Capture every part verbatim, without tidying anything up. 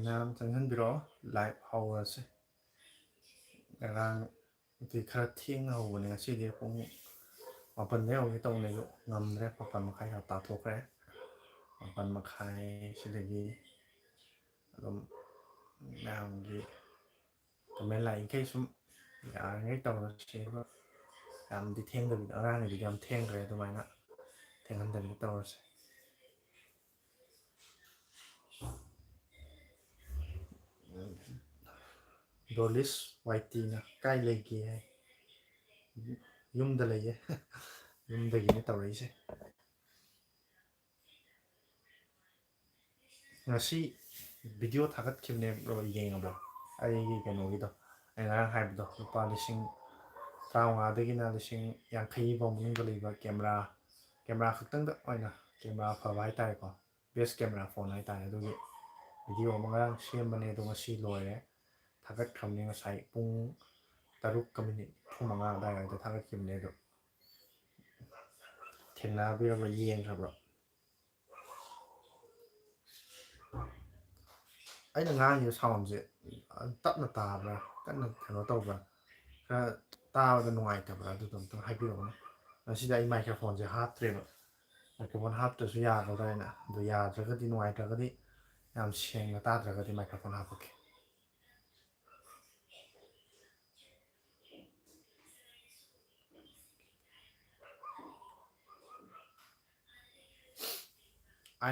ꯃꯌꯥꯝ ꯆꯪꯁꯤꯟꯕꯤꯔꯛꯑꯣ, live ꯍꯧꯔꯁꯦ꯫ ꯉꯔꯥꯡꯗꯤ ꯈꯔ ꯊꯦꯡꯅ ꯍꯧꯕꯅꯦ, ꯉꯁꯤꯗꯤ ꯄꯨꯡ ꯃꯥꯄꯟꯗ ꯍꯧꯒꯦ ꯇꯧꯕꯅꯦ, ꯑꯗꯨ ꯉꯝꯗ꯭ꯔꯦ, ꯃꯥꯄꯟ ꯃꯈꯥꯏ ꯈꯔ ꯇꯥꯊꯣꯛꯈ꯭ꯔꯦ꯫ ꯃꯥꯄꯟ ꯃꯈꯥꯏ ꯁꯤꯗꯒꯤ ꯑꯗꯨꯝ ꯃꯌꯥꯝꯒꯤ comment ꯂꯥꯛꯏꯈꯩ ꯁꯨꯝ ꯌꯥꯔꯤꯉꯩ ꯇꯧꯔꯁꯦꯕ꯫ ꯌꯥꯝꯗꯤ ꯊꯦꯡꯗꯕꯤꯗ, ꯑꯉꯥꯡꯒꯤꯗꯨꯗꯤ ꯌꯥꯝ ꯊꯦꯡꯈ꯭ꯔꯦ, ꯑꯗꯨꯃꯥꯏꯅ ꯊꯦꯡꯍꯟꯗꯕꯤꯗ ꯇꯧꯔꯁꯦ꯫ ꯗꯣꯂꯤꯁ ꯋꯥꯏꯇꯤꯅ ꯀꯥꯏ ꯂꯩꯒꯦ ꯍꯥꯏ꯫ ꯌꯨꯝꯗ ꯂꯩꯌꯦ꯫ ꯌꯨꯝꯗꯒꯤꯅꯦ ꯇꯧꯔꯛꯏꯁꯦ꯫ ꯉꯁꯤ ꯚꯤꯗꯤꯑꯣ ꯊꯥꯒꯠꯈꯤꯕꯅꯦ, ꯌꯦꯡꯉꯕ꯭ꯔꯣ? ꯑꯩꯒꯤ ꯀꯩꯅꯣꯒꯤꯗꯣ, ꯑꯩ ꯉꯔꯥꯡ ꯍꯥꯏꯕꯗꯣ, ꯂꯨꯄꯥ ꯂꯤꯁꯤꯡ ꯇꯔꯥꯃꯉꯥꯗꯒꯤꯅ ꯂꯤꯁꯤꯡ ꯌꯥꯡꯈꯩ ꯐꯥꯎ ꯃꯅꯨꯡꯗ ꯂꯩꯕ ꯀꯦꯃꯦꯔꯥ, ꯀꯦꯃꯦꯔꯥ ꯈꯛꯇꯪꯗ ꯑꯣꯏꯅ, ꯀꯦꯃꯦꯔꯥ ꯐꯕ ꯍꯥꯏꯇꯥꯔꯦꯀꯣ, ꯕꯦꯁ ꯀꯦꯃꯦꯔꯥ ꯐꯣꯟ ꯍꯥꯏꯇꯥꯔꯦ꯫ ꯑꯗꯨꯒꯤ ꯚꯤꯗꯤꯑꯣ ꯑꯃ ꯉꯔꯥꯡ ꯁꯦꯝꯕꯅꯦ, ꯑꯗꯣ ꯉꯁꯤ ꯂꯣꯏꯔꯦ, ꯊꯥꯒꯠꯈ꯭ꯔꯕꯅꯦ ꯉꯁꯥꯏ ꯄꯨꯡ ꯇꯔꯨꯛꯀ ꯃꯤꯅꯤꯠ ꯅꯤꯐꯨ ꯃꯉꯥ ꯑꯗꯨꯋꯥꯏꯗ ꯊꯥꯒꯠꯈꯤꯕꯅꯦ꯫ ꯑꯗꯣ ꯊꯦꯡꯅꯕꯤꯔꯕ꯭ꯔꯥ, ꯌꯦꯡꯈ꯭ꯔꯕ꯭ꯔꯣ? ꯑꯩꯅ ꯉꯥꯡꯉꯤꯕ ꯁꯥꯎꯟꯁꯦ ꯇꯞꯅ ꯇꯥꯕ꯭ꯔꯥ, ꯀꯟꯅ ꯀꯩꯅꯣ ꯇꯧꯕ꯭ꯔꯥ, ꯈꯔ ꯇꯥꯕꯗ ꯅꯨꯡꯉꯥꯏꯇꯕ꯭ꯔꯥ, ꯑꯗꯨꯗꯣ ꯑꯝꯇꯪ ꯍꯥꯏꯕꯤꯔꯛꯎꯅꯦ꯫ ꯉꯁꯤꯗꯤ ꯑꯩ ꯃꯥꯏꯀ꯭ꯔꯣꯐꯣꯟꯁꯦ ꯍꯥꯞꯇ꯭ꯔꯦꯕ, ꯃꯥꯏꯀ꯭ꯔꯣꯐꯣꯟ ꯍꯥꯞꯇ꯭ꯔꯁꯨ ꯌꯥꯒꯗ꯭ꯔꯥ ꯍꯥꯏꯅ꯫ ꯑꯗꯣ ꯌꯥꯗ꯭ꯔꯒꯗꯤ, ꯅꯨꯡꯉꯥꯏꯇ꯭ꯔꯒꯗꯤ, ꯌꯥꯝ ꯁꯦꯡꯅ ꯇꯥꯗ꯭ꯔꯒꯗꯤ ꯃꯥꯏꯀ꯭ꯔꯣꯐꯣꯟ ꯍꯥꯞꯄꯛꯀꯦ꯫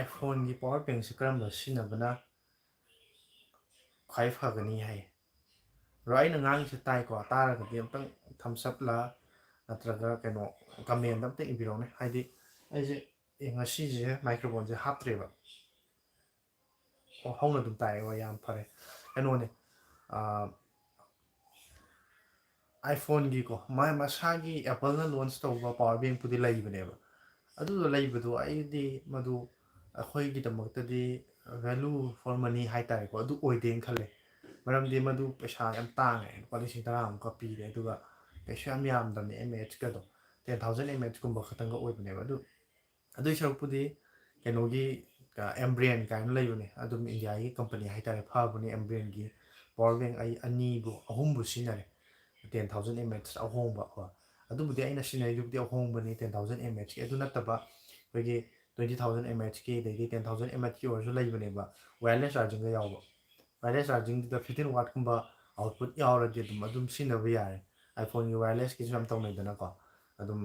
iPhoneꯒꯤ ꯄꯋꯥꯔ ꯕꯦꯡꯁꯦ ꯀꯔꯝꯕ ꯁꯤꯖꯤꯟꯅꯕꯅ ꯈ꯭ꯋꯥꯏ ꯐꯒꯅꯤ ꯍꯥꯏ? ꯕ꯭ꯔꯣ, ꯑꯩꯅ ꯉꯥꯡꯉꯤꯁꯦ ꯇꯥꯏꯀꯣ? ꯇꯥꯔꯒꯗꯤ ꯑꯝꯇꯪ ꯊꯝꯁ ꯑꯞꯂ ꯅꯠꯇ꯭ꯔꯒ ꯀꯩꯅꯣ, ꯀꯃꯦꯟꯗ ꯑꯝꯇ ꯏꯕꯤꯔꯛꯎꯅꯦ꯫ ꯍꯥꯏꯗꯤ ꯑꯩꯁꯦ, ꯑꯦ, ꯉꯁꯤꯁꯦ ꯃꯥꯏꯀ꯭ꯔꯣꯐꯣꯟꯁꯦ ꯍꯥꯞꯇ꯭ꯔꯦꯕ꯫ ꯑꯣ, ꯍꯧꯅ ꯑꯗꯨꯝ ꯇꯥꯏꯌꯦ꯫ ꯑꯣ, ꯌꯥꯝ ꯐꯔꯦ꯫ ꯀꯩꯅꯣꯅꯦ, ꯑꯥ, iPhoneꯒꯤꯀꯣ, ꯃꯥ ꯃꯁꯥꯒꯤ Appleꯅ ꯂꯣꯟꯆ ꯇꯧꯕ ꯄꯋꯥꯔ ꯕꯦꯡꯄꯨꯗꯤ ꯂꯩꯕꯅꯦꯕ꯫ ꯑꯗꯨꯗꯣ ꯂꯩꯕꯗꯣ ꯑꯩꯗꯤ ꯃꯗꯨ ꯑꯩꯈꯣꯏꯒꯤꯗꯃꯛꯇꯗꯤ value for money ꯍꯥꯏꯇꯥꯔꯦꯀꯣ, ꯑꯗꯨ ꯑꯣꯏꯗꯦꯅ ꯈꯜꯂꯦ꯫ ꯃꯔꯝꯗꯤ ꯃꯗꯨ ꯄꯩꯁꯥ ꯌꯥꯝ ꯇꯥꯡꯉꯦ, ꯂꯨꯄꯥ ꯂꯤꯁꯤꯡ ꯇꯔꯥꯃꯨꯛꯀ ꯄꯤꯔꯦ, ꯑꯗꯨꯒ ꯀꯩꯁꯨ ꯌꯥꯝ ꯌꯥꯝꯗꯕꯅꯦ, mAhꯀꯗꯣ ten thousand mAhꯀꯨꯝꯕ ꯈꯛꯇꯪꯒ ꯑꯣꯏꯕꯅꯦꯕ꯫ ꯑꯗꯨ, ꯑꯗꯨꯏ ꯁꯔꯨꯛꯄꯨꯗꯤ ꯀꯩꯅꯣꯒꯤ, ꯑ, Ambreon ꯀꯥꯏꯅ ꯂꯩꯕꯅꯦ, ꯑꯗꯨꯝ ꯏꯟꯗꯤꯌꯥꯒꯤ ꯀꯝꯄꯅꯤ ꯍꯥꯏꯇꯥꯔꯦ, ꯐꯕꯅꯦ꯫ Ambreonꯒꯤ ꯄꯋꯥꯔ ꯕꯦꯡ ꯑꯩ ꯑꯅꯤꯕꯨ, ꯑꯍꯨꯝꯕꯨ ꯁꯤꯖꯤꯟꯅꯔꯦ, ten thousand mAh ꯑꯍꯣꯡꯕ ꯀꯣ꯫ ꯑꯗꯨꯕꯨꯗꯤ ꯑꯩꯅ ꯁꯤꯖꯤꯟꯅꯔꯤꯗꯨꯕꯨꯗꯤ ꯑꯍꯣꯡꯕꯅꯤ, ten thousand mAhꯀꯤ꯫ ꯑꯗꯨ ꯅꯠꯇꯕ ꯑꯩꯈꯣꯏꯒꯤ twenty thousand mAhꯀꯤ, ꯑꯗꯩꯗꯤ ten thousand mAhꯀꯤ ꯑꯣꯏꯔꯁꯨ ꯂꯩꯕꯅꯦꯕ, wireless chargingꯒ ꯌꯥꯎꯕ꯫ Wireless chargingꯗꯨꯗ fifteen wattꯀꯨꯝꯕ output ꯌꯥꯎꯔꯗꯤ ꯑꯗꯨꯝ, ꯑꯗꯨꯝ ꯁꯤꯖꯤꯟꯅꯕ ꯌꯥꯔꯦ꯫ iPhoneꯒꯤ wirelessꯀꯤꯁꯨ ꯌꯥꯝ ꯇꯧꯅꯩꯗꯅꯀꯣ, ꯑꯗꯨꯝ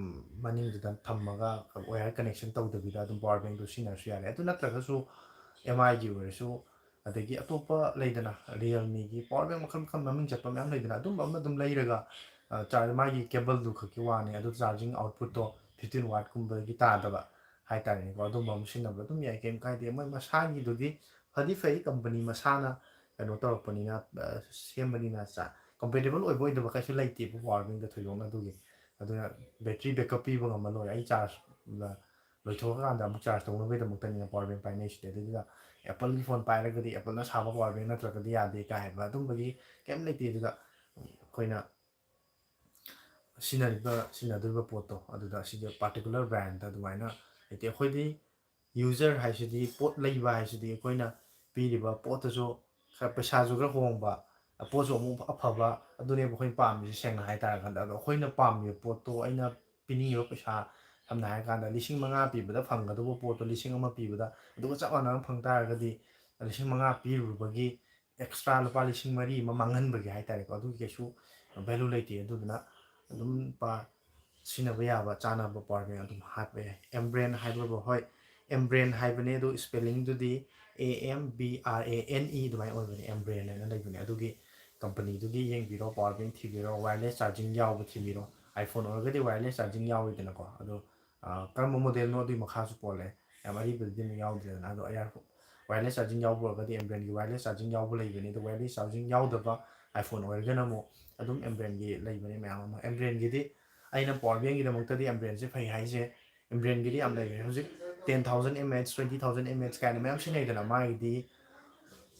ꯃꯅꯤꯡꯗꯨꯗ ꯊꯝꯃꯒ wire connection ꯇꯧꯗꯕꯤꯗ ꯑꯗꯨꯝ ꯄꯋꯥꯔ ꯕꯦꯡꯗꯣ ꯁꯤꯖꯤꯟꯅꯔꯁꯨ ꯌꯥꯔꯦ꯫ ꯑꯗꯨ ꯅꯠꯇ꯭ꯔꯒꯁꯨ MIꯒꯤ ꯑꯣꯏꯔꯁꯨ, ꯑꯗꯒꯤ ꯑꯇꯣꯞꯄ ꯂꯩꯗꯅ, Realmeꯒꯤ ꯄꯋꯥꯔ ꯕꯦꯡ ꯃꯈꯜ ꯃꯈꯜ ꯃꯃꯤꯡ ꯆꯠꯄ ꯃꯌꯥꯝ ꯂꯩꯗꯅ, ꯑꯗꯨꯝꯕ ꯑꯃ ꯑꯗꯨꯝ ꯂꯩꯔꯒ, ꯑ, ꯆꯥꯔ-, ꯃꯥꯒꯤ cableꯗꯨ ꯈꯛꯀꯤ ꯋꯥꯅꯤ, ꯑꯗꯨ charging outputꯇꯣ fifteen wattꯀꯨꯝꯕꯗꯒꯤ ꯇꯥꯗꯕ ꯍꯥꯏꯇꯥꯔꯦꯅꯦꯀꯣ, ꯑꯗꯨꯝꯕ ꯑꯃ ꯁꯤꯖꯤꯟꯅꯕ ꯑꯗꯨꯝ ꯌꯥꯏ, ꯀꯩꯝ ꯀꯥꯏꯗꯦ꯫ ꯃꯣꯏ ꯃꯁꯥꯒꯤꯗꯨꯗꯤ ꯐꯗꯤ ꯐꯩ, ꯀꯝꯄꯅꯤ ꯃꯁꯥꯅ ꯀꯩꯅꯣ ꯇꯧꯔꯛꯄꯅꯤꯅ, ꯑ, ꯁꯦꯝꯕꯅꯤꯅ ꯆꯥ-, ꯀꯝꯄꯦꯇꯤꯕꯜ ꯑꯣꯏꯕ ꯑꯣꯏꯗꯕ ꯀꯩꯁꯨ ꯂꯩꯇꯦꯕ ꯄꯋꯥꯔ ꯕꯦꯡꯗ ꯊꯣꯏꯗꯣꯛꯅ ꯑꯗꯨꯒꯤ꯫ ꯑꯗꯨꯅ ꯕꯦꯇ꯭ꯔꯤ ꯕꯦꯛꯀꯞ ꯄꯤꯕ ꯉꯝꯃ ꯂꯣꯏꯔꯦ꯫ ꯑꯩ ꯆꯥꯔꯖ ꯂꯣꯏꯊꯣꯛꯑꯀꯥꯟꯗ ꯑꯃꯨꯛ ꯆꯥꯔꯖ ꯇꯧꯅꯕꯒꯤꯗꯃꯛꯇꯅꯤꯅ ꯄꯋꯥꯔ ꯕꯦꯡ ꯄꯥꯏꯅꯩꯁꯤꯗꯤ꯫ ꯑꯗꯨꯗꯨꯒ Appleꯒꯤ ꯐꯣꯟ ꯄꯥꯏꯔꯒꯗꯤ Appleꯅ ꯁꯥꯕ ꯄꯋꯥꯔ ꯕꯦꯡ ꯅꯠꯇ꯭ꯔꯒꯗꯤ ꯌꯥꯗꯦ ꯀꯥꯏ ꯍꯥꯏꯕ ꯑꯗꯨꯝꯕꯒꯤ ꯀꯩꯝ ꯂꯩꯇꯦ꯫ ꯑꯗꯨꯗ ꯑꯩꯈꯣꯏꯅ ꯁꯤꯖꯤꯟꯅꯔꯤꯕ, ꯁꯤꯖꯤꯟꯅꯗꯣꯔꯤꯕ ꯄꯣꯠꯇꯣ ꯑꯗꯨꯗ ꯁꯤꯒꯤ ꯄꯥꯔꯇꯤꯀꯨꯂꯔ ꯕ꯭ꯔꯥꯟꯗ ꯑꯗꯨꯃꯥꯏꯅ ꯂꯩꯇꯦ꯫ ꯑꯩꯈꯣꯏꯗꯤ ꯌꯨꯖꯔ ꯍꯥꯏꯁꯤꯗꯤ, ꯄꯣꯠ ꯂꯩꯕ ꯍꯥꯏꯁꯤꯗꯤ ꯑꯩꯈꯣꯏꯅ ꯄꯤꯔꯤꯕ ꯄꯣꯠꯇꯨꯁꯨ ꯈꯔ, ꯄꯩꯁꯥꯁꯨ ꯈꯔ ꯍꯣꯡꯕ, ꯄꯣꯠꯁꯨ ꯑꯃꯨꯛ ꯑꯐꯕ, ꯑꯗꯨꯅꯦꯕ ꯑꯩꯈꯣꯏꯅ ꯄꯥꯝꯃꯤꯁꯦ ꯁꯦꯡꯅ ꯍꯥꯏꯇꯥꯔꯀꯥꯟꯗ꯫ ꯑꯗꯣ ꯑꯩꯈꯣꯏꯅ ꯄꯥꯝꯃꯤꯕ ꯄꯣꯠꯇꯣ, ꯑꯩꯅ ꯄꯤꯅꯤꯡꯉꯤꯕ ꯄꯩꯁꯥ, ꯁꯝꯅ ꯍꯥꯏꯔꯀꯥꯟꯗ ꯂꯤꯁꯤꯡ ꯃꯉꯥ ꯄꯤꯕꯗ ꯐꯪꯒꯗꯧꯕ ꯄꯣꯠꯇꯣ ꯂꯤꯁꯤꯡ ꯑꯃ ꯄꯤꯕꯗ ꯑꯗꯨꯒ ꯆꯞ ꯃꯥꯟꯅꯅ ꯐꯪ ꯇꯥꯔꯒꯗꯤ, ꯂꯤꯁꯤꯡ ꯃꯉꯥ ꯄꯤꯔꯨꯕꯒꯤ ꯑꯦꯛꯁꯇ꯭ꯔꯥ ꯂꯨꯄꯥ ꯂꯤꯁꯤꯡ ꯃꯔꯤ ꯑꯃ ꯃꯥꯡꯍꯟꯕꯒꯤ ꯍꯥꯏꯇꯥꯔꯦꯀꯣ, ꯑꯗꯨꯒꯤ ꯀꯩꯁꯨ ꯚꯦꯂꯨ ꯂꯩꯇꯦ꯫ ꯑꯗꯨꯗꯨꯅ ꯑꯗꯨꯝ ꯂꯨꯄꯥ ꯁꯤꯖꯤꯟꯅꯕ ꯌꯥꯕ, ꯆꯥꯅꯕ ꯄꯋꯥꯔ ꯕꯦꯡ ꯑꯗꯨꯝ ꯍꯥꯞꯄ ꯌꯥꯏ꯫ ꯑꯦꯝꯕ꯭ꯔꯦꯟ ꯍꯥꯏꯕꯕꯨ, ꯍꯣꯏ, ꯑꯦꯝꯕ꯭ꯔꯦꯟ ꯍꯥꯏꯕꯅꯦ, ꯑꯗꯨ ꯏꯁꯄꯦꯂꯤꯡꯗꯨꯗꯤ A M B R A N E ꯑꯗꯨꯃꯥꯏꯅ ꯑꯣꯏꯕꯅꯦ, ꯑꯦꯝꯕ꯭ꯔꯦꯟ ꯍꯥꯏꯅ ꯂꯩꯕꯅꯦ꯫ ꯑꯗꯨꯒꯤ ꯀꯝꯄꯅꯤꯗꯨꯒꯤ ꯌꯦꯡꯕꯤꯔꯣ, ꯄꯋꯥꯔ ꯕꯦꯡ ꯊꯤꯕꯤꯔꯣ, ꯋꯥꯌꯔꯂꯦꯁ ꯆꯥꯔꯖꯤꯡ ꯌꯥꯎꯕ ꯊꯤꯕꯤꯔꯣ꯫ iPhone ꯑꯣꯏꯔꯒꯗꯤ ꯋꯥꯌꯔꯂꯦꯁ ꯆꯥꯔꯖꯤꯡ ꯌꯥꯎꯔꯣꯏꯗꯅꯀꯣ, ꯑꯗꯣ, ꯑ, ꯀꯔꯝꯕ ꯃꯣꯗꯦꯜꯅꯣ ꯑꯗꯨꯒꯤ ꯃꯈꯥꯁꯨ ꯄꯣꯜꯂꯦ꯫ ꯌꯥꯝ ꯑꯔꯤꯕꯗꯗꯤ ꯑꯃꯨꯛ ꯌꯥꯎꯗ꯭ꯔꯦꯗꯅ꯫ ꯑꯗꯣ ꯑꯌꯥ-, ꯋꯥꯌꯔꯂꯦꯁ ꯆꯥꯔꯖꯤꯡ ꯌꯥꯎꯕ ꯑꯣꯏꯔꯒꯗꯤ ꯑꯦꯝꯕ꯭ꯔꯦꯟꯒꯤ ꯋꯥꯌꯔꯂꯦꯁ ꯆꯥꯔꯖꯤꯡ ꯌꯥꯎꯕ ꯂꯩꯕꯅꯤ꯫ ꯑꯗꯣ ꯋꯥꯌꯔꯂꯦꯁ ꯆꯥꯔꯖꯤꯡ ꯌꯥꯎꯗꯕ iPhone ꯑꯣꯏꯔꯒꯅ ꯑꯃꯨꯛ ꯑꯗꯨꯝ ꯑꯦꯝꯕ꯭ꯔꯦꯟꯒꯤ ꯂꯩꯕꯅꯤ ꯃꯌꯥꯝ ꯑꯃ꯫ ꯑꯦꯝꯕ꯭ꯔꯦꯟꯒꯤꯗꯤ ꯑꯩꯅ ꯄꯋꯥꯔ ꯕꯦꯡꯒꯤꯗꯃꯛꯇꯗꯤ ꯑꯦꯝꯕ꯭ꯔꯦꯟꯁꯦ ꯐꯩ ꯍꯥꯏꯁꯦ, ꯑꯦꯝꯕ꯭ꯔꯦꯟꯒꯤꯗꯤ ꯌꯥꯝ ꯂꯩꯔꯦ ꯍꯧꯖꯤꯛ꯫ Ten thousand mAh, twenty thousand mAh ꯀꯥꯏꯅ ꯃꯌꯥꯝ ꯁꯤꯖꯤꯟꯅꯩꯗꯅ, ꯃꯥꯒꯤꯗꯤ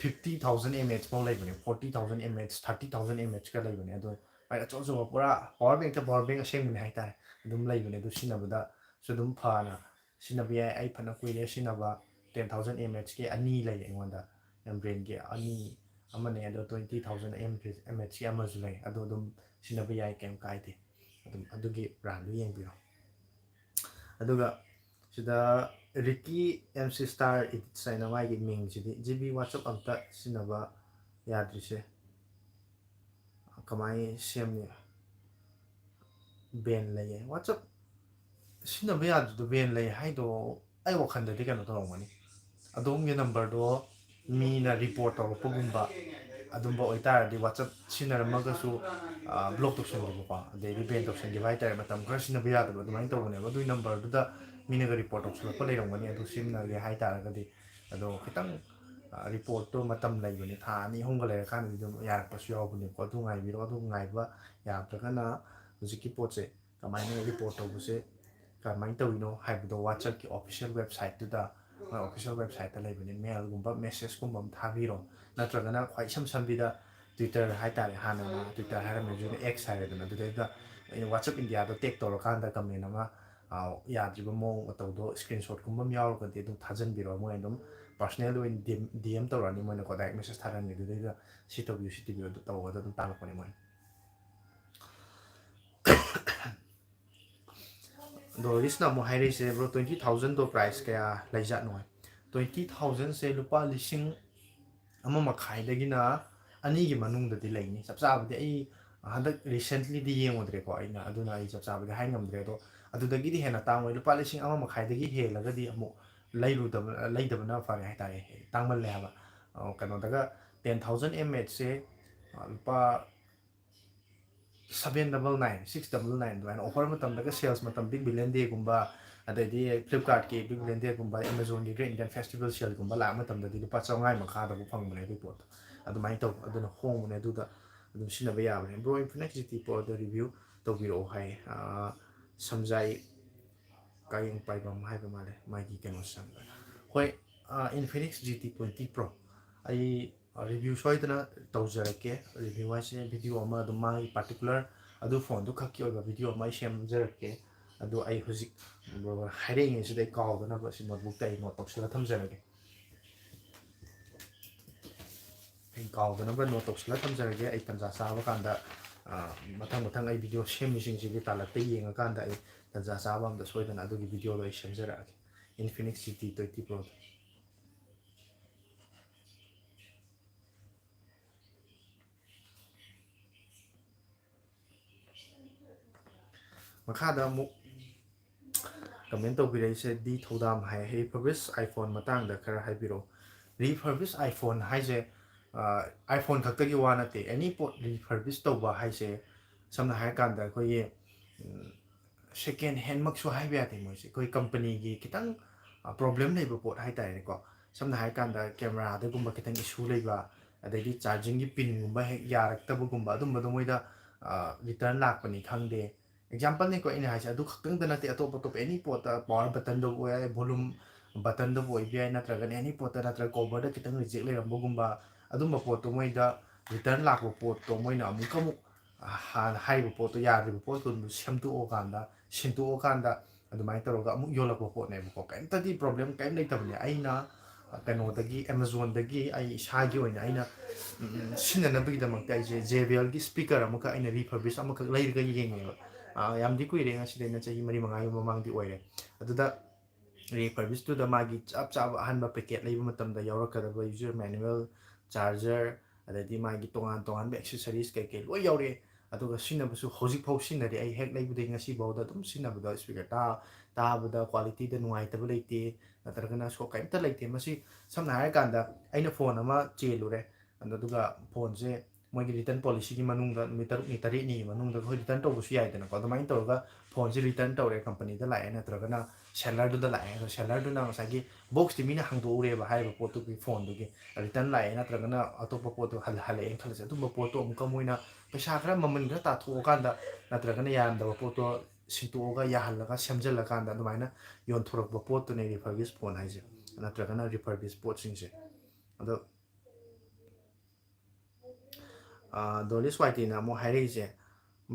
fifty thousand mAh ꯐꯥꯎ ꯂꯩꯕꯅꯦ, forty thousand mAh, thirty thousand mAh ꯀ ꯂꯩꯕꯅꯦ꯫ ꯑꯗꯣ ꯃꯥꯏ ꯑꯆꯧ ꯑꯆꯧꯕ ꯄꯨꯔꯥ ꯄꯋꯥꯔ ꯕꯦꯡꯇ ꯄꯋꯥꯔ ꯕꯦꯡ ꯑꯁꯦꯡꯕꯅꯦ ꯍꯥꯏꯇꯥꯔꯦ, ꯑꯗꯨꯝ ꯂꯩꯕꯅꯦ꯫ ꯑꯗꯨ ꯁꯤꯖꯤꯟꯅꯕꯗꯁꯨ ꯑꯗꯨꯝ ꯐꯅ ꯁꯤꯖꯤꯟꯅꯕ ꯌꯥꯏ꯫ ꯑꯩ ꯐꯅ ꯀꯨꯏꯔꯦ ꯁꯤꯖꯤꯟꯅꯕ, ten thousand mAh ꯀꯤ ꯑꯅꯤ ꯂꯩ ꯑꯩꯉꯣꯟꯗ, ꯑꯦꯝꯕ꯭ꯔꯦꯟꯒꯤ ꯑꯅꯤ ꯑꯃꯅꯦ, ꯑꯗꯣ twenty thousand mAh ꯀꯤ ꯑꯃꯁꯨ ꯂꯩ꯫ ꯑꯗꯣ ꯑꯗꯨꯝ ꯁꯤꯖꯤꯟꯅꯕ ꯌꯥꯏ, ꯀꯩꯝ ꯀꯥꯏꯗꯦ꯫ ꯑꯗꯨꯝ ꯑꯗꯨꯒꯤ ꯕ꯭ꯔꯥꯟꯗꯨ ꯌꯦꯡꯕꯤꯔꯣ꯫ ꯑꯗꯨꯒ ꯁꯤꯗ Ricky M C Star Edits ꯍꯥꯏꯅ ꯃꯥꯒꯤ ꯃꯤꯡꯁꯤꯗꯤ, "ꯖꯤ ꯕꯤ WhatsApp ꯑꯝꯇ ꯁꯤꯖꯤꯟꯅꯕ ꯌꯥꯗ꯭ꯔꯤꯁꯦ ꯀꯃꯥꯏꯅ ꯁꯦꯝꯅꯤ?" ꯕꯦꯟ ꯂꯩꯌꯦ꯫ WhatsApp ꯁꯤꯖꯤꯟꯅꯕ ꯌꯥꯗ꯭ꯔꯤꯗꯣ, ꯕꯦꯟ ꯂꯩ ꯍꯥꯏꯗꯣ, ꯑꯩ ꯋꯥꯈꯜꯗꯗꯤ ꯀꯩꯅꯣ ꯇꯧꯔꯝꯒꯅꯤ, ꯑꯗꯣꯝꯒꯤ ꯅꯝꯕꯔꯗꯣ ꯃꯤꯅ ꯔꯤꯄꯣꯔꯠ ꯇꯧꯔꯛꯄꯒꯨꯝꯕ ꯑꯗꯨꯝꯕ ꯑꯣꯏꯇꯥꯔꯗꯤ, WhatsApp ꯁꯤꯖꯤꯟꯅꯔꯝꯃꯒꯁꯨ, ꯑ, ꯕ꯭ꯂꯣꯛ ꯇꯧꯁꯟꯈꯤꯕꯀꯣ, ꯑꯗꯩꯗꯤ ꯕꯦꯟ ꯇꯧꯁꯟꯈꯤꯕ ꯍꯥꯏꯇꯥꯔꯦ, ꯃꯇꯝ ꯈꯔ ꯁꯤꯖꯤꯟꯅꯕ ꯌꯥꯗꯕ ꯑꯗꯨꯃꯥꯏꯅ ꯇꯧꯕꯅꯦꯕ꯫ ꯑꯗꯨꯒꯤ ꯅꯝꯕꯔꯗꯨꯗ ꯃꯤꯅꯒ ꯔꯤꯄꯣꯔꯠ ꯇꯧꯁꯜꯂꯛꯄ ꯂꯩꯔꯝꯒꯅꯤ꯫ ꯑꯗꯨ ꯁꯤꯖꯤꯟꯅꯒꯦ ꯍꯥꯏꯇꯥꯔꯒꯗꯤ, ꯑꯗꯣ ꯈꯤꯇꯪ ꯔꯤꯄꯣꯔꯠꯇꯣ ꯃꯇꯝ ꯂꯩꯕꯅꯤ, ꯊꯥ ꯑꯅꯤ ꯑꯍꯨꯝꯒ ꯂꯩꯔꯀꯥꯟꯗꯗꯤ ꯑꯗꯨꯝ ꯌꯥꯔꯛꯄꯁꯨ ꯌꯥꯎꯕꯅꯤꯀꯣ꯫ ꯑꯗꯨ ꯉꯥꯏꯕꯤꯔꯣ꯫ ꯑꯗꯨ ꯉꯥꯏꯕ ꯌꯥꯗ꯭ꯔꯒꯅ ꯍꯧꯖꯤꯛꯀꯤ ꯄꯣꯠꯁꯦ ꯀꯃꯥꯏꯅ ꯔꯤꯄꯣꯔꯠ ꯇꯧꯕꯁꯦ ꯀꯃꯥꯏꯅ ꯇꯧꯔꯤꯅꯣ ꯍꯥꯏꯕꯗꯣ WhatsApp-ꯀꯤ official website-ꯇꯨꯗ, ꯃꯣꯏ official website-ꯇ ꯂꯩꯕꯅꯤ, mail-ꯒꯨꯝꯕ, message-ꯀꯨꯝꯕ ꯑꯃ ꯊꯥꯕꯤꯔꯣ꯫ ꯅꯠꯇ꯭ꯔꯒꯅ ꯈ꯭ꯋꯥꯏ ꯏꯁꯝ ꯁꯝꯕꯤꯗ Twitter ꯍꯥꯏꯇꯥꯔꯦ, ꯍꯥꯟꯅꯅ Twitter ꯍꯥꯏꯔꯝꯃꯦ, ꯍꯧꯖꯤꯛꯅ X ꯍꯥꯏꯔꯦꯗꯅ, ꯑꯗꯨꯗꯩꯗ ꯑꯩꯅ WhatsApp India-ꯗ tag ꯇꯧꯔꯀꯥꯟꯗ comment ꯑꯃ, ꯑ, ꯌꯥꯗ꯭ꯔꯤꯕ ꯃꯑꯣꯡ ꯃꯇꯧꯗꯣ screenshot-ꯀꯨꯝꯕ ꯑꯃ ꯌꯥꯎꯔꯒꯗꯤ ꯑꯗꯨꯝ ꯊꯥꯖꯟꯕꯤꯔꯣ꯫ ꯃꯣꯏ ꯑꯗꯨꯝ personal ꯑꯣꯏꯅ DM, DM ꯇꯧꯔꯛꯑꯅꯤ ꯃꯣꯏꯅꯀꯣ, direct message ꯊꯥꯔꯛꯑꯅꯤ꯫ ꯑꯗꯨꯗꯩꯗ "ꯁꯤ ꯇꯧꯕꯤꯌꯨ, ꯁꯤ ꯇꯧꯕꯤꯌꯨ" ꯑꯗꯨ ꯇꯧꯔꯒ ꯑꯗꯨꯝ ꯇꯥꯜꯂꯛꯄꯅꯦ ꯃꯣꯏ꯫ ꯑꯗꯣ ꯔꯤꯁꯅ ꯑꯃꯨꯛ ꯍꯥꯏꯔꯛꯏꯁꯦ, "Bro, twenty thousand-ꯗꯣ price ꯀꯌꯥ ꯂꯩꯖꯥꯠꯅꯣ?" Twenty thousand-ꯁꯦ ꯂꯨꯄꯥ ꯂꯤꯁꯤꯡ ꯑꯃ ꯃꯈꯥꯏꯗꯒꯤꯅ ꯑꯅꯤꯒꯤ ꯃꯅꯨꯡꯗꯗꯤ ꯂꯩꯅꯤ꯫ ꯆꯞ ꯆꯥꯕꯗꯤ ꯑꯩ ꯍꯟꯗꯛ recently-ꯗꯤ ꯌꯦꯡꯉꯨꯗ꯭ꯔꯦꯀꯣ, ꯑꯩꯅ, ꯑꯗꯨꯅ ꯑꯩ ꯆꯞ ꯆꯥꯕꯗꯤ ꯍꯥꯏ ꯉꯝꯗ꯭ꯔꯦ꯫ ꯑꯗꯣ ꯑꯗꯨꯗꯒꯤꯗꯤ ꯍꯦꯟꯅ ꯇꯥꯡꯉꯣꯏ꯫ ꯂꯨꯄꯥ ꯂꯤꯁꯤꯡ ꯑꯃ ꯃꯈꯥꯏꯗꯒꯤ ꯍꯦꯜꯂꯒꯗꯤ ꯑꯃꯨꯛ ꯂꯩꯔꯨꯗꯕ, ꯂꯩꯗꯕꯅ ꯐꯔꯦ ꯍꯥꯏꯇꯥꯔꯦ, ꯇꯥꯡꯃꯜꯂꯦ ꯍꯥꯏꯕ꯫ ꯑ, ꯀꯩꯅꯣꯗꯒ ten thousand mAh-ꯁꯦ, ꯑ, ꯂꯨꯄꯥ seven double nine, six double nine ꯑꯗꯨꯃꯥꯏꯅ offer ꯃꯇꯝꯗꯒ, sales ꯃꯇꯝ, Big Billion Day-ꯒꯨꯝꯕ, ꯑꯗꯩꯗꯤ Flipkart-ꯀꯤ Big Billion Day-ꯒꯨꯝꯕ, Amazon-ꯒꯤ Great Indian Festival sale-ꯒꯨꯝꯕ ꯂꯥꯛꯄ ꯃꯇꯝꯗꯗꯤ ꯂꯨꯄꯥ ꯆꯥꯝꯃꯉꯥ ꯃꯈꯥꯗꯕꯨ ꯐꯪꯕꯅꯦ ꯑꯗꯨꯒꯤ ꯄꯣꯠꯇꯣ꯫ ꯑꯗꯨꯃꯥꯏꯅ ꯇꯧꯕ, ꯑꯗꯨꯅ ꯍꯣꯡꯕꯅꯦ, ꯑꯗꯨꯗ ꯑꯗꯨꯝ ꯁꯤꯖꯤꯟꯅꯕ ꯌꯥꯕꯅꯦ꯫ "Bro, Infinix G T Pro-ꯗ review ꯇꯧꯕꯤꯔꯛꯑꯣ" ꯍꯥꯏ꯫ ꯑꯥ, ꯁꯝꯖꯥꯏ ꯀꯥꯌꯦꯡ ꯄꯥꯏꯕꯝ ꯍꯥꯏꯕ ꯃꯥꯜꯂꯦ ꯃꯥꯒꯤ ꯀꯩꯅꯣꯁꯦ꯫ ꯍꯣꯏ, ꯑꯥ, Infinix G T twenty Pro ꯑꯩ review ꯁꯣꯏꯗꯅ ꯇꯧꯖꯔꯛꯀꯦ꯫ Review ꯍꯥꯏꯁꯦ video ꯑꯃ ꯑꯗꯨꯝ ꯃꯥꯒꯤ particular ꯑꯗꯨ phone-ꯗꯨ ꯈꯛꯀꯤ ꯑꯣꯏꯕ video ꯑꯃ ꯑꯩ ꯁꯦꯝꯖꯔꯛꯀꯦ꯫ ꯑꯗꯣ ꯑꯩ ꯍꯧꯖꯤꯛ ꯍꯥꯏꯔꯛꯏꯉꯩꯁꯤꯗ ꯑꯩ ꯀꯥꯎꯗꯅꯕ ꯁꯤ notebook-ꯇ ꯑꯩ note ꯇꯧꯁꯤꯜꯂ ꯊꯝꯖꯔꯒꯦ꯫ ꯑꯩ ꯀꯥꯎꯗꯅꯕ note ꯇꯧꯁꯤꯜꯂ ꯊꯝꯖꯔꯒꯦ꯫ ꯑꯩ ꯇꯟꯖꯥ ꯆꯥꯕ ꯀꯥꯟꯗ, ꯑ, ꯃꯊꯪ ꯃꯊꯪ ꯑꯩ video ꯁꯦꯝꯃꯤꯁꯤꯡꯁꯤꯒꯤ ꯇꯥꯂꯛꯇ ꯌꯦꯡꯉꯀꯥꯟꯗ ꯑꯩ ꯇꯟꯖꯥ ꯆꯥꯕ ꯑꯝꯗ ꯁꯣꯏꯗꯅ ꯑꯗꯨꯒꯤ video-ꯗꯣ ꯑꯩ ꯁꯦꯝꯖꯔꯛꯑꯒꯦ꯫ Infinix G T twenty Pro-ꯗꯣ꯫ ꯃꯈꯥꯗ ꯑꯃꯨꯛ comment ꯇꯧꯕꯤꯔꯛꯏꯁꯦ ꯗꯤ ꯊꯧꯗꯥꯝ ꯍꯥꯏ, "Refurbish iPhone ꯃꯇꯥꯡꯗ ꯈꯔ ꯍꯥꯏꯕꯤꯔꯛꯑꯣ"꯫ Refurbish iPhone ꯍꯥꯏꯁꯦ, ꯑ, iPhone ꯈꯛꯇꯒꯤ ꯋꯥ ꯅꯠꯇꯦ, any ꯄꯣꯠ refurbish ꯇꯧꯕ ꯍꯥꯏꯁꯦ, ꯁꯝꯅ ꯍꯥꯏꯔꯀꯥꯟꯗ ꯑꯩꯈꯣꯏꯒꯤ, ꯎꯝ, second hand-ꯃꯛꯁꯨ ꯍꯥꯏꯕ ꯌꯥꯗꯦ, ꯃꯣꯏꯁꯦ ꯑꯩꯈꯣꯏ company-ꯒꯤ ꯈꯤꯇꯪ, ꯑ, problem ꯂꯩꯕ ꯄꯣꯠ ꯍꯥꯏꯇꯥꯔꯦꯅꯦꯀꯣ꯫ ꯁꯝꯅ ꯍꯥꯏꯔꯀꯥꯟꯗ ꯀꯦꯃꯦꯔꯥꯗꯒꯨꯝꯕ ꯈꯤꯇꯪ ꯏꯁꯨ ꯂꯩꯕ, ꯑꯗꯩꯗꯤ ꯆꯥꯔꯖꯤꯡꯒꯤ ꯄꯤꯟꯒꯨꯝꯕ ꯍꯦꯛ ꯌꯥꯔꯛꯇꯕꯒꯨꯝꯕ, ꯑꯗꯨꯝꯕꯗꯣ ꯃꯣꯏꯗ ꯔꯤꯇꯔꯟ ꯂꯥꯛꯄꯅꯤ ꯈꯪꯗꯦ꯫ ꯑꯦꯛꯖꯥꯝꯄꯜꯅꯤꯀꯣ ꯑꯩꯅ ꯍꯥꯏꯁꯦ, ꯑꯗꯨ ꯈꯛꯇꯪꯗ ꯅꯠꯇꯦ, ꯑꯇꯣꯞ ꯑꯇꯣꯞꯄ ꯑꯦꯅꯤ ꯄꯣꯠꯇ, ꯄꯋꯥꯔ ꯕꯇꯟꯗꯕꯨ ꯑꯣꯏ ꯌꯥꯏ, ꯚꯣꯂꯨꯝ ꯕꯇꯟꯗꯕꯨ ꯑꯣꯏꯕ ꯌꯥꯏ, ꯅꯠꯇ꯭ꯔꯒꯅ ꯑꯦꯅꯤ ꯄꯣꯠꯇ, ꯅꯠꯇ꯭ꯔꯒ ꯀꯣꯕꯔꯗ ꯈꯤꯇꯪ ꯔꯤꯖꯦꯛ ꯂꯩꯔꯝꯕꯒꯨꯝꯕ, ꯑꯗꯨꯝꯕ ꯄꯣꯠꯇꯣ ꯃꯣꯏꯗ ꯔꯤꯇꯔꯟ ꯂꯥꯛꯄ ꯄꯣꯠꯇꯣ ꯃꯣꯏꯅ ꯑꯃꯨꯛꯀ ꯑꯃꯨꯛ ꯍꯥꯟꯅ ꯍꯥꯏꯔꯤꯕ ꯄꯣꯠꯇꯣ, ꯌꯥꯗ꯭ꯔꯤꯕ ꯄꯣꯠꯇꯣ ꯑꯗꯨꯝ ꯁꯦꯝꯗꯣꯛꯑꯀꯥꯟꯗ, ꯁꯤꯟꯇꯣꯛꯑꯀꯥꯟꯗ ꯑꯗꯨꯃꯥꯏꯅ ꯇꯧꯔꯒ ꯑꯃꯨꯛ ꯌꯣꯜꯂꯛꯄ ꯄꯣꯠꯅꯦꯕꯀꯣ꯫ ꯀꯩꯝꯇꯗꯤ ꯄ꯭ꯔꯣꯕ꯭ꯂꯦꯝ ꯀꯩꯝ ꯂꯩꯇꯕꯅꯦ꯫ ꯑꯩꯅ ꯀꯩꯅꯣꯗꯒꯤ, ꯑꯦꯃꯥꯖꯣꯟꯗꯒꯤ ꯑꯩ ꯏꯁꯥꯒꯤ ꯑꯣꯏꯅ ꯑꯩꯅ ꯁꯤꯖꯤꯟꯅꯅꯕꯒꯤꯗꯃꯛꯇ ꯑꯩꯁꯦ ꯖꯦ ꯕꯤ ꯑꯦꯜꯒꯤ ꯁ꯭ꯄꯤꯀꯔ ꯑꯃꯈꯛ ꯑꯩꯅ ꯔꯤꯐꯔꯕꯤꯁ ꯑꯃꯈꯛ ꯂꯩꯔꯒ ꯌꯦꯡꯉꯦꯕ꯫ ꯌꯥꯝꯗꯤ ꯀꯨꯏꯔꯦ, ꯉꯁꯤꯗꯩꯅ ꯆꯍꯤ ꯃꯔꯤ ꯃꯉꯥꯒꯤ ꯃꯃꯥꯡꯗꯤ ꯑꯣꯏꯔꯦ꯫ ꯑꯗꯨꯗ ꯔꯤꯐꯔꯕꯤꯁꯇꯨꯗ ꯃꯥꯒꯤ ꯆꯞ ꯆꯥꯕ ꯑꯍꯟꯕ ꯄꯦꯀꯦꯠ ꯂꯩꯕ ꯃꯇꯝꯗ ꯌꯥꯎꯔꯛꯀꯗꯕ ꯌꯨꯖꯔ ꯃꯦꯅꯨꯋꯦꯜ, ꯆꯥꯔꯖꯔ, ꯑꯗꯩꯗꯤ ꯃꯥꯒꯤ ꯇꯣꯉꯥꯟ ꯇꯣꯉꯥꯟꯕ ꯑꯦꯛꯁꯦꯁꯔꯤꯁ ꯀꯩꯀꯩ ꯂꯣꯏ ꯌꯥꯎꯔꯛꯑꯦ꯫ ꯑꯗꯨꯒ ꯁꯤꯖꯤꯟꯅꯕꯁꯨ ꯍꯧꯖꯤꯛꯐꯥꯎ ꯁꯤꯖꯤꯟꯅꯔꯤ꯫ ꯑꯩ ꯍꯦꯛ ꯂꯩꯕꯗꯒꯤ ꯉꯁꯤꯐꯥꯎꯗ ꯑꯗꯨꯝ ꯁꯤꯖꯤꯟꯅꯕꯗ ꯁ꯭ꯄꯤꯀꯔ ꯇꯥ-, ꯇꯥꯕꯗ ꯀ꯭ꯋꯥꯂꯤꯇꯤꯗ ꯅꯨꯡꯉꯥꯏꯇꯕ ꯂꯩꯇꯦ, ꯅꯠꯇ꯭ꯔꯒꯅ ꯁꯣꯛ ꯀꯩꯝꯇ ꯂꯩꯇꯦ꯫ ꯃꯁꯤ ꯁꯝꯅ ꯍꯥꯏꯔꯀꯥꯟꯗ ꯑꯩꯅ ꯐꯣꯟ ꯑꯃ ꯆꯦꯜꯂꯨꯔꯦ, ꯑꯗꯨꯒ ꯐꯣꯟꯁꯦ ꯃꯣꯏꯒꯤ ꯔꯤꯇꯔꯟ ꯄꯣꯂꯤꯁꯤꯒꯤ ꯃꯅꯨꯡꯗ ꯅꯨꯃꯤꯠ ꯇꯔꯨꯛꯅꯤ ꯇꯔꯦꯠꯅꯤꯒꯤ ꯃꯅꯨꯡꯗ ꯑꯩꯈꯣꯏ ꯔꯤꯇꯔꯟ ꯇꯧꯕꯁꯨ ꯌꯥꯏꯗꯅꯀꯣ꯫ ꯑꯗꯨꯃꯥꯏꯅ ꯇꯧꯔꯒ ꯐꯣꯟꯁꯦ ꯔꯤꯇꯔꯟ ꯇꯧꯔꯦ, ꯀꯝꯄꯅꯤꯗ ꯂꯥꯛꯑꯦ, ꯅꯠꯇ꯭ꯔꯒꯅ ꯁꯦꯂꯔꯗꯨꯗ ꯂꯥꯛꯑꯦ꯫ ꯑꯗꯣ ꯁꯦꯂꯔꯗꯨꯅ ꯉꯁꯥꯏꯒꯤ ꯕꯣꯛꯁꯇꯤ ꯃꯤꯅ ꯍꯥꯡꯗꯣꯛꯎꯔꯦꯕ, ꯍꯥꯏꯔꯤꯕ ꯄꯣꯠꯇꯨꯒꯤ ꯐꯣꯟꯗꯨꯒꯤ ꯔꯤꯇꯔꯟ ꯂꯥꯛꯑꯦ, ꯅꯠꯇ꯭ꯔꯒꯅ ꯑꯇꯣꯞꯄ ꯄꯣꯠꯇꯣ ꯍꯜ-, ꯍꯜꯂꯛꯑꯦꯅ ꯈꯜꯂꯁꯦ꯫ ꯑꯗꯨꯝꯕ ꯄꯣꯠꯇꯣ ꯑꯃꯨꯛꯀ ꯃꯣꯏꯅ ꯄꯩꯁꯥ ꯈꯔ, ꯃꯃꯜ ꯈꯔ ꯇꯥꯊꯣꯛꯑꯀꯥꯟꯗ, ꯅꯠꯇ꯭ꯔꯒꯅ ꯌꯥꯔꯝꯗꯕ ꯄꯣꯠꯇꯣ ꯁꯤꯟꯇꯣꯛꯑꯒ ꯌꯥꯍꯜꯂꯒ ꯁꯦꯝꯖꯤꯜꯂꯀꯥꯟꯗ ꯑꯗꯨꯃꯥꯏꯅ ꯌꯣꯟꯊꯣꯔꯛꯄ ꯄꯣꯠꯇꯨꯅꯦ ꯔꯤꯐꯔꯕꯤꯁ ꯐꯣꯟ ꯍꯥꯏꯁꯦ, ꯅꯠꯇ꯭ꯔꯒꯅ ꯔꯤꯐꯔꯕꯤꯁ ꯄꯣꯠꯁꯤꯡꯁꯦ꯫ ꯑꯗꯣ ꯑꯥ, ꯗꯣꯂꯤꯁ ꯋꯥꯏꯇꯤꯅ ꯑꯃꯨꯛ ꯍꯥꯏꯔꯛꯏꯁꯦ,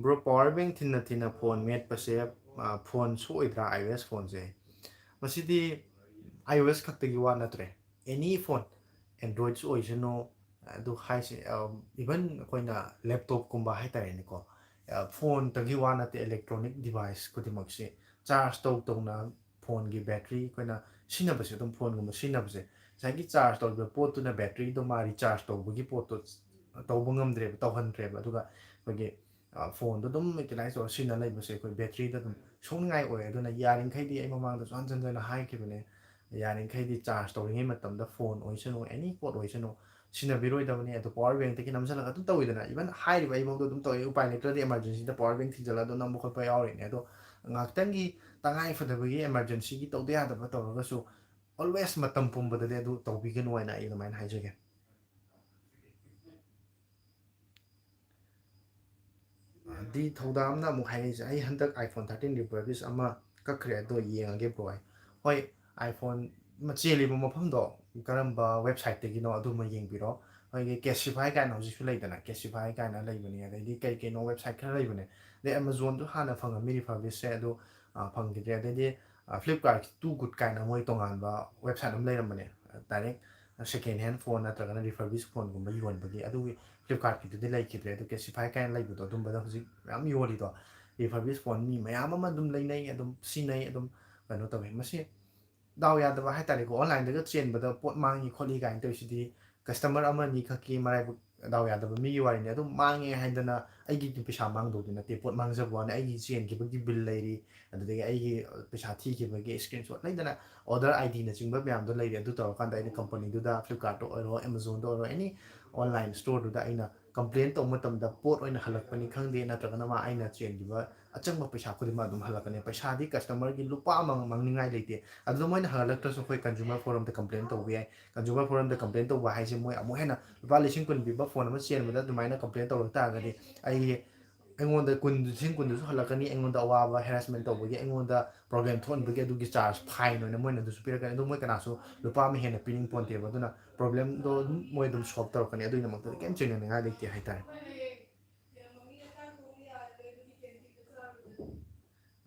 "Bro, power bank ꯊꯤꯟꯅ ꯊꯤꯟꯅ ꯐꯣꯟ ꯃꯦꯠꯄꯁꯦ, ꯑꯥ, ꯐꯣꯟ ꯁꯣꯛꯑꯣꯏꯗ꯭ꯔꯥ, iOS ꯐꯣꯟꯁꯦ?" ꯃꯁꯤꯗꯤ iOS ꯈꯛꯇꯒꯤ ꯋꯥ ꯅꯠꯇ꯭ꯔꯦ, ꯑꯦꯅꯤ ꯐꯣꯟ, Androids ꯑꯣꯏꯁꯅꯨ, ꯑꯗꯨ ꯍꯥꯏꯁꯦ, ꯑꯥ, even ꯑꯩꯈꯣꯏꯅ ꯂꯦꯞꯇꯣꯞꯀꯨꯝꯕ ꯍꯥꯏꯇꯥꯔꯦꯅꯦꯀꯣ, ꯑꯥ, ꯐꯣꯟꯇꯒꯤ ꯋꯥ ꯅꯠꯇꯦ, electronic device ꯈꯨꯗꯤꯡꯃꯛꯁꯦ ꯆꯥꯔꯖ ꯇꯧ ꯇꯧꯅ ꯐꯣꯟꯒꯤ ꯕꯦꯇ꯭ꯔꯤ ꯑꯩꯈꯣꯏꯅ ꯁꯤꯖꯤꯟꯅꯕꯁꯦ, ꯑꯗꯨꯝ ꯐꯣꯟꯒꯨꯝꯕ ꯁꯤꯖꯤꯟꯅꯕꯁꯦ, ꯉꯁꯥꯏꯒꯤ ꯆꯥꯔꯖ ꯇꯧꯔꯤꯕ ꯄꯣꯠꯇꯨꯅ ꯕꯦꯇ꯭ꯔꯤꯗꯣ ꯃꯥ ꯔꯤꯆꯥꯔꯖ ꯇꯧꯕꯒꯤ ꯄꯣꯠꯇꯣ ꯇꯧꯕ ꯉꯝꯗ꯭ꯔꯦꯕ, ꯇꯧꯍꯟꯗ꯭ꯔꯦꯕ꯫ ꯑꯗꯨꯒ ꯑꯩꯈꯣꯏꯒꯤ, ꯑ, ꯐꯣꯟꯗꯣ ꯑꯗꯨꯝ ꯌꯨꯇꯤꯂꯥꯏꯁ ꯇꯧꯔ ꯁꯤꯖꯤꯟꯅ ꯂꯩꯕꯁꯦ ꯑꯩꯈꯣꯏ ꯕꯦꯇ꯭ꯔꯤꯗ ꯑꯗꯨꯝ ꯁꯣꯛꯅꯤꯡꯉꯥꯏ ꯑꯣꯏ꯫ ꯑꯗꯨꯅ ꯌꯥꯔꯤꯃꯈꯩꯗꯤ ꯑꯩ ꯃꯃꯥꯡꯗꯁꯨ ꯍꯟꯖꯟ ꯍꯟꯖꯟꯅ ꯍꯥꯏꯈꯤꯕꯅꯦ, ꯌꯥꯔꯤꯃꯈꯩꯗꯤ ꯆꯥꯔꯖ ꯇꯧꯔꯤꯉꯩ ꯃꯇꯝꯗ ꯐꯣꯟ ꯑꯣꯏꯁꯅꯨ, ꯑꯦꯅꯤ ꯄꯣꯠ ꯑꯣꯏꯁꯅꯨ, ꯁꯤꯖꯤꯟꯅꯕꯤꯔꯣꯏꯗꯕꯅꯤ꯫ ꯑꯗꯣ ꯄꯋꯥꯔ ꯕꯦꯡꯛꯇꯒꯤ ꯅꯝꯁꯤꯜꯂꯒ ꯑꯗꯨꯝ ꯇꯧꯋꯤꯗꯅ, even ꯍꯥꯏꯔꯤꯕ ꯑꯩꯐꯥꯎꯗ ꯑꯗꯨꯝ ꯇꯧꯋꯤ꯫ ꯎꯄꯥꯏ ꯂꯩꯇ꯭ꯔꯗꯤ ꯏꯃꯥꯔꯖꯦꯟꯁꯤꯗ ꯄꯋꯥꯔ ꯕꯦꯡꯛ ꯊꯤꯟꯖꯤꯜꯂꯒ ꯑꯗꯨꯝ ꯅꯝꯕ ꯈꯣꯠꯄ ꯌꯥꯎꯔꯤꯅꯦ꯫ ꯑꯗꯣ ꯉꯥꯏꯍꯥꯛꯇꯪꯒꯤ ꯇꯉꯥꯏ ꯐꯗꯕꯒꯤ, ꯏꯃꯥꯔꯖꯦꯟꯁꯤꯒꯤ ꯇꯧꯗ ꯌꯥꯗꯕ ꯇꯧꯔꯒꯁꯨ, always ꯃꯇꯝ ꯄꯨꯝꯕꯗꯗꯤ ꯑꯗꯨ ꯇꯧꯕꯤꯒꯅꯨ ꯍꯥꯏꯅ ꯑꯩ ꯑꯗꯨꯃꯥꯏꯅ ꯍꯥꯏꯖꯒꯦ꯫ ꯑ, ꯗꯤ ꯊꯧꯗꯥꯝꯅ ꯑꯃꯨꯛ ꯍꯥꯏꯔꯛꯏꯁꯦ, "ꯑꯩ ꯍꯟꯗꯛ iPhone thirteen refurbish ꯑꯃ ꯀꯛꯈ꯭ꯔꯦ, ꯑꯗꯣ ꯌꯦꯡꯉꯒꯦ bro" ꯍꯥꯏ꯫ ꯍꯣꯏ, iPhone ꯑꯃ ꯆꯦꯜꯂꯤꯕ ꯃꯐꯝꯗꯣ ꯀꯔꯝꯕ websiteꯇꯒꯤꯅꯣ ꯑꯗꯨꯃ ꯌꯦꯡꯕꯤꯔꯣ꯫ ꯑꯩꯈꯣꯏꯒꯤ Casetify ꯀꯥꯏꯅ ꯍꯧꯖꯤꯛꯁꯨ ꯂꯩꯗꯅ, Casetify ꯀꯥꯏꯅ ꯂꯩꯕꯅꯦ, ꯑꯗꯩꯗꯤ ꯀꯩ ꯀꯩꯅꯣ website ꯈꯔ ꯂꯩꯕꯅꯦ, ꯑꯗꯩ Amazonꯁꯨ ꯍꯥꯟꯅ ꯐꯪꯉꯝꯃꯤ refurbishꯁꯦ, ꯑꯗꯣ, ꯑ, ꯐꯪꯈꯤꯗ꯭ꯔꯦ꯫ ꯑꯗꯩꯗꯤ, ꯑ, Flipkart Too Good ꯀꯥꯏꯅ ꯃꯣꯏ ꯇꯣꯉꯥꯟꯕ website ꯑꯃ ꯂꯩꯔꯝꯕꯅꯦ, direct second hand phone ꯅꯠꯇ꯭ꯔꯒꯅ refurbish phoneꯒꯨꯝꯕ ꯌꯣꯟꯕꯒꯤ, ꯑꯗꯨꯒꯤ Flipkartꯀꯤꯗꯨꯗꯤ ꯂꯩꯈꯤꯗ꯭ꯔꯦ꯫ ꯑꯗꯣ Casetify ꯀꯥꯏꯅ ꯂꯩꯕꯗꯣ, ꯑꯗꯨꯝꯕꯗ ꯍꯧꯖꯤꯛ ꯃꯌꯥꯝ ꯌꯣꯜꯂꯤꯗꯣ, refurbish phone ꯃꯤ ꯃꯌꯥꯝ ꯑꯃ ꯑꯗꯨꯝ ꯂꯩꯅꯩ, ꯑꯗꯨꯝ ꯁꯤꯖꯤꯟꯅꯩ, ꯑꯗꯨꯝ ꯀꯩꯅꯣ ꯇꯧꯋꯤ꯫ ꯃꯁꯤ ꯗꯥꯎ ꯌꯥꯗꯕ ꯍꯥꯏꯇꯥꯔꯦꯀꯣ, onlineꯗꯒ ꯆꯦꯟꯕꯗ ꯄꯣꯠ ꯃꯥꯡꯉꯤ ꯈꯣꯠꯂꯤ ꯀꯥꯏꯅ ꯇꯧꯔꯤꯁꯤꯗꯤ customer ꯑꯃ ꯑꯅꯤ ꯈꯛꯀꯤ ꯃꯔꯥꯏꯕꯛ, ꯗꯥꯎ ꯌꯥꯗꯕ ꯃꯤꯒꯤ ꯋꯥꯔꯤꯅꯤ꯫ ꯑꯗꯨꯝ ꯃꯥꯡꯉꯦ ꯍꯥꯏꯗꯅ ꯑꯩꯒꯤ ꯄꯩꯁꯥ ꯃꯥꯡꯗꯧꯗꯤ ꯅꯠꯇꯦ, ꯄꯣꯠ ꯃꯥꯡꯖꯕ ꯋꯥꯅꯤ꯫ ꯑꯩꯒꯤ ꯆꯦꯟꯈꯤꯕꯒꯤ bill ꯂꯩꯔꯤ, ꯑꯗꯨꯗꯒꯤ ꯑꯩꯒꯤ ꯄꯩꯁꯥ ꯊꯤꯈꯤꯕꯒꯤ screenshot ꯂꯩꯗꯅ, order IDꯅꯆꯤꯡꯕ ꯃꯌꯥꯝꯗꯣ ꯂꯩꯔꯤ꯫ ꯑꯗꯨ ꯇꯧꯔꯀꯥꯟꯗ ꯑꯩꯅ companyꯗꯨꯗ, Flipkartꯇ ꯑꯣꯏꯔꯣ, Amazonꯗ ꯑꯣꯏꯔꯣ, any online storeꯗꯨꯗ ꯑꯩꯅ complain ꯇꯧꯕ ꯃꯇꯝꯗ ꯄꯣꯠ ꯑꯣꯏꯅ ꯍꯜꯂꯛꯄꯅꯤ ꯈꯪꯗꯦ, ꯅꯠꯇ꯭ꯔꯒꯅ ꯃꯥ ꯑꯩꯅ ꯆꯦꯟꯈꯤꯕ ꯑꯆꯪꯕ ꯄꯩꯁꯥ ꯈꯨꯗꯤꯡꯃꯛ ꯑꯗꯨꯝ ꯍꯜꯂꯛꯀꯅꯤ꯫ ꯄꯩꯁꯥꯗꯤ customerꯒꯤ ꯂꯨꯄꯥ ꯑꯃ ꯃꯥꯡꯅꯤꯡꯉꯥꯏ ꯂꯩꯇꯦ꯫ ꯑꯗꯨꯗ ꯃꯣꯏꯅ ꯍꯜꯂꯛꯇ꯭ꯔꯁꯨ ꯑꯩꯈꯣꯏ consumer forumꯗ complain ꯇꯧꯕ ꯌꯥꯏ꯫ Consumer forumꯗ complain ꯇꯧꯕ ꯍꯥꯏꯁꯦ ꯃꯣꯏ ꯑꯃꯨꯛ ꯍꯦꯟꯅ ꯂꯨꯄꯥ ꯂꯤꯁꯤꯡ ꯀꯨꯟ ꯄꯤꯕ phone ꯑꯃ ꯆꯦꯟꯕꯗ ꯑꯗꯨꯃꯥꯏꯅ complain ꯇꯧꯔꯛ ꯇꯥꯔꯒꯗꯤ ꯑꯩꯒꯤ, ꯑꯩꯉꯣꯟꯗ ꯀꯨꯟ, ꯂꯤꯁꯤꯡ ꯀꯨꯟꯗꯨꯁꯨ ꯍꯜꯂꯛꯀꯅꯤ, ꯑꯩꯉꯣꯟꯗ ꯑꯋꯥꯕ, harassment ꯇꯧꯕꯒꯤ, ꯑꯩꯉꯣꯟꯗ problem ꯊꯣꯛꯍꯟꯕꯒꯤ ꯑꯗꯨꯒꯤ charge, fine ꯑꯣꯏꯅ ꯃꯣꯏꯅ ꯑꯗꯨꯁꯨ ꯄꯤꯔꯛꯀꯅꯤ꯫ ꯑꯗꯣ ꯃꯣꯏ ꯀꯅꯥꯁꯨ ꯂꯨꯄꯥ ꯑꯃ ꯍꯦꯟꯅ ꯄꯤꯅꯤꯡ ꯄꯣꯟꯇꯦꯕ꯫ ꯑꯗꯨꯅ problemꯗꯣ ꯑꯗꯨꯝ ꯃꯣꯏ ꯑꯗꯨꯝ solve ꯇꯧꯔꯛꯀꯅꯤ꯫ ꯑꯗꯨꯒꯤꯗꯃꯛꯇꯗꯤ ꯀꯩꯝ ꯆꯤꯡꯅꯅꯤꯡꯉꯥꯏ ꯂꯩꯇꯦ ꯍꯥꯏꯇꯥꯔꯦ꯫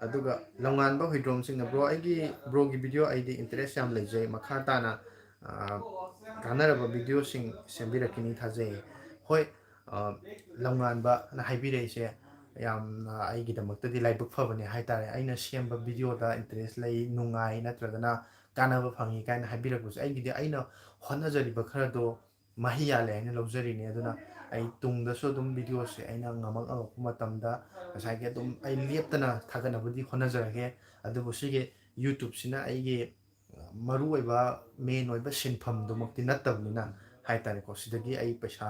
ꯑꯗꯨꯒ ꯂꯝꯉꯥꯟꯕ ꯍꯨꯏꯗ꯭ꯔꯣꯝꯁꯤꯡꯅ, "Bro, ꯑꯩꯒꯤ, broꯒꯤ video ꯑꯩꯗꯤ interest ꯌꯥꯝ ꯂꯩꯖꯩ, ꯃꯈꯥ ꯇꯥꯅ, ꯑ, ꯀꯥꯟꯅꯔꯕ videoꯁꯤꯡ ꯁꯦꯝꯕꯤꯔꯛꯈꯤꯅꯤ ꯊꯥꯖꯩ"꯫ ꯍꯣꯏ, ꯑ, ꯂꯝꯉꯥꯟꯕꯅ ꯍꯥꯏꯕꯤꯔꯛꯏꯁꯦ ꯌꯥꯝꯅ ꯑꯩꯒꯤꯗꯃꯛꯇꯗꯤ ꯂꯥꯏꯕꯛ ꯐꯕꯅꯦ ꯍꯥꯏꯇꯥꯔꯦ꯫ ꯑꯩꯅ ꯁꯦꯝꯕ videoꯗ interest ꯂꯩ, ꯅꯨꯡꯉꯥꯏ, ꯅꯠꯇ꯭ꯔꯒꯅ ꯀꯥꯟꯅꯕ ꯐꯪꯉꯤ ꯀꯥꯏꯅ ꯍꯥꯏꯕꯤꯔꯛꯄꯁꯦ, ꯑꯩꯒꯤꯗꯤ ꯑꯩꯅ ꯍꯣꯠꯅꯖꯔꯤꯕ ꯈꯔꯗꯣ ꯃꯍꯩ ꯌꯥꯜꯂꯦ ꯍꯥꯏꯅ ꯂꯧꯖꯔꯤꯅꯦ꯫ ꯑꯗꯨꯅ ꯑꯩ ꯇꯨꯡꯗꯁꯨ ꯑꯗꯨꯝ videoꯁꯦ ꯑꯩꯅ ꯉꯝꯃꯛ ꯉꯝꯃꯛꯄ ꯃꯇꯝꯗ ꯉꯁꯥꯏꯒꯤ ꯑꯗꯨꯝ ꯑꯩ ꯂꯦꯞꯇꯅ ꯊꯥꯒꯠꯅꯕꯗꯤ ꯍꯣꯠꯅꯖꯔꯒꯦ꯫ ꯑꯗꯨꯕꯨ ꯁꯤꯒꯤ YouTubeꯁꯤꯅ ꯑꯩꯒꯤ ꯃꯔꯨꯑꯣꯏꯕ, main ꯑꯣꯏꯕ ꯁꯤꯟꯐꯝꯗꯨꯃꯛꯇꯤ ꯅꯠꯇꯕꯅꯤꯅ ꯍꯥꯏꯇꯥꯔꯦꯀꯣ, ꯁꯤꯗꯒꯤ ꯑꯩ ꯄꯩꯁꯥ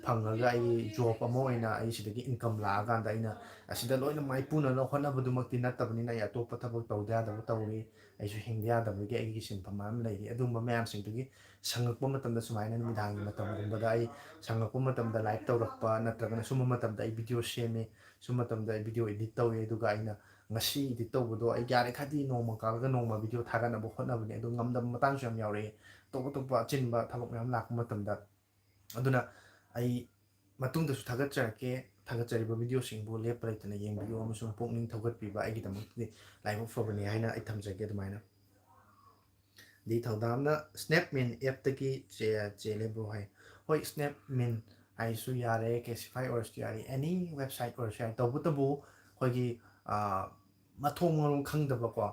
ꯐꯪꯉꯒ ꯑꯩꯒꯤ ꯖꯣꯕ ꯑꯃ ꯑꯣꯏꯅ ꯑꯩ ꯁꯤꯗꯒꯤ ꯏꯟꯀꯝ ꯂꯥꯛꯑꯀꯥꯟꯗ ꯑꯩꯅ ꯑꯁꯤꯗ ꯂꯣꯏꯅ ꯃꯥꯏꯄꯨꯅꯅ ꯍꯣꯠꯅꯕꯗꯨꯃꯛꯇꯤ ꯅꯠꯇꯕꯅꯤꯅ, ꯑꯩ ꯑꯇꯣꯞꯄ ꯊꯕꯛ ꯇꯧꯗ ꯌꯥꯗꯕ ꯇꯧꯔꯤ꯫ ꯑꯩꯁꯨ ꯍꯤꯡꯗ ꯌꯥꯗꯕꯒꯤ ꯑꯩꯒꯤ ꯁꯤꯟꯐꯝ ꯑꯃ ꯂꯩꯔꯤ꯫ ꯑꯗꯨꯒꯨꯝꯕ ꯃꯌꯥꯝꯁꯤꯡꯗꯨꯒꯤ ꯁꯪꯉꯛꯄ ꯃꯇꯝꯗ, ꯁꯨꯃꯥꯏꯅ ꯅꯨꯃꯤꯗꯥꯡꯒꯤ ꯃꯇꯝꯒꯨꯝꯕꯗ ꯑꯩ ꯁꯪꯉꯛꯄ ꯃꯇꯝꯗ ꯂꯥꯏꯚ ꯇꯧꯔꯛꯄ, ꯅꯠꯇ꯭ꯔꯒꯅ ꯁꯨꯝꯕ ꯃꯇꯝꯗ ꯑꯩ ꯚꯤꯗꯤꯑꯣ ꯁꯦꯝꯃꯤ, ꯁꯨꯝꯕ ꯃꯇꯝꯗ ꯑꯩ ꯚꯤꯗꯤꯑꯣ ꯏꯗꯤꯠ ꯇꯧꯋꯤ꯫ ꯑꯗꯨꯒ ꯑꯩꯅ ꯉꯁꯤ ꯏꯗꯤꯠ ꯇꯧꯕꯗꯣ ꯑꯩ ꯌꯥꯔꯤꯈꯩꯗꯤ ꯅꯣꯡꯃ ꯀꯥꯜꯂꯒ ꯅꯣꯡꯃ ꯚꯤꯗꯤꯑꯣ ꯊꯥꯒꯠꯅꯕ ꯍꯣꯠꯅꯕꯅꯦ꯫ ꯑꯗꯨ ꯉꯝꯗꯕ ꯃꯇꯥꯡꯁꯨ ꯌꯥꯝ ꯌꯥꯎꯔꯛꯑꯦ, ꯑꯇꯣꯞ ꯑꯇꯣꯞꯄ ꯑꯆꯤꯟꯕ ꯊꯕꯛ ꯃꯌꯥꯝ ꯂꯥꯛꯄ ꯃꯇꯝꯗ꯫ ꯑꯗꯨꯅ ꯑꯩ ꯃꯇꯨꯡꯗꯁꯨ ꯊꯥꯒꯠꯆꯔꯛꯀꯦ꯫ ꯊꯥꯒꯠꯆꯔꯤꯕ ꯚꯤꯗꯤꯑꯣꯁꯤꯡꯕꯨ ꯂꯦꯞꯄ ꯂꯩꯇꯅ ꯌꯦꯡꯕꯤꯌꯨ ꯑꯃꯁꯨꯡ ꯄꯨꯛꯅꯤꯡ ꯊꯧꯒꯠꯄꯤꯕ ꯑꯩꯒꯤꯗꯃꯛꯇꯗꯤ ꯂꯥꯏꯕꯛ ꯐꯕꯅꯤ ꯍꯥꯏꯅ ꯑꯩ ꯊꯝꯖꯒꯦ꯫ ꯑꯗꯨꯃꯥꯏꯅ ꯗꯤ ꯊꯧꯗꯥꯝꯅ, "ꯁ꯭ꯅꯦꯞꯃꯤꯟ ꯑꯦꯞꯇꯒꯤ ꯆꯦ-, ꯆꯦꯜꯂꯦ ꯕ꯭ꯔꯣ" ꯍꯥꯏ꯫ ꯍꯣꯏ, ꯁ꯭ꯅꯦꯞꯃꯤꯟ ꯍꯥꯏꯁꯨ ꯌꯥꯔꯦ, ꯀꯦꯁꯤꯐꯥꯏ ꯑꯣꯏꯔꯁꯨ ꯌꯥꯔꯦ, ꯑꯦꯅꯤ ꯋꯦꯕꯁꯥꯏꯠ ꯑꯣꯏꯔꯁꯨ ꯌꯥꯔꯦ꯫ ꯇꯧꯕꯇꯕꯨ ꯑꯩꯈꯣꯏꯒꯤ, ꯑ, ꯃꯊꯣꯡ ꯃꯔꯝ ꯈꯪꯗꯕꯀꯣ,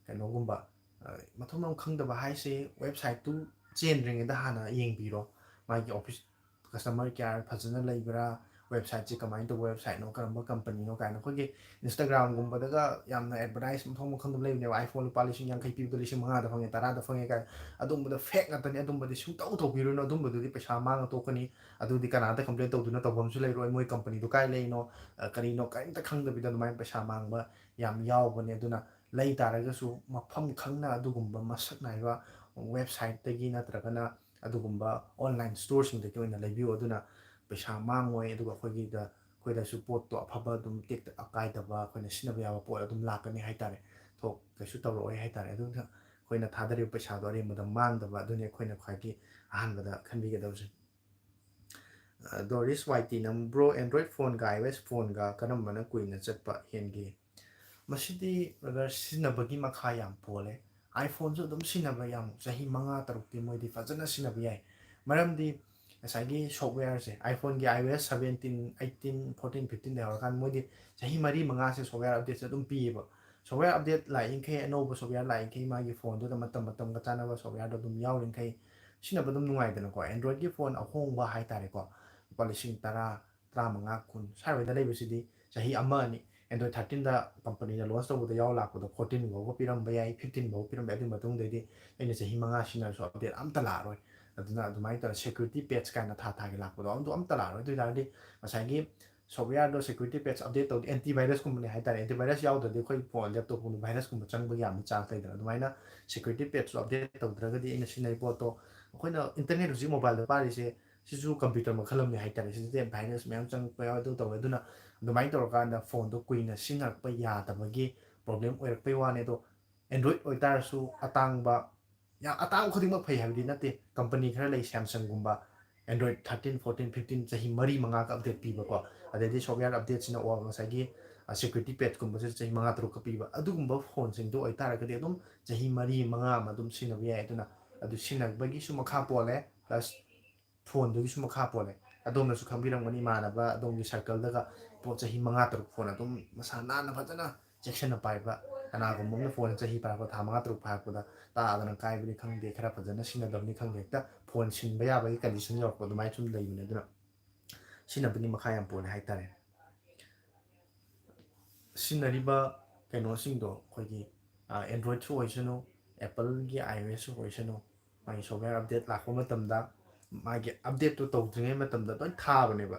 ꯀꯩꯅꯣꯒꯨꯝꯕ, ꯑ, ꯃꯊꯣꯡ ꯃꯔꯝ ꯈꯪꯗꯕ ꯍꯥꯏꯁꯦ, ꯋꯦꯕꯁꯥꯏꯠꯇꯨ ꯆꯦꯟꯗ꯭ꯔꯤꯉꯩꯗ ꯍꯥꯟꯅ ꯌꯦꯡꯕꯤꯔꯣ, ꯃꯥꯒꯤ ꯑꯣꯐꯤꯁ, ꯀꯁꯇꯃꯔ ꯀꯦꯌꯥꯔ ꯐꯖꯅ ꯂꯩꯕ꯭ꯔꯥ, ꯋꯦꯕꯁꯥꯏꯠꯁꯦ ꯀꯃꯥꯏꯅ ꯇꯧꯕ ꯋꯦꯕꯁꯥꯏꯠꯅꯣ, ꯀꯔꯝꯕ ꯀꯝꯄꯅꯤꯅꯣ ꯀꯥꯏꯅ꯫ ꯑꯩꯈꯣꯏꯒꯤ ꯏꯟꯁꯇꯥꯒ꯭ꯔꯥꯝꯒꯨꯝꯕꯗꯒ ꯌꯥꯝꯅ ꯑꯦꯗꯚꯔꯇꯥꯏꯁ ꯃꯊꯣꯡ ꯃꯈꯪꯗ ꯂꯩꯕꯅꯦꯕ, "ꯑꯥꯏꯐꯣꯟ ꯂꯨꯄꯥ ꯂꯤꯁꯤꯡ ꯌꯥꯡꯈꯩ ꯄꯤꯕꯗꯣ ꯂꯤꯁꯤꯡ ꯃꯉꯥꯗ ꯐꯪꯉꯦ, ꯇꯔꯥꯗ ꯐꯪꯉꯦ" ꯀꯥꯏꯅ꯫ ꯑꯗꯨꯝꯕꯗꯣ ꯐꯦꯛ ꯉꯥꯛꯇꯅꯤ, ꯑꯗꯨꯝꯕꯗꯤ ꯁꯨꯡꯇꯧ ꯇꯧꯕꯤꯔꯨꯅꯨ꯫ ꯑꯗꯨꯝꯕꯗꯨꯗꯤ ꯄꯩꯁꯥ ꯃꯥꯡꯉ ꯇꯣꯛꯀꯅꯤ꯫ ꯑꯗꯨꯗꯤ ꯀꯅꯥꯗ ꯀꯝꯄ꯭ꯂꯦꯟ ꯇꯧꯗꯣꯏꯅꯣ, ꯇꯧꯐꯝꯁꯨ ꯂꯩꯔꯣꯏ꯫ ꯃꯣꯏ ꯀꯝꯄꯅꯤꯗꯣ ꯀꯥꯏ ꯂꯩꯅꯣ, ꯑ, ꯀꯔꯤꯅꯣ, ꯀꯔꯤꯝꯇ ꯈꯪꯗꯕꯤꯗ ꯑꯗꯨꯃꯥꯏꯅ ꯄꯩꯁꯥ ꯃꯥꯡꯕ ꯌꯥꯝ ꯌꯥꯎꯕꯅꯦ꯫ ꯑꯗꯨꯅ ꯂꯩ ꯇꯥꯔꯒꯁꯨ ꯃꯐꯝ ꯈꯪꯅ ꯑꯗꯨꯒꯨꯝꯕ ꯃꯁꯛ ꯅꯥꯏꯕ ꯋꯦꯕꯁꯥꯏꯠꯇꯒꯤ ꯅꯠꯇ꯭ꯔꯒꯅ ꯑꯗꯨꯒꯨꯝꯕ ꯑꯣꯟꯂꯥꯏꯟ ꯁ꯭ꯇꯣꯔꯁꯤꯡꯗꯒꯤ ꯑꯣꯏꯅ ꯂꯩꯕꯤꯌꯨ꯫ ꯑꯗꯨꯅ ꯄꯩꯁꯥ ꯃꯥꯡꯉꯣꯏ, ꯑꯗꯨꯒ ꯑꯩꯈꯣꯏꯒꯤꯗ, ꯑꯩꯈꯣꯏꯗꯁꯨ ꯄꯣꯠꯇꯣ ꯑꯐꯕ ꯑꯗꯨꯝ ꯇꯦꯛꯇ ꯀꯥꯏꯗꯕ, ꯑꯩꯈꯣꯏꯅ ꯁꯤꯖꯤꯟꯅꯕ ꯌꯥꯕ ꯄꯣꯠ ꯑꯗꯨꯝ ꯂꯥꯛꯀꯅꯤ ꯍꯥꯏꯇꯥꯔꯦ꯫ ꯊꯣꯛ ꯀꯩꯁꯨ ꯇꯧꯔꯛꯑꯣꯏ ꯍꯥꯏꯇꯥꯔꯦ꯫ ꯑꯗꯨꯅ ꯑꯩꯈꯣꯏꯅ ꯊꯥꯗꯔꯤꯕ ꯄꯩꯁꯥꯗꯣ ꯑꯔꯦꯝꯕꯗ ꯃꯥꯡꯗꯕ, ꯑꯗꯨꯅꯤ ꯑꯩꯈꯣꯏꯅ ꯈ꯭ꯋꯥꯏꯒꯤ ꯑꯍꯥꯟꯕꯗ ꯈꯟꯕꯤꯒꯗꯕꯁꯦ꯫ ꯑ, ꯗꯣꯔꯤꯁ ꯋꯥꯏꯇꯤꯅ, "ꯕ꯭ꯔꯣ, ꯑꯦꯟꯗ꯭ꯔꯣꯏꯗ ꯐꯣꯟꯒ ꯑꯥꯏ ꯑꯣ ꯑꯦꯁ ꯐꯣꯟꯒ ꯀꯔꯝꯕꯅ ꯀꯨꯏꯅ ꯆꯠꯄ ꯍꯦꯟꯒꯦ?" ꯃꯁꯤꯗꯤ, ꯕ꯭ꯔꯗꯔ, ꯁꯤꯖꯤꯟꯅꯕꯒꯤ ꯃꯈꯥ ꯌꯥꯝ ꯄꯣꯜꯂꯦ꯫ ꯑꯥꯏꯐꯣꯟꯁꯨ ꯑꯗꯨꯝ ꯁꯤꯖꯤꯟꯅꯕ ꯌꯥꯝ, ꯆꯍꯤ ꯃꯉꯥ ꯇꯔꯨꯛꯇꯤ ꯃꯣꯏꯗꯤ ꯐꯖꯅ ꯁꯤꯖꯤꯟꯅꯕ ꯌꯥꯏ꯫ ꯃꯔꯝꯗꯤ ꯉꯁꯥꯏꯒꯤ ꯁꯣꯞꯋꯦꯌꯔꯁꯦ, ꯑꯥꯏꯐꯣꯟꯒꯤ I O S seventeen, eighteen, fourteen, fifteen ꯗ ꯌꯧꯔꯀꯥꯟꯗ ꯃꯣꯏꯗꯤ ꯆꯍꯤ ꯃꯔꯤ ꯃꯉꯥꯁꯦ ꯁꯣꯞꯋꯦꯌꯔ ꯑꯞꯗꯦꯠꯁꯦ ꯑꯗꯨꯝ ꯄꯤꯌꯦꯕ꯫ ꯁꯣꯞꯋꯦꯌꯔ ꯑꯞꯗꯦꯠ ꯂꯥꯛꯏꯈꯩ, ꯑꯅꯧꯕ ꯁꯣꯞꯋꯦꯌꯔ ꯂꯥꯛꯏꯈꯩ ꯃꯥꯒꯤ ꯐꯣꯟꯗꯨꯗ ꯃꯇꯝ ꯃꯇꯝꯒ ꯆꯥꯟꯅꯕ ꯁꯣꯞꯋꯦꯌꯔꯗꯣ ꯑꯗꯨꯝ ꯌꯥꯎꯔꯤꯈꯩ ꯁꯤꯖꯤꯟꯅꯕ ꯑꯗꯨꯝ ꯅꯨꯡꯉꯥꯏꯗꯅꯀꯣ꯫ ꯑꯦꯟꯗ꯭ꯔꯣꯏꯗꯀꯤ ꯐꯣꯟ ꯑꯍꯣꯡꯕ ꯍꯥꯏꯇꯥꯔꯦꯀꯣ, ꯂꯨꯄꯥ ꯂꯤꯁꯤꯡ ꯇꯔꯥ, ꯇꯔꯥꯃꯉꯥ, ꯀꯨꯟ ꯁ꯭ꯋꯥꯏꯋꯥꯏꯗ ꯂꯩꯕꯁꯤꯗꯤ ꯆꯍꯤ ꯑꯃ ꯑꯅꯤ, ꯑꯦꯟꯗ꯭ꯔꯣꯏꯗ thirteen ꯗ ꯀꯝꯄꯅꯤꯅ ꯂꯣꯟꯁ ꯇꯧꯕꯗ ꯌꯥꯎ ꯂꯥꯛꯄꯗꯣ fourteen ꯐꯥꯎꯕ ꯄꯤꯔꯝꯕ ꯌꯥꯏ, fifteen ꯐꯥꯎꯕ ꯄꯤꯔꯝꯕ ꯌꯥꯏ꯫ ꯑꯗꯨꯒꯤ ꯃꯇꯨꯡꯗꯩꯗꯤ ꯑꯩꯅ ꯆꯍꯤ ꯃꯉꯥ ꯁꯤꯖꯤꯟꯅꯔꯁꯨ ꯑꯞꯗꯦꯠ ꯑꯝꯇ ꯂꯥꯛꯑꯔꯣꯏ꯫ ꯑꯗꯨꯅ ꯑꯗꯨꯃꯥꯏꯅ ꯇꯧꯔꯒ security patch ꯀꯥꯏꯅ ꯊꯥ ꯊꯥꯒꯤ ꯂꯥꯛꯄꯗꯣ ꯑꯗꯨ ꯑꯝꯇ ꯂꯥꯛꯑꯔꯣꯏ꯫ ꯑꯗꯨ ꯑꯣꯏ ꯇꯥꯔꯗꯤ ꯉꯁꯥꯏꯒꯤ softwareꯗꯣ security patch update ꯇꯧꯗꯦ, antivirusꯀꯨꯝꯕꯅꯦ ꯍꯥꯏꯇꯥꯔꯦ꯫ Antivirus ꯌꯥꯎꯗ꯭ꯔꯗꯤ ꯑꯩꯈꯣꯏ ꯐꯣꯟ laptopꯀꯨꯝꯕ virusꯀꯨꯝꯕ ꯆꯪꯕꯒꯤ ꯌꯥꯝꯅ chance ꯂꯩꯗꯅ꯫ ꯑꯗꯨꯃꯥꯏꯅ security patchꯁꯨ update ꯇꯧꯗ꯭ꯔꯒꯗꯤ ꯑꯩꯅ ꯁꯤꯖꯤꯟꯅꯔꯤꯕ ꯄꯣꯠꯇꯣ, ꯑꯩꯈꯣꯏꯅ internet ꯍꯧꯖꯤꯛ mobileꯗ ꯄꯥꯏꯔꯤꯁꯦ ꯁꯤꯁꯨ computer ꯃꯈꯜ ꯑꯃꯅꯤ ꯍꯥꯏꯇꯥꯔꯦ꯫ ꯁꯤꯗꯗꯤ virus ꯃꯌꯥꯝ ꯆꯪꯉꯛꯄ ꯌꯥꯎꯋꯦ, ꯑꯗꯨ ꯇꯧꯋꯦ꯫ ꯑꯗꯨꯅ ꯑꯗꯨꯃꯥꯏꯅ ꯇꯧꯔꯀꯥꯟꯗ ꯐꯣꯟꯗꯣ ꯀꯨꯏꯅ ꯁꯤꯖꯤꯟꯅꯔꯛꯄ ꯌꯥꯗꯕꯒꯤ problem ꯑꯣꯏꯔꯛꯄꯩ ꯋꯥꯅꯦ꯫ ꯑꯗꯣ Android ꯑꯣꯏꯇꯥꯔꯁꯨ ꯑꯇꯥꯡꯕ, ꯌꯥꯝ ꯑꯇꯥꯡꯕ ꯈꯨꯗꯤꯡꯃꯛ ꯐꯩ ꯍꯥꯏꯕꯗꯤ ꯅꯠꯇꯦ꯫ Company ꯈꯔ ꯂꯩ, Samsungꯒꯨꯝꯕ, Android thirteen, fourteen, fifteen ꯆꯍꯤ ꯃꯔꯤ ꯃꯉꯥꯒ update ꯄꯤꯕꯀꯣ꯫ ꯑꯗꯩꯗꯤ software updateꯁꯤꯅ ꯑꯣ ꯉꯁꯥꯏꯒꯤ security patchꯀꯨꯝꯕꯁꯦ ꯆꯍꯤ ꯃꯉꯥ ꯇꯔꯨꯛꯀ ꯄꯤꯕ꯫ ꯑꯗꯨꯒꯨꯝꯕ ꯐꯣꯟꯁꯤꯡꯗꯣ ꯑꯣꯏꯇꯥꯔꯒꯗꯤ ꯑꯗꯨꯝ ꯆꯍꯤ ꯃꯔꯤ ꯃꯉꯥ ꯑꯃ ꯑꯗꯨꯝ ꯁꯤꯖꯤꯟꯅꯕ ꯌꯥꯏ꯫ ꯑꯗꯨꯅ ꯑꯗꯨ ꯁꯤꯖꯤꯟꯅꯕꯒꯤꯁꯨ ꯃꯈꯥ ꯄꯣꯜꯂꯦ, plus ꯐꯣꯟꯗꯨꯒꯤꯁꯨ ꯃꯈꯥ ꯄꯣꯜꯂꯦ꯫ ꯑꯗꯣꯝꯅꯁꯨ ꯈꯪꯕꯤꯔꯝꯒꯅꯤ, ꯏꯃꯥꯟꯅꯕ ꯑꯗꯣꯝꯒꯤ circleꯗꯒ ꯄꯣꯠ ꯆꯍꯤ ꯃꯉꯥ ꯇꯔꯨꯛ ꯐꯣꯟ ꯑꯗꯨꯝ ꯃꯁꯥ ꯅꯥꯟꯅ ꯐꯖꯅ ꯆꯦꯛꯁꯤꯟꯅ ꯄꯥꯏꯕ, ꯀꯅꯥꯒꯨꯝꯕ ꯑꯃꯅ ꯐꯣꯟ ꯆꯍꯤ ꯄꯥꯏꯔꯛꯄ, ꯊꯥ ꯃꯉꯥ ꯇꯔꯨꯛ ꯄꯥꯏꯔꯛꯄꯗ ꯇꯥꯗꯅ ꯀꯥꯏꯕꯅꯤ ꯈꯪꯗꯦ, ꯈꯔ ꯐꯖꯅ ꯁꯤꯖꯤꯟꯅꯗꯕꯅꯤ ꯈꯪꯗꯦ, ꯍꯦꯛꯇ ꯐꯣꯟ ꯁꯤꯟꯕ ꯌꯥꯕꯒꯤ condition ꯌꯧꯔꯛꯄ ꯑꯗꯨꯃꯥꯏꯅ ꯁꯨꯝ ꯂꯩꯕꯅꯦ꯫ ꯑꯗꯨꯅ ꯁꯤꯖꯤꯟꯅꯕꯒꯤ ꯃꯈꯥ ꯌꯥꯝ ꯄꯣꯜꯂꯦ ꯍꯥꯏꯇꯥꯔꯦ꯫ ꯁꯤꯖꯤꯟꯅꯔꯤꯕ ꯀꯩꯅꯣꯁꯤꯡꯗꯣ, ꯑꯩꯈꯣꯏꯒꯤ Androidꯁꯨ ꯑꯣꯏꯁꯅꯨ, Appleꯒꯤ iOSꯁꯨ ꯑꯣꯏꯁꯅꯨ, ꯃꯥꯒꯤ software update ꯂꯥꯛꯄ ꯃꯇꯝꯗ ꯃꯥꯒꯤ updateꯇꯣ ꯇꯧꯗ꯭ꯔꯤꯉꯩ ꯃꯇꯝꯗ ꯂꯣꯏ ꯊꯥꯕꯅꯦꯕ꯫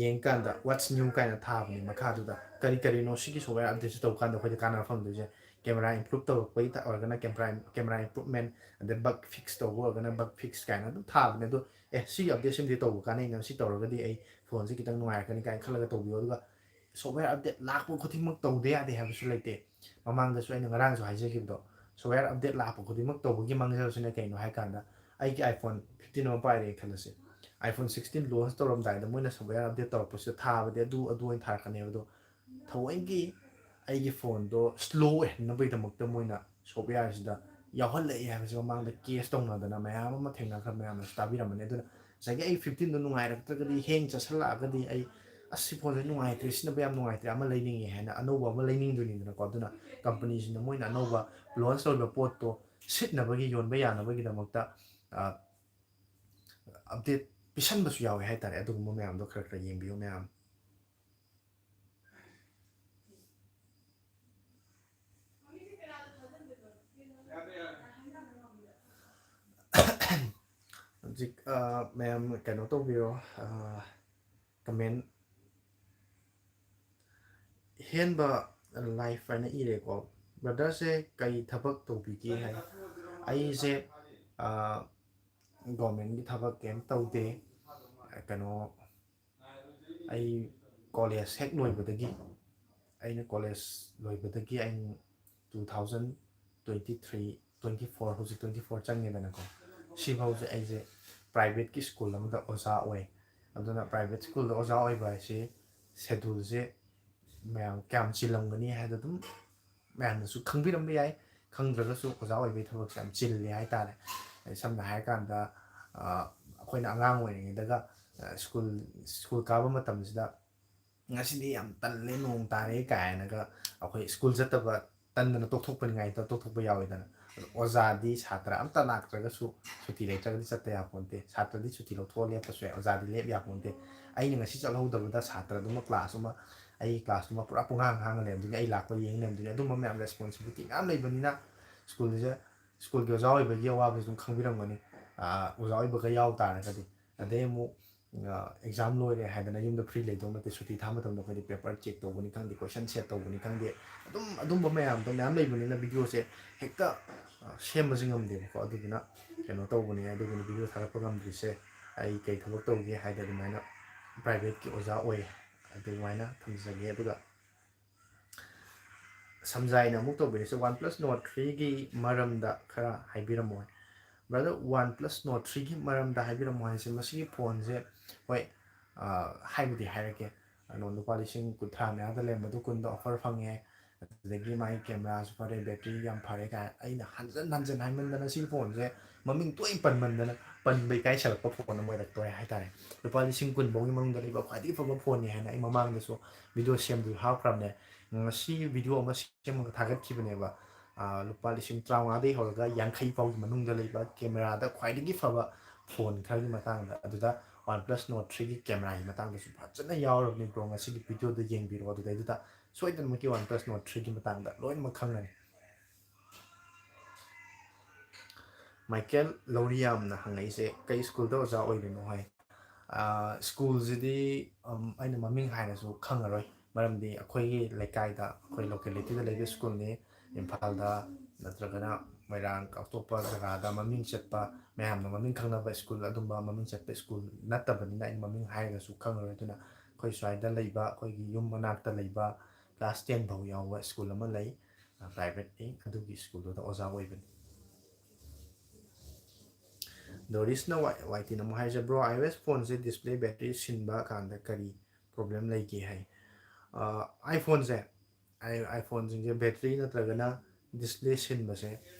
ꯌꯦꯡꯀꯥꯟꯗ what's new ꯀꯥꯏꯅ ꯊꯥꯕꯅꯦ꯫ ꯃꯈꯥꯗꯨꯗ ꯀꯔꯤ ꯀꯔꯤꯅꯣ ꯁꯤꯒꯤ software updateꯁꯦ ꯇꯧꯕ ꯀꯥꯟꯗ ꯑꯩꯈꯣꯏꯗ ꯀꯥꯟꯅꯕ ꯐꯪꯗꯣꯏꯁꯦ, camera improve ꯇꯧꯔꯛꯄꯒꯤ ꯑꯣꯏꯔꯒꯅ camera, camera improvement, ꯑꯗꯩ bug fix ꯇꯧꯕ ꯑꯣꯏꯔꯒꯅ bug fix ꯀꯥꯏꯅ ꯑꯗꯨꯝ ꯊꯥꯕꯅꯦ꯫ ꯑꯗꯣ ꯑꯦ, ꯁꯤꯒꯤ updateꯁꯤꯃꯗꯤ ꯇꯧꯕ ꯀꯥꯟꯅꯩꯅ, ꯁꯤ ꯇꯧꯔꯒꯗꯤ ꯑꯩ ꯐꯣꯟꯁꯦ ꯈꯤꯇꯪ ꯅꯨꯡꯉꯥꯏꯔꯛꯀꯅꯤ ꯀꯥꯏꯅ ꯈꯜꯂꯒ ꯇꯧꯕꯤꯌꯣ꯫ ꯑꯗꯨꯒ software update ꯂꯥꯛꯄ ꯈꯨꯗꯤꯡꯃꯛ ꯇꯧꯗ ꯌꯥꯗꯦ ꯍꯥꯏꯕꯁꯨ ꯂꯩꯇꯦ꯫ ꯃꯃꯥꯡꯗꯁꯨ ꯑꯩꯅ ꯉꯔꯥꯡꯁꯨ ꯍꯥꯏꯖꯈꯤꯕꯗꯣ, software update ꯂꯥꯛꯄ ꯈꯨꯗꯤꯡꯃꯛ ꯇꯧꯕꯒꯤ ꯃꯥꯡꯖꯕꯁꯤꯅ ꯀꯩꯅꯣ ꯍꯥꯏ ꯀꯥꯟꯗ, ꯑꯩꯒꯤ iPhone fifteen ꯑꯃ ꯄꯥꯏꯔꯦ ꯈꯜꯂꯁꯦ, iPhone sixteen launch ꯇꯧꯔꯝꯗꯥꯏꯗ ꯃꯣꯏꯅ software update ꯇꯧꯔꯛꯄꯁꯤꯗ ꯊꯥꯕꯗꯤ ꯑꯗꯨ ꯑꯗꯨ ꯑꯣꯏꯅ ꯊꯥꯔꯛꯀꯅꯦꯕ꯫ ꯑꯗꯣ ꯊꯑꯣꯏꯒꯤ ꯑꯩꯒꯤ ꯐꯣꯟꯗꯣ slow ꯑꯣꯏꯍꯟꯅꯕꯒꯤꯗꯃꯛꯇ ꯃꯣꯏꯅ softwareꯁꯤꯗ ꯌꯥꯎꯍꯜꯂꯛꯑꯦ ꯍꯥꯏꯕꯁꯤ ꯃꯃꯥꯡꯗ case ꯇꯧꯅꯗꯅ ꯃꯌꯥꯝ ꯑꯃ ꯊꯦꯡꯅꯈ꯭ꯔ, ꯃꯌꯥꯝꯅꯁꯨ ꯇꯥꯕꯤꯔꯝꯃꯅꯤ꯫ ꯑꯗꯨꯅ ꯉꯁꯥꯏꯒꯤ ꯑꯩ fifteenꯗꯣ ꯅꯨꯡꯉꯥꯏꯔꯛꯇ꯭ꯔꯒꯗꯤ, hang ꯆꯠꯁꯜꯂꯛꯑꯒꯗꯤ, ꯑꯩ ꯑꯁ, ꯁꯤ ꯐꯣꯟꯁꯦ ꯅꯨꯡꯉꯥꯏꯇ꯭ꯔꯦ, ꯁꯤꯖꯤꯟꯅꯕ ꯌꯥꯝ ꯅꯨꯡꯉꯥꯏꯇ꯭ꯔꯦ, ꯑꯃ ꯂꯩꯅꯤꯡꯉꯦ ꯍꯥꯏꯅ ꯑꯅꯧꯕ ꯑꯃ ꯂꯩꯅꯤꯡꯗꯣꯏꯅꯤꯗꯅꯀꯣ꯫ ꯑꯗꯨꯅ companyꯁꯤꯡꯅ ꯃꯣꯏꯅ ꯑꯅꯧꯕ launch ꯇꯧꯔꯤꯕ ꯄꯣꯠꯇꯣ ꯁꯤꯠꯅꯕꯒꯤ, ꯌꯣꯟꯕ ꯌꯥꯅꯕꯒꯤꯗꯃꯛꯇ, ꯑ, update ꯄꯤꯁꯟꯕꯁꯨ ꯌꯥꯎꯋꯦ ꯍꯥꯏꯇꯥꯔꯦ꯫ ꯑꯗꯨꯒꯨꯝꯕ ꯃꯌꯥꯝꯗꯣ ꯈꯔ ꯈꯔ ꯌꯦꯡꯕꯤꯌꯨ ꯃꯌꯥꯝ꯫ ꯍꯧꯖꯤꯛ ꯑ, ꯃꯌꯥꯝ ꯀꯩꯅꯣ ꯇꯧꯕꯤꯔꯣ, ꯀꯃꯦꯟ ꯍꯦꯟꯕ ꯂꯥꯏꯐ ꯍꯥꯏꯅ ꯏꯔꯦꯀꯣ꯫ ꯕ꯭ꯔꯗꯔꯁꯦ ꯀꯩ ꯊꯕꯛ ꯇꯧꯕꯤꯒꯦ ꯍꯥꯏ꯫ ꯑꯩꯁꯦ ꯒꯣꯔꯃꯦꯟꯒꯤ ꯊꯕꯛ ꯀꯩꯝ ꯇꯧꯗꯦ꯫ ꯀꯩꯅꯣ, ꯑꯩ ꯀꯣꯂꯦꯖ ꯍꯦꯛ ꯂꯣꯏꯕꯗꯒꯤ, ꯑꯩꯅ ꯀꯣꯂꯦꯖ ꯂꯣꯏꯕꯗꯒꯤ ꯑꯩ two thousand twenty three, twenty four, ꯍꯧꯖꯤꯛ ꯇ꯭ꯋꯦꯟꯇꯤ ꯐꯣꯔ ꯆꯪꯉꯦꯗꯅꯀꯣ꯫ ꯁꯤꯐꯥꯎꯁꯦ ꯑꯩꯁꯦ ꯄ꯭ꯔꯥꯏꯚꯦꯠꯀꯤ ꯁ꯭ꯀꯨꯜ ꯑꯃꯗ ꯑꯣꯖꯥ ꯑꯣꯏ꯫ ꯑꯗꯨꯅ ꯄ꯭ꯔꯥꯏꯚꯦꯠ ꯁ꯭ꯀꯨꯜꯗ ꯑꯣꯖꯥ ꯑꯣꯏꯕ ꯍꯥꯏꯁꯤ ꯁꯦꯗꯨꯜꯁꯦ ꯃꯌꯥꯝ ꯀꯌꯥꯝ ꯆꯤꯜꯂꯝꯒꯅꯤ ꯍꯥꯏꯗꯣ ꯑꯗꯨꯝ ꯃꯌꯥꯝꯅꯁꯨ ꯈꯪꯕꯤꯔꯝꯕ ꯌꯥꯏ꯫ ꯈꯪꯗ꯭ꯔꯒꯁꯨ ꯑꯣꯖꯥ ꯑꯣꯏꯕꯒꯤ ꯊꯕꯛꯁꯦ ꯌꯥꯝ ꯆꯤꯜꯂꯦ ꯍꯥꯏꯇꯥꯔꯦ꯫ ꯑꯩ ꯁꯝꯅ ꯍꯥꯏꯔꯀꯥꯟꯗ, ꯑ, ꯑꯩꯈꯣꯏꯅ ꯑꯉꯥꯡ ꯑꯣꯏꯔꯤꯉꯩꯗꯒ, ꯑ, ꯁ꯭ꯀꯨꯜ, ꯁ꯭ꯀꯨꯜ ꯀꯥꯕ ꯃꯇꯝꯁꯤꯗ "ꯉꯁꯤꯗꯤ ꯌꯥꯝ ꯇꯜꯂꯦ, ꯅꯣꯡ ꯇꯥꯔꯦ" ꯀꯥꯏꯅꯒ ꯑꯩꯈꯣꯏ ꯁ꯭ꯀꯨꯜ ꯆꯠꯇꯕ ꯇꯟꯗꯅ ꯇꯣꯛꯊꯣꯛꯄꯅꯤꯉꯥꯏꯗ ꯇꯣꯛꯊꯣꯛꯄ ꯌꯥꯎꯋꯤꯗꯅ꯫ ꯑꯗꯣ ꯑꯣꯖꯥꯗꯤ ꯁꯥꯇ꯭ꯔ ꯑꯝꯇ ꯂꯥꯛꯇ꯭ꯔꯒꯁꯨ, ꯁꯨꯇꯤ ꯂꯩꯇ꯭ꯔꯒꯗꯤ ꯆꯠꯇ ꯌꯥꯄꯣꯟꯇꯦ꯫ ꯁꯥꯇ꯭ꯔꯗꯤ ꯁꯨꯇꯤ ꯂꯧꯊꯣꯛꯑ ꯂꯦꯞꯄꯁꯨ ꯌꯥꯏ, ꯑꯣꯖꯥꯗꯤ ꯂꯦꯞ ꯌꯥꯄꯣꯟꯇꯦ꯫ ꯑꯩꯅ ꯉꯁꯤ ꯆꯠꯍꯧꯗꯕꯗ ꯁꯥꯇ꯭ꯔꯗꯨꯃ, ꯀ꯭ꯂꯥꯁꯇꯨꯃ, ꯑꯩꯒꯤ ꯀ꯭ꯂꯥꯁꯇꯨꯃ ꯄꯨꯔꯥ ꯄꯨꯡꯍꯥꯡ ꯍꯥꯡꯉ ꯂꯩꯔꯝꯗꯣꯏꯅꯤ, ꯑꯩ ꯂꯥꯛꯄ ꯌꯦꯡ ꯂꯩꯔꯝꯗꯣꯏꯅꯤ꯫ ꯑꯗꯨꯝꯕ ꯃꯌꯥꯝ ꯔꯦꯁꯄꯣꯟꯁꯤꯕꯤꯂꯤꯇꯤ ꯃꯌꯥꯝ ꯂꯩꯕꯅꯤꯅ ꯁ꯭ꯀꯨꯜꯁꯦ, ꯁ꯭ꯀꯨꯜꯒꯤ ꯑꯣꯖꯥ ꯑꯣꯏꯕꯒꯤ ꯑꯋꯥꯕꯁꯨ ꯑꯗꯨꯝ ꯈꯪꯕꯤꯔꯝꯒꯅꯤ, ꯑꯥ, ꯑꯣꯖꯥ ꯑꯣꯏꯕꯒ ꯌꯥꯎ ꯇꯥꯔꯒꯗꯤ꯫ ꯑꯗꯩ ꯑꯃꯨꯛ, ꯑꯥ, ꯑꯦꯛꯖꯥꯝ ꯂꯣꯏꯔꯦ ꯍꯥꯏꯗꯅ ꯌꯨꯝꯗ ꯐ꯭ꯔꯤ ꯂꯩꯗꯧ ꯅꯠꯇꯦ, ꯁꯨꯇꯤ ꯊꯥ ꯃꯇꯝꯗ ꯑꯩꯈꯣꯏꯗꯤ ꯄꯦꯄꯔ ꯆꯦꯛ ꯇꯧꯕꯅꯤ ꯈꯪꯗꯦ, ꯀꯣꯏꯁꯟ ꯁꯦꯠ ꯇꯧꯕꯅꯤ ꯈꯪꯗꯦ, ꯑꯗꯨꯝ ꯑꯗꯨꯝꯕ ꯃꯌꯥꯝꯗꯣ ꯃꯌꯥꯝ ꯂꯩꯕꯅꯤꯅ ꯚꯤꯗꯤꯑꯣꯁꯦ ꯍꯦꯛꯇ, ꯑꯥ, ꯁꯦꯝꯕꯁꯦ ꯉꯝꯗꯦꯕꯀꯣ꯫ ꯑꯗꯨꯗꯨꯅ ꯀꯩꯅꯣ ꯇꯧꯕꯅꯦ, ꯑꯗꯨꯒꯤꯅꯤ ꯚꯤꯗꯤꯑꯣ ꯊꯥꯒꯠꯄ ꯉꯝꯗ꯭ꯔꯤꯁꯦ꯫ ꯑꯩ ꯀꯩ ꯊꯕꯛ ꯇꯧꯒꯦ ꯍꯥꯏꯗꯤ ꯑꯗꯨꯃꯥꯏꯅ ꯄ꯭ꯔꯥꯏꯚꯦꯠꯀꯤ ꯑꯣꯖꯥ ꯑꯣꯏ, ꯑꯗꯨꯃꯥꯏꯅ ꯊꯝꯖꯒꯦ꯫ ꯑꯗꯨꯒ ꯁꯝꯖꯥꯏꯅ ꯑꯃꯨꯛ ꯇꯧꯕꯤꯔꯤꯁꯦ, "OnePlus Nord three ꯒꯤ ꯃꯔꯝꯗ ꯈꯔ ꯍꯥꯏꯕꯤꯔꯝꯃꯣ" ꯍꯥꯏ꯫ ꯕ꯭ꯔꯗꯔ, OnePlus Nord three ꯒꯤ ꯃꯔꯝꯗ ꯍꯥꯏꯕꯤꯔꯝꯃꯣ ꯍꯥꯏꯁꯦ, ꯃꯁꯤꯒꯤ ꯐꯣꯟꯁꯦ, ꯍꯣꯏ, ꯑ, ꯍꯥꯏꯕꯨꯗꯤ ꯍꯥꯏꯔꯛꯀꯦ꯫ ꯀꯩꯅꯣ, ꯂꯨꯄꯥ ꯂꯤꯁꯤꯡ ꯀꯨꯟꯊ꯭ꯔꯥ ꯃꯌꯥꯗ ꯂꯩꯔꯝꯕꯗꯣ ꯀꯨꯟꯗ ꯑꯣꯐꯔ ꯐꯪꯉꯦ, ꯑꯗꯨꯗꯒꯤ ꯃꯥꯒꯤ ꯀꯦꯃꯦꯔꯥꯁꯨ ꯐꯔꯦ, ꯕꯦꯇ꯭ꯔꯤ ꯌꯥꯝ ꯐꯔꯦ ꯀꯥꯏꯅ ꯑꯩꯅ ꯍꯟꯖꯟ ꯍꯟꯖꯟ ꯍꯥꯏꯃꯟꯗꯅ, ꯁꯤꯒꯤ ꯐꯣꯟꯁꯦ ꯃꯃꯤꯡ ꯇꯣꯏꯅ ꯄꯟꯃꯟꯗꯅ ꯄꯟꯕ ꯏꯀꯥꯏꯁꯜꯂꯛꯄ ꯐꯣꯟ ꯑꯃ ꯑꯣꯏꯔꯛꯇꯣꯔꯦ ꯍꯥꯏꯇꯥꯔꯦ꯫ ꯂꯨꯄꯥ ꯂꯤꯁꯤꯡ ꯀꯨꯟ ꯐꯥꯎꯒꯤ ꯃꯅꯨꯡꯗ ꯂꯩꯕ ꯈ꯭ꯋꯥꯏꯗꯒꯤ ꯐꯕ ꯐꯣꯟꯅꯤ ꯍꯥꯏꯅ ꯑꯩ ꯃꯃꯥꯡꯗꯁꯨ ꯚꯤꯗꯤꯑꯣ ꯁꯦꯝꯗꯨ ꯍꯥꯞꯈ꯭ꯔꯕꯅꯦ꯫ ꯉꯁꯤ ꯚꯤꯗꯤꯑꯣ ꯑꯃ ꯁꯦꯝꯃꯒ ꯊꯥꯒꯠꯈꯤꯕꯅꯦꯕ꯫ ꯑꯥ, ꯂꯨꯄꯥ ꯂꯤꯁꯤꯡ ꯇꯔꯥꯃꯉꯥꯗꯒꯤ ꯍꯧꯔꯒ ꯌꯥꯡꯈꯩ ꯐꯥꯎꯒꯤ ꯃꯅꯨꯡꯗ ꯂꯩꯕ ꯀꯦꯃꯦꯔꯥꯗ ꯈ꯭ꯋꯥꯏꯗꯒꯤ ꯐꯕ ꯐꯣꯟ ꯈꯔꯒꯤ ꯃꯇꯥꯡꯗ꯫ ꯑꯗꯨꯗ OnePlus Nord three ꯒꯤ ꯀꯦꯃꯦꯔꯥꯒꯤ ꯃꯇꯥꯡꯗꯁꯨ ꯐꯖꯅ ꯌꯥꯎꯔꯕꯅꯤ, ꯕ꯭ꯔꯣ꯫ ꯉꯁꯤꯒꯤ ꯚꯤꯗꯤꯑꯣꯗ ꯌꯦꯡꯕꯤꯔꯣ, ꯑꯗꯨꯗꯩꯗꯨꯗ ꯁꯣꯏꯗꯅꯃꯛꯀꯤ OnePlus Nord three ꯒꯤ ꯃꯇꯥꯡꯗ ꯂꯣꯏꯅꯃꯛ ꯈꯪꯒꯅꯤ꯫ ꯃꯥꯏꯀꯦꯜ ꯂꯧꯔꯤꯌꯥꯝꯅ ꯍꯪꯉꯛꯏꯁꯦ, "ꯀꯩ ꯁ꯭ꯀꯨꯜꯗ ꯑꯣꯖꯥ ꯑꯣꯏꯔꯤꯅꯣ?" ꯍꯥꯏ꯫ ꯑꯥ, ꯁ꯭ꯀꯨꯜꯁꯤꯗꯤ, ꯎꯝ, ꯑꯩꯅ ꯃꯃꯤꯡ ꯍꯥꯏꯔꯁꯨ ꯈꯪꯉꯔꯣꯏ, ꯃꯔꯝꯗꯤ ꯑꯩꯈꯣꯏꯒꯤ ꯂꯩꯀꯥꯏꯗ, ꯑꯩꯈꯣꯏ ꯂꯣꯀꯦꯂꯤꯇꯤꯗ ꯂꯩꯕ ꯁ꯭ꯀꯨꯜꯅꯤ꯫ ꯏꯝꯐꯥꯜꯗ ꯅꯠꯇ꯭ꯔꯒꯅ ꯃꯣꯏꯔꯥꯡ, ꯑꯇꯣꯞꯄ ꯖꯒꯥꯗ ꯃꯃꯤꯡ ꯆꯠꯄ, ꯃꯌꯥꯝꯅ ꯃꯃꯤꯡ ꯈꯪꯅꯕ ꯁ꯭ꯀꯨꯜ, ꯑꯗꯨꯝꯕ ꯃꯃꯤꯡ ꯆꯠꯄ ꯁ꯭ꯀꯨꯜ ꯅꯠꯇꯕꯅꯤꯅ ꯑꯩꯅ ꯃꯃꯤꯡ ꯍꯥꯏꯔꯒꯁꯨ ꯈꯪꯉꯔꯣꯏ꯫ ꯑꯗꯨꯅ ꯑꯩꯈꯣꯏ ꯁ꯭ꯋꯥꯏꯗ ꯂꯩꯕ, ꯑꯩꯈꯣꯏꯒꯤ ꯌꯨꯝ ꯃꯅꯥꯛꯇ ꯂꯩꯕ class ten ꯐꯥꯎ ꯌꯥꯎꯕ ꯁ꯭ꯀꯨꯜ ꯑꯃ ꯂꯩ, ꯑ, privateꯅꯤ, ꯑꯗꯨꯒꯤ ꯁ꯭ꯀꯨꯜꯗꯨꯗ ꯑꯣꯖꯥ ꯑꯣꯏꯕꯅꯤ꯫ ꯗꯣꯔꯤꯁꯅ ꯋꯥꯏ-, ꯋꯥꯏꯇꯤꯅ ꯑꯃꯨꯛ ꯍꯥꯏꯔꯤꯁꯦ, "Bro, iOS phoneꯁꯦ display battery ꯁꯤꯟꯕ ꯀꯥꯟꯗ ꯀꯔꯤ problem ꯂꯩꯒꯦ?" ꯍꯥꯏ꯫ ꯑ, iPhoneꯁꯦ, i-, iPhoneꯁꯤꯡꯁꯦ battery ꯅꯠꯇ꯭ꯔꯒꯅ display ꯁꯤꯟꯕꯁꯦ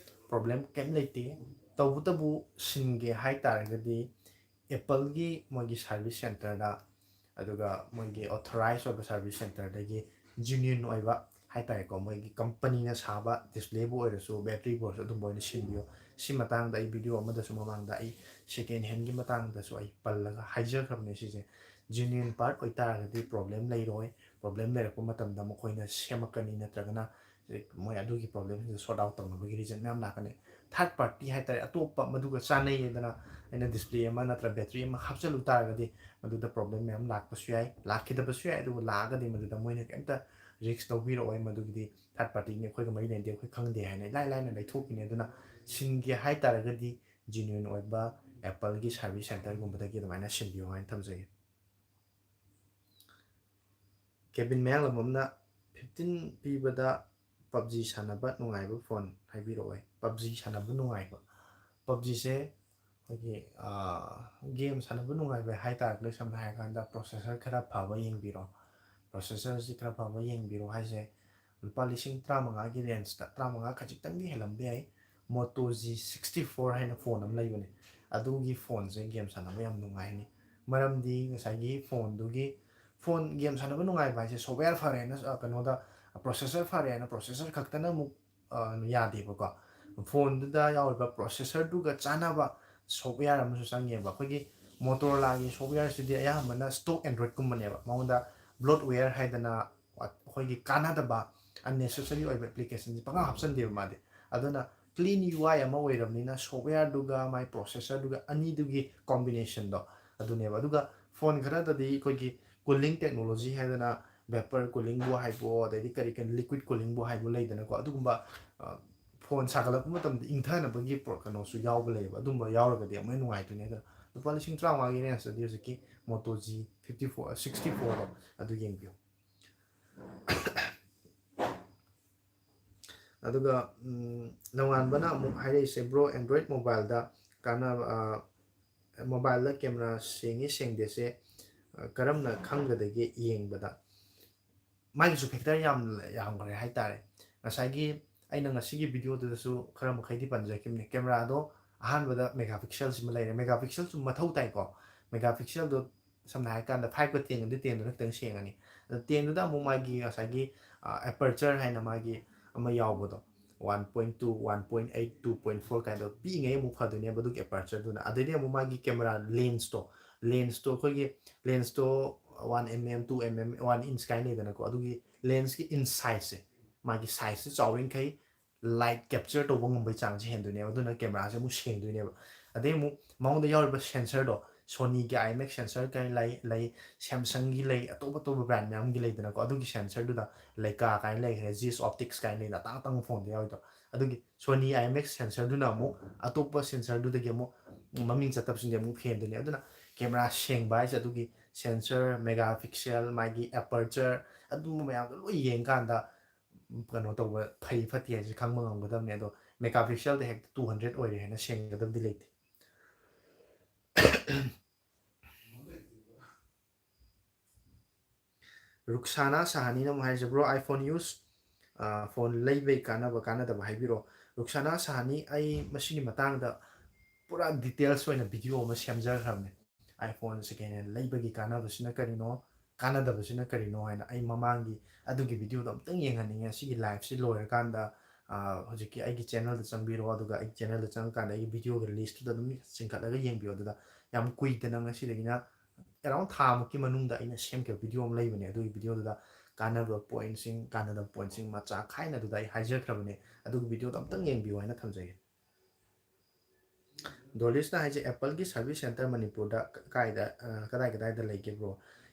problem ꯀꯩꯝ ꯂꯩꯇꯦ꯫ ꯇꯧꯕꯇꯕꯨ ꯁꯤꯟꯒꯦ ꯍꯥꯏ ꯇꯥꯔꯒꯗꯤ Appleꯒꯤ ꯃꯣꯏꯒꯤ service centreꯗ, ꯑꯗꯨꯒ ꯃꯣꯏꯒꯤ authorized ꯑꯣꯏꯕ service centreꯗꯒꯤ genuine ꯑꯣꯏꯕ ꯍꯥꯏ ꯇꯥꯔꯦꯀꯣ, ꯃꯣꯏꯒꯤ companyꯅ ꯁꯥꯕ displayꯕꯨ ꯑꯣꯏꯔꯁꯨ, batteryꯕꯨ ꯑꯣꯏꯔꯁꯨ, ꯑꯗꯨꯝꯕ ꯑꯣꯏꯅ ꯁꯤꯟꯕꯤꯌꯨ꯫ ꯁꯤ ꯃꯇꯥꯡꯗ ꯑꯩ video ꯑꯃꯗꯁꯨ ꯃꯃꯥꯡꯗ ꯑꯩ second handꯒꯤ ꯃꯇꯥꯡꯗꯁꯨ ꯑꯩ ꯄꯜꯂꯒ ꯍꯥꯏꯖꯈ꯭ꯔꯕꯅꯦ꯫ ꯁꯤꯁꯦ genuine part ꯑꯣꯏꯇꯥꯔꯒꯗꯤ problem ꯂꯩꯔꯣꯏ꯫ Problem ꯂꯩꯔꯛꯄ ꯃꯇꯝꯗ ꯃꯈꯣꯏꯅ ꯁꯦꯝꯃꯛꯀꯅꯤ, ꯅꯠꯇ꯭ꯔꯒꯅ ꯃꯣꯏ ꯑꯗꯨꯒꯤ problemꯁꯤꯡꯗꯣ sort out ꯇꯧꯅꯕꯒꯤ reason ꯃꯌꯥꯝ ꯂꯥꯛꯀꯅꯤ꯫ Third party ꯍꯥꯏ ꯇꯥꯔꯦ, ꯑꯇꯣꯞꯄ ꯃꯗꯨꯒ ꯆꯥꯟꯅꯩꯌꯦꯗꯅ ꯑꯩꯅ display ꯑꯃ ꯅꯠꯇ꯭ꯔ battery ꯑꯃ ꯍꯥꯞꯆꯜꯂꯨ ꯇꯥꯔꯒꯗꯤ ꯃꯗꯨꯗ problem ꯃꯌꯥꯝ ꯂꯥꯛꯄꯁꯨ ꯌꯥꯏ, ꯂꯥꯛꯈꯤꯗꯕꯁꯨ ꯌꯥꯏ꯫ ꯑꯗꯨꯕꯨ ꯂꯥꯛꯑꯒꯗꯤ ꯃꯗꯨꯗ ꯃꯣꯏꯅ ꯀꯩꯝꯇ risk ꯂꯧꯕꯤꯔꯛꯑꯣꯏ꯫ ꯃꯗꯨꯒꯤꯗꯤ third partyꯅꯤ, ꯑꯩꯈꯣꯏꯒ ꯃꯔꯤ ꯂꯩꯅꯗꯦ, ꯑꯩꯈꯣꯏ ꯈꯪꯗꯦ ꯍꯥꯏꯅ ꯏꯂꯥꯏ ꯂꯥꯏꯅ ꯂꯩꯊꯣꯛꯈꯤꯅꯤ꯫ ꯑꯗꯨꯅ ꯁꯤꯟꯒꯦ ꯍꯥꯏ ꯇꯥꯔꯒꯗꯤ genuine ꯑꯣꯏꯕ Appleꯒꯤ service centreꯒꯨꯝꯕꯗꯒꯤ ꯑꯗꯨꯃꯥꯏꯅ ꯁꯤꯟꯕꯤꯌꯨ ꯍꯥꯏꯅ ꯊꯝꯖꯒꯦ꯫ ꯀꯦꯕꯤꯟ ꯃꯌꯥꯡꯂꯝꯕꯝꯅ, "fifteen ꯄꯤꯕꯗ PUBG ꯁꯥꯟꯅꯕ ꯅꯨꯡꯉꯥꯏꯕ phone ꯍꯥꯏꯕꯤꯔꯛꯑꯣ"꯫ PUBG ꯁꯥꯟꯅꯕ ꯅꯨꯡꯉꯥꯏꯕ, PUBGꯁꯦ ꯑꯩꯈꯣꯏꯒꯤ, ꯑꯥ, game ꯁꯥꯟꯅꯕ ꯅꯨꯡꯉꯥꯏꯕ ꯍꯥꯏ ꯇꯥꯔꯒꯗꯤ, ꯁꯝꯅ ꯍꯥꯏꯔꯀꯥꯟꯗ processor ꯈꯔ ꯐꯕ ꯌꯦꯡꯕꯤꯔꯣ꯫ Processorꯁꯤ ꯈꯔ ꯐꯕ ꯌꯦꯡꯕꯤꯔꯣ ꯍꯥꯏꯁꯦ, ꯂꯨꯄꯥ ꯂꯤꯁꯤꯡ ꯇꯔꯥꯃꯉꯥꯒꯤ rangeꯇ, ꯇꯔꯥꯃꯉꯥ ꯈꯖꯤꯛꯇꯪꯗꯤ ꯍꯦꯜꯂꯝꯕ ꯌꯥꯏ, Moto G sixty four ꯍꯥꯏꯅ phone ꯑꯃ ꯂꯩꯕꯅꯦ꯫ ꯑꯗꯨꯒꯤ phoneꯁꯦ game ꯁꯥꯟꯅꯕ ꯌꯥꯝ ꯅꯨꯡꯉꯥꯏꯅꯤ꯫ ꯃꯔꯝꯗꯤ ꯉꯁꯥꯏꯒꯤ phoneꯗꯨꯒꯤ, phone game ꯁꯥꯟꯅꯕ ꯅꯨꯡꯉꯥꯏꯕ ꯍꯥꯏꯁꯦ software ꯐꯔꯦꯅ, ꯑ, ꯀꯩꯅꯣꯗ, processor ꯐꯔꯦꯅ processor ꯈꯛꯇꯅ ꯑꯃꯨꯛ, ꯑ, ꯌꯥꯗꯦꯕꯀꯣ꯫ Phoneꯗꯨꯗ ꯌꯥꯎꯔꯤꯕ processorꯗꯨꯒ ꯆꯥꯟꯅꯕ software ꯑꯃꯁꯨ ꯆꯪꯉꯦꯕ꯫ ꯑꯩꯈꯣꯏꯒꯤ Motorolaꯒꯤ softwareꯁꯤꯗꯤ ꯑꯌꯥꯝꯕꯅ stock Androidꯀꯨꯝꯕꯅꯦꯕ꯫ ꯃꯉꯣꯟꯗ bloatware ꯍꯥꯏꯗꯅ ꯑꯩꯈꯣꯏꯒꯤ ꯀꯥꯟꯅꯗꯕ, unnecessary ꯑꯣꯏꯕ applicationꯁꯦ ꯄꯪꯍꯥꯞ ꯍꯥꯞꯆꯤꯟꯗꯦꯕ ꯃꯥꯗꯤ꯫ ꯑꯗꯨꯅ clean U I ꯑꯃ ꯑꯣꯏꯔꯕꯅꯤꯅ softwareꯗꯨꯒ my processorꯗꯨꯒ ꯑꯅꯤꯗꯨꯒꯤ combinationꯗꯣ ꯑꯗꯨꯅꯦꯕ꯫ ꯑꯗꯨꯒ phone ꯈꯔꯗꯗꯤ ꯑꯩꯈꯣꯏꯒꯤ cooling technology ꯍꯥꯏꯗꯅ vapor coolingꯕꯨ ꯍꯥꯏꯕꯣ, ꯑꯗꯩꯗꯤ ꯀꯔꯤ ꯀꯔꯤ liquid coolingꯕꯨ ꯍꯥꯏꯕꯣ ꯂꯩꯗꯅꯀꯣ, ꯑꯗꯨꯒꯨꯝꯕ phone ꯁꯥꯒꯠꯂꯛꯄ ꯃꯇꯝꯗ ꯏꯪꯊꯅꯕꯒꯤ ꯀꯩꯅꯣꯁꯨ ꯌꯥꯎꯕ ꯂꯩꯌꯦꯕ꯫ ꯑꯗꯨꯝꯕ ꯌꯥꯎꯔꯒꯗꯤ ꯑꯃꯨꯛ ꯍꯦꯟꯅ ꯅꯨꯡꯉꯥꯏꯗꯣꯏꯅꯦ꯫ ꯑꯗꯣ ꯂꯨꯄꯥ ꯂꯤꯁꯤꯡ ꯇꯔꯥꯃꯉꯥꯒꯤ rangeꯇꯗꯤ ꯍꯧꯖꯤꯛꯀꯤ Moto G fifty four sixty fourꯗꯣ ꯑꯗꯨ ꯌꯦꯡꯕꯤꯌꯨ꯫ ꯑꯗꯨꯒ ꯅꯣꯡꯉꯥꯟꯕꯅ ꯑꯃꯨꯛ ꯍꯥꯏꯔꯛꯏꯁꯦ, "Bro, Android mobileꯗ ꯀꯥꯟꯅꯕ, mobileꯗ camera ꯁꯦꯡꯉꯤ ꯁꯦꯡꯗꯦꯁꯦ ꯀꯔꯝꯅ ꯈꯪꯒꯗꯒꯦ ꯌꯦꯡꯕꯗ?" ꯃꯥꯒꯤꯁꯨ factor ꯌꯥꯝ ꯌꯥꯝꯈ꯭ꯔꯦ ꯍꯥꯏꯇꯥꯔꯦ꯫ ꯉꯁꯥꯏꯒꯤ ꯑꯩꯅ ꯉꯁꯤꯒꯤ videoꯗꯨꯗꯁꯨ ꯈꯔ ꯃꯈꯩꯗꯤ ꯄꯟꯖꯈꯤꯕꯅꯦ꯫ Cameraꯗꯣ ꯑꯍꯥꯟꯕꯗ megapixelꯁꯤꯃ ꯂꯩꯔꯦ꯫ Megapixelꯁꯨ ꯃꯊꯧ ꯇꯥꯏꯀꯣ꯫ Megapixelꯗꯣ ꯁꯝꯅ ꯍꯥꯏꯔꯀꯥꯟꯗ fiveꯀ tenꯒꯗꯤ tenꯗꯨꯅ ꯈꯤꯇꯪ ꯁꯦꯡꯉꯅꯤ꯫ ꯑꯗꯣ tenꯗꯨꯗ ꯑꯃꯨꯛ ꯃꯥꯒꯤ ꯉꯁꯥꯏꯒꯤ aperture ꯍꯥꯏꯅ ꯃꯥꯒꯤ ꯑꯃ ꯌꯥꯎꯕꯗꯣ, one point two, one point eight, two point four ꯀꯥꯏꯅ ꯄꯤꯛꯏꯉꯩ ꯑꯃꯨꯛ ꯐꯗꯣꯏꯅꯦꯕ ꯑꯗꯨꯒꯤ apertureꯗꯨꯅ꯫ ꯑꯗꯩꯗꯤ ꯑꯃꯨꯛ ꯃꯥꯒꯤ camera lensꯇꯣ, lensꯇꯣ ꯑꯩꯈꯣꯏꯒꯤ lensꯇꯣ one mm, two mm, one inch ꯀꯥꯏꯅ ꯂꯩꯗꯅꯀꯣ꯫ ꯑꯗꯨꯒꯤ lensꯀꯤ in sizeꯁꯦ, ꯃꯥꯒꯤ sizeꯁꯦ ꯆꯥꯎꯔꯤꯈꯩ light capture ꯇꯧꯕ ꯉꯝꯕꯒꯤ ꯆꯥꯡꯁꯦ ꯍꯦꯟꯗꯣꯏꯅꯦꯕ꯫ ꯑꯗꯨꯅ cameraꯁꯦ ꯑꯃꯨꯛ ꯁꯦꯡꯗꯣꯏꯅꯦꯕ꯫ ꯑꯗꯩ ꯑꯃꯨꯛ ꯃꯉꯣꯟꯗ ꯌꯥꯎꯔꯤꯕ sensorꯗꯣ, Sonyꯒꯤ IMX sensor ꯀꯥꯏꯅ ꯂꯩ, ꯂꯩ, Samsungꯒꯤ ꯂꯩ, ꯑꯇꯣꯞ ꯑꯇꯣꯞꯄ brand ꯃꯌꯥꯝꯒꯤ ꯂꯩꯗꯅꯀꯣ꯫ ꯑꯗꯨꯒꯤ sensorꯗꯨꯗ Leica ꯀꯥꯏꯅ ꯂꯩꯈ꯭ꯔꯦ, Zeiss Optics ꯀꯥꯏꯅ ꯂꯩꯅ ꯑꯇꯥꯡ ꯑꯇꯥꯡꯕ phoneꯗ ꯌꯥꯎꯔꯤꯗꯣ꯫ ꯑꯗꯨꯒꯤ Sony IMX sensorꯗꯨꯅ ꯑꯃꯨꯛ ꯑꯇꯣꯞꯄ sensorꯗꯨꯗꯒꯤ ꯑꯃꯨꯛ ꯃꯃꯤꯡ ꯆꯠꯇꯕꯁꯤꯡꯗꯤ ꯑꯃꯨꯛ ꯍꯦꯟꯗꯣꯏꯅꯦ꯫ ꯑꯗꯨꯅ camera ꯁꯦꯡꯕ ꯍꯥꯏꯁꯦ ꯑꯗꯨꯒꯤ sensor, megapixel, ꯃꯥꯒꯤ aperture, ꯑꯗꯨꯝꯕ ꯃꯌꯥꯝꯗꯣ ꯂꯣꯏ ꯌꯦꯡꯀꯥꯟꯗ ꯀꯩꯅꯣ ꯇꯧꯕ ꯐꯩ ꯐꯠꯇꯦ ꯍꯥꯏꯁꯦ ꯈꯪꯕ ꯉꯝꯒꯗꯕꯅꯦ꯫ ꯑꯗꯣ megapixelꯗ ꯍꯦꯛꯇ two hundred ꯑꯣꯏꯔꯦ ꯍꯥꯏꯅ ꯁꯦꯡꯒꯗꯕꯗꯤ ꯂꯩꯇꯦ꯫ ꯔꯨꯛꯁꯥꯅꯥ ꯁꯍꯥꯅꯤꯅ ꯑꯃꯨꯛ ꯍꯥꯏꯔꯤꯁꯦ, "Bro, iPhone use, phone ꯂꯩꯕꯩ ꯀꯥꯟꯅꯕ ꯀꯥꯟꯅꯗꯕ ꯍꯥꯏꯕꯤꯔꯛꯑꯣ꯫" ꯔꯨꯛꯁꯥꯅꯥ ꯁꯍꯥꯅꯤ, ꯑꯩ ꯃꯁꯤꯒꯤ ꯃꯇꯥꯡꯗ ꯄꯨꯔꯥ details ꯑꯣꯏꯅ video ꯑꯃ ꯁꯦꯝꯖꯈ꯭ꯔꯕꯅꯦ꯫ iPhone second hand ꯂꯩꯕꯒꯤ ꯀꯥꯟꯅꯕꯁꯤꯅ ꯀꯔꯤꯅꯣ, ꯀꯥꯟꯅꯗꯕꯁꯤꯅ ꯀꯔꯤꯅꯣ ꯍꯥꯏꯅ ꯑꯩ ꯃꯃꯥꯡꯒꯤ ꯑꯗꯨꯒꯤ videoꯗꯣ ꯑꯝꯇꯪ ꯌꯦꯡꯍꯟꯅꯤꯡꯉꯦ꯫ ꯁꯤꯒꯤ liveꯁꯤ ꯂꯣꯏꯔꯀꯥꯟꯗ, ꯑ, ꯍꯧꯖꯤꯛꯀꯤ ꯑꯩꯒꯤ channelꯗ ꯆꯪꯕꯤꯔꯣ, ꯑꯗꯨꯒ ꯑꯩꯒꯤ channelꯗ ꯆꯪꯉꯀꯥꯟꯗ ꯑꯩꯒꯤ videoꯒꯤ listꯇꯨꯗ ꯑꯗꯨꯝ ꯆꯤꯡꯈꯠꯂꯒ ꯌꯦꯡꯕꯤꯌꯣ꯫ ꯑꯗꯨꯗ ꯌꯥꯝ ꯀꯨꯏꯗꯅ ꯉꯁꯤꯗꯒꯤꯅ around ꯊꯥ ꯃꯨꯛꯀꯤ ꯃꯅꯨꯡꯗ ꯑꯩꯅ ꯁꯦꯝꯈꯤꯕ video ꯑꯃ ꯂꯩꯕꯅꯦ꯫ ꯑꯗꯨꯒꯤ videoꯗꯨꯗ ꯀꯥꯟꯅꯕ ꯄꯣꯏꯟꯁꯤꯡ, ꯀꯥꯟꯅꯗꯕ ꯄꯣꯏꯟꯁꯤꯡ ꯃꯆꯥ ꯈꯥꯏꯅ ꯑꯗꯨꯗ ꯑꯩ ꯍꯥꯏꯖꯈ꯭ꯔꯕꯅꯦ꯫ ꯑꯗꯨꯒꯤ ꯚꯤꯗꯤꯑꯣꯗꯣ ꯑꯝꯇꯪ ꯌꯦꯡꯕꯤꯌꯨ ꯍꯥꯏꯅ ꯊꯝꯖꯒꯦ꯫ ꯗꯣꯂꯤꯁꯅ ꯍꯥꯏꯁꯦ, ꯑꯦꯄꯜꯒꯤ ꯁꯥꯔꯚꯤꯁ ꯁꯦꯟꯇꯔ ꯃꯅꯤꯄꯨꯔꯗ ꯀꯥꯏꯗ, ꯑ, ꯀꯗꯥꯏ ꯀꯗꯥꯏꯗ ꯂꯩꯒꯦ ꯕ꯭ꯔꯣ?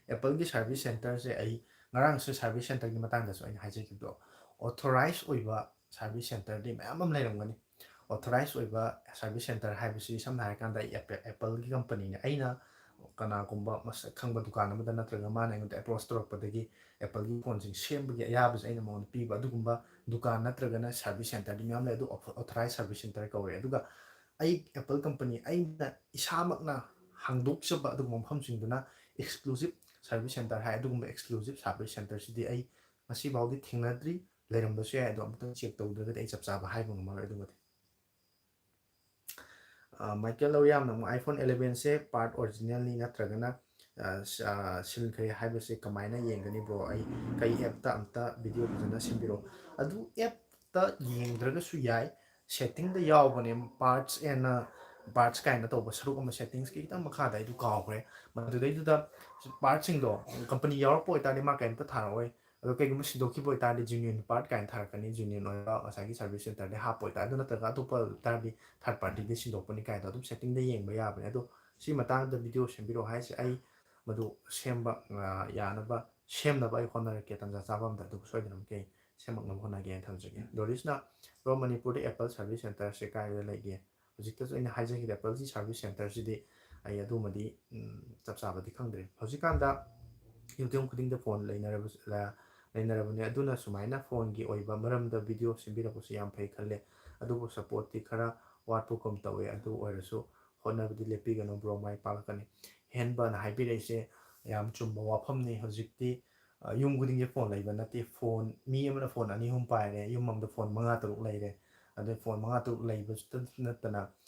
ꯑꯦꯄꯜꯒꯤ ꯁꯥꯔꯚꯤꯁ ꯁꯦꯟꯇꯔꯁꯦ, ꯑꯩ ꯉꯔꯥꯡꯁꯨ ꯁꯥꯔꯚꯤꯁ ꯁꯦꯟꯇꯔꯒꯤ ꯃꯇꯥꯡꯗꯁꯨ ꯑꯩꯅ ꯍꯥꯏꯖꯈꯤꯕꯗꯣ, ꯑꯣꯊꯣꯔꯥꯏꯁ ꯑꯣꯏꯕ ꯁꯥꯔꯚꯤꯁ ꯁꯦꯟꯇꯔꯗꯤ ꯃꯌꯥꯝ ꯑꯃ ꯂꯩꯔꯝꯒꯅꯤ꯫ ꯑꯣꯊꯣꯔꯥꯏꯁ ꯑꯣꯏꯕ ꯁꯥꯔꯚꯤꯁ ꯁꯦꯟꯇꯔ ꯍꯥꯏꯕꯁꯤ, ꯁꯝꯅ ꯍꯥꯏꯔꯀꯥꯟꯗ, ꯑꯩ ꯑꯦꯄꯜꯒꯤ ꯀꯝꯄꯅꯤꯅꯦ, ꯑꯩꯅ ꯀꯅꯥꯒꯨꯝꯕ ꯃꯁꯛ ꯈꯪꯕ ꯗꯨꯀꯥꯟ ꯑꯃꯗ ꯅꯠꯇ꯭ꯔꯒ ꯃꯥꯅ ꯑꯩꯉꯣꯟꯗ ꯑꯦꯄ꯭ꯔꯣꯁ ꯇꯧꯔꯛꯄꯗꯒꯤ ꯑꯦꯄꯜꯒꯤ ꯐꯣꯟꯁꯤꯡ ꯁꯦꯝꯕꯒꯤ ꯑꯌꯥꯕꯁꯦ ꯑꯩꯅ ꯃꯉꯣꯟꯗ ꯄꯤꯕ, ꯑꯗꯨꯒꯨꯝꯕ ꯗꯨꯀꯥꯟ ꯅꯠꯇ꯭ꯔꯒꯅ ꯁꯥꯔꯚꯤꯁ ꯁꯦꯟꯇꯔꯗꯤ ꯃꯌꯥꯝ ꯂꯩ꯫ ꯑꯗꯨ ꯑꯣꯊꯣꯔꯥꯏꯁ ꯁꯥꯔꯚꯤꯁ ꯁꯦꯟꯇꯔ ꯀꯧꯋꯦ꯫ ꯑꯗꯨꯒ ꯑꯩ ꯑꯦꯄꯜ ꯀꯝꯄꯅꯤ ꯑꯩꯅ ꯏꯁꯥꯃꯛꯅ ꯍꯥꯡꯗꯣꯛꯆꯕ ꯑꯗꯨꯒꯨꯝꯕ ꯃꯐꯝꯁꯤꯡꯗꯨꯅ ꯑꯦꯛꯁꯀ꯭ꯂꯨꯁꯤꯞ ꯁꯥꯔꯚꯤꯁ ꯁꯦꯟꯇꯔ ꯍꯥꯏ꯫ ꯑꯗꯨꯒꯨꯝꯕ ꯑꯦꯛꯁꯀ꯭ꯂꯨꯁꯤꯞ ꯁꯥꯔꯚꯤꯁ ꯁꯦꯟꯇꯔꯁꯤꯗꯤ ꯑꯩ ꯉꯁꯤꯐꯥꯎꯗꯤ ꯊꯦꯡꯅꯗ꯭ꯔꯤ, ꯂꯩꯔꯝꯕꯁꯨ ꯌꯥꯏ, ꯑꯗꯣ ꯑꯃꯨꯛꯇꯪ ꯆꯦꯛ ꯇꯧꯗ꯭ꯔꯒꯗꯤ ꯑꯩ ꯆꯞ ꯆꯥꯕ ꯍꯥꯏꯕ ꯉꯝꯃꯔꯣꯏ꯫ ꯑꯗꯨꯒꯗꯤ ꯃꯥꯏꯀꯦꯜ ꯂꯧꯔꯤꯌꯥꯝꯅ ꯑꯃꯨꯛ, iPhone elevenꯁꯦ ꯄꯥꯔꯠ ꯑꯣꯔꯤꯖꯤꯅꯦꯜꯅꯤ ꯅꯠꯇ꯭ꯔꯒꯅ, ꯑ, ꯁ-, ꯑ, ꯁꯤꯟꯈ꯭ꯔꯦ ꯍꯥꯏꯕꯁꯦ ꯀꯃꯥꯏꯅ ꯌꯦꯡꯒꯅꯤ ꯕ꯭ꯔꯣ? ꯑꯩ ꯀꯩ ꯑꯦꯞꯇ ꯑꯝꯇ ꯚꯤꯗꯤꯑꯣ ꯐꯖꯅ ꯁꯦꯝꯕꯤꯔꯛꯑꯣ꯫ ꯑꯗꯨ ꯑꯦꯞꯇ ꯌꯦꯡꯗ꯭ꯔꯒꯁꯨ ꯌꯥꯏ, ꯁꯦꯠꯇꯤꯡꯗ ꯌꯥꯎꯕꯅꯦ, ꯄꯥꯔꯠꯁ ꯑꯦꯟ ꯄꯥꯔꯠꯁ ꯀꯥꯏꯅ ꯇꯧꯕ ꯁꯔꯨꯛ ꯑꯃ, ꯁꯦꯠꯇꯤꯡꯁꯀꯤ ꯈꯤꯇꯪ ꯃꯈꯥꯗ, ꯑꯩꯗꯨ ꯀꯥꯎꯈ꯭ꯔꯦ꯫ ꯃꯗꯨꯗꯩꯗꯨꯗ ꯄꯥꯔꯠꯁꯤꯡꯗꯣ ꯀꯝꯄꯅꯤ ꯌꯥꯎꯔꯛꯄ ꯑꯣꯏꯇꯥꯔꯗꯤ ꯃꯥ ꯀꯩꯝꯇ ꯊꯥꯔꯛꯑꯣꯏ꯫ ꯑꯗꯣ ꯀꯩꯒꯨꯝꯕ ꯁꯤꯟꯗꯣꯛꯈꯤꯕ ꯑꯣꯏꯇꯥꯔꯗꯤ genuine part ꯀꯥꯏꯅ ꯊꯥꯔꯛꯀꯅꯤ, genuine ꯑꯣꯏꯕ ꯉꯁꯥꯏꯒꯤ ꯁꯥꯔꯚꯤꯁ ꯁꯦꯟꯇꯔꯗꯩ ꯍꯥꯞꯄ ꯑꯣꯏꯇꯥꯔꯗꯤ꯫ ꯑꯗꯨ ꯅꯠꯇ꯭ꯔꯒ ꯑꯇꯣꯞꯄ ꯑꯣꯏꯇꯥꯔꯗꯤ ꯊꯥꯔꯠ ꯄꯥꯔꯇꯤꯗꯩ ꯁꯤꯟꯗꯣꯛꯄꯅꯤ ꯀꯥꯏꯅ ꯑꯗꯨꯝ ꯁꯦꯠꯇꯤꯡꯗ ꯌꯦꯡꯕ ꯌꯥꯕꯅꯦ꯫ ꯑꯗꯣ ꯁꯤ ꯃꯇꯥꯡꯗ ꯚꯤꯗꯤꯑꯣ ꯁꯦꯝꯕꯤꯔꯛꯑꯣ ꯍꯥꯏꯁꯦ, ꯑꯩ ꯃꯗꯨ ꯁꯦꯝꯕ, ꯑ, ꯌꯥꯅꯕ, ꯁꯦꯝꯅꯕ ꯑꯩ ꯍꯣꯠꯅꯔꯛꯀꯦ꯫ ꯇꯟꯖꯥ ꯆꯥꯕ ꯑꯝꯗ ꯑꯗꯨ ꯁꯣꯏꯗꯅꯃꯛꯀꯤ ꯑꯩ ꯁꯦꯝꯃꯛꯅꯕ ꯍꯣꯠꯅꯒꯦꯅ ꯊꯝꯖꯒꯦ꯫ ꯗꯣꯔꯤꯁꯅ, "ꯕ꯭ꯔꯣ, ꯃꯅꯤꯄꯨꯔꯗ ꯑꯦꯄꯜ ꯁꯥꯔꯚꯤꯁ ꯁꯦꯟꯇꯔꯁꯦ ꯀꯥꯏꯗ ꯂꯩꯒꯦ?" ꯍꯧꯖꯤꯛꯇꯁꯨ ꯑꯩꯅ ꯍꯥꯏꯖꯈꯤꯕ ꯑꯦꯄꯜꯒꯤ ꯁꯥꯔꯚꯤꯁ ꯁꯦꯟꯇꯔꯁꯤꯗꯤ ꯑꯩ ꯑꯗꯨꯃꯗꯤ, ꯎꯝ, ꯆꯞ ꯆꯥꯕꯗꯤ ꯈꯪꯗ꯭ꯔꯦ꯫ ꯍꯧꯖꯤꯛꯀꯥꯟꯗ ꯌꯨꯝꯊꯣꯡ ꯈꯨꯗꯤꯡꯗ ꯐꯣꯟ ꯂꯩꯅꯔꯕꯁꯨ, ꯂ-, ꯂꯩꯅꯔꯕꯅꯦ꯫ ꯑꯗꯨꯅ ꯁꯨꯃꯥꯏꯅ ꯐꯣꯟꯒꯤ ꯑꯣꯏꯕ ꯃꯔꯝꯗ ꯚꯤꯗꯤꯑꯣ ꯁꯦꯝꯕꯤꯔꯛꯄꯁꯨ ꯌꯥꯝ ꯐꯩ ꯈꯜꯂꯦ꯫ ꯑꯗꯨꯕꯨ ꯁꯞꯄꯣꯔꯠꯇꯤ ꯈꯔ ꯋꯥꯠꯄꯒꯨꯝ ꯇꯧꯋꯦ꯫ ꯑꯗꯨ ꯑꯣꯏꯔꯁꯨ ꯍꯣꯠꯅꯕꯗꯤ ꯂꯦꯞꯄꯤꯒꯅꯨ ꯕ꯭ꯔꯣ, ꯃꯥꯏ ꯄꯥꯛꯂꯛꯀꯅꯤ꯫ ꯍꯦꯟꯕꯅ ꯍꯥꯏꯕꯤꯔꯛꯏꯁꯦ ꯌꯥꯝ ꯆꯨꯝꯕ ꯋꯥꯐꯝꯅꯤ꯫ ꯍꯧꯖꯤꯛꯇꯤ, ꯑ, ꯌꯨꯝ ꯈꯨꯗꯤꯡꯒꯤ ꯐꯣꯟ ꯂꯩꯕ ꯅꯠꯇꯦ꯫ ꯐꯣꯟ, ꯃꯤ ꯑꯃꯅ ꯐꯣꯟ ꯑꯅꯤ ꯑꯍꯨꯝ ꯄꯥꯏꯔꯦ, ꯌꯨꯝ ꯑꯃꯗ ꯐꯣꯟ ꯃꯉꯥ ꯇꯔꯨꯛ ꯂꯩꯔꯦ꯫ ꯑꯗꯩ ꯐꯣꯟ ꯃꯉꯥ ꯇꯔꯨꯛ ꯂꯩꯕꯁꯨꯇ ꯅꯠꯇꯅ,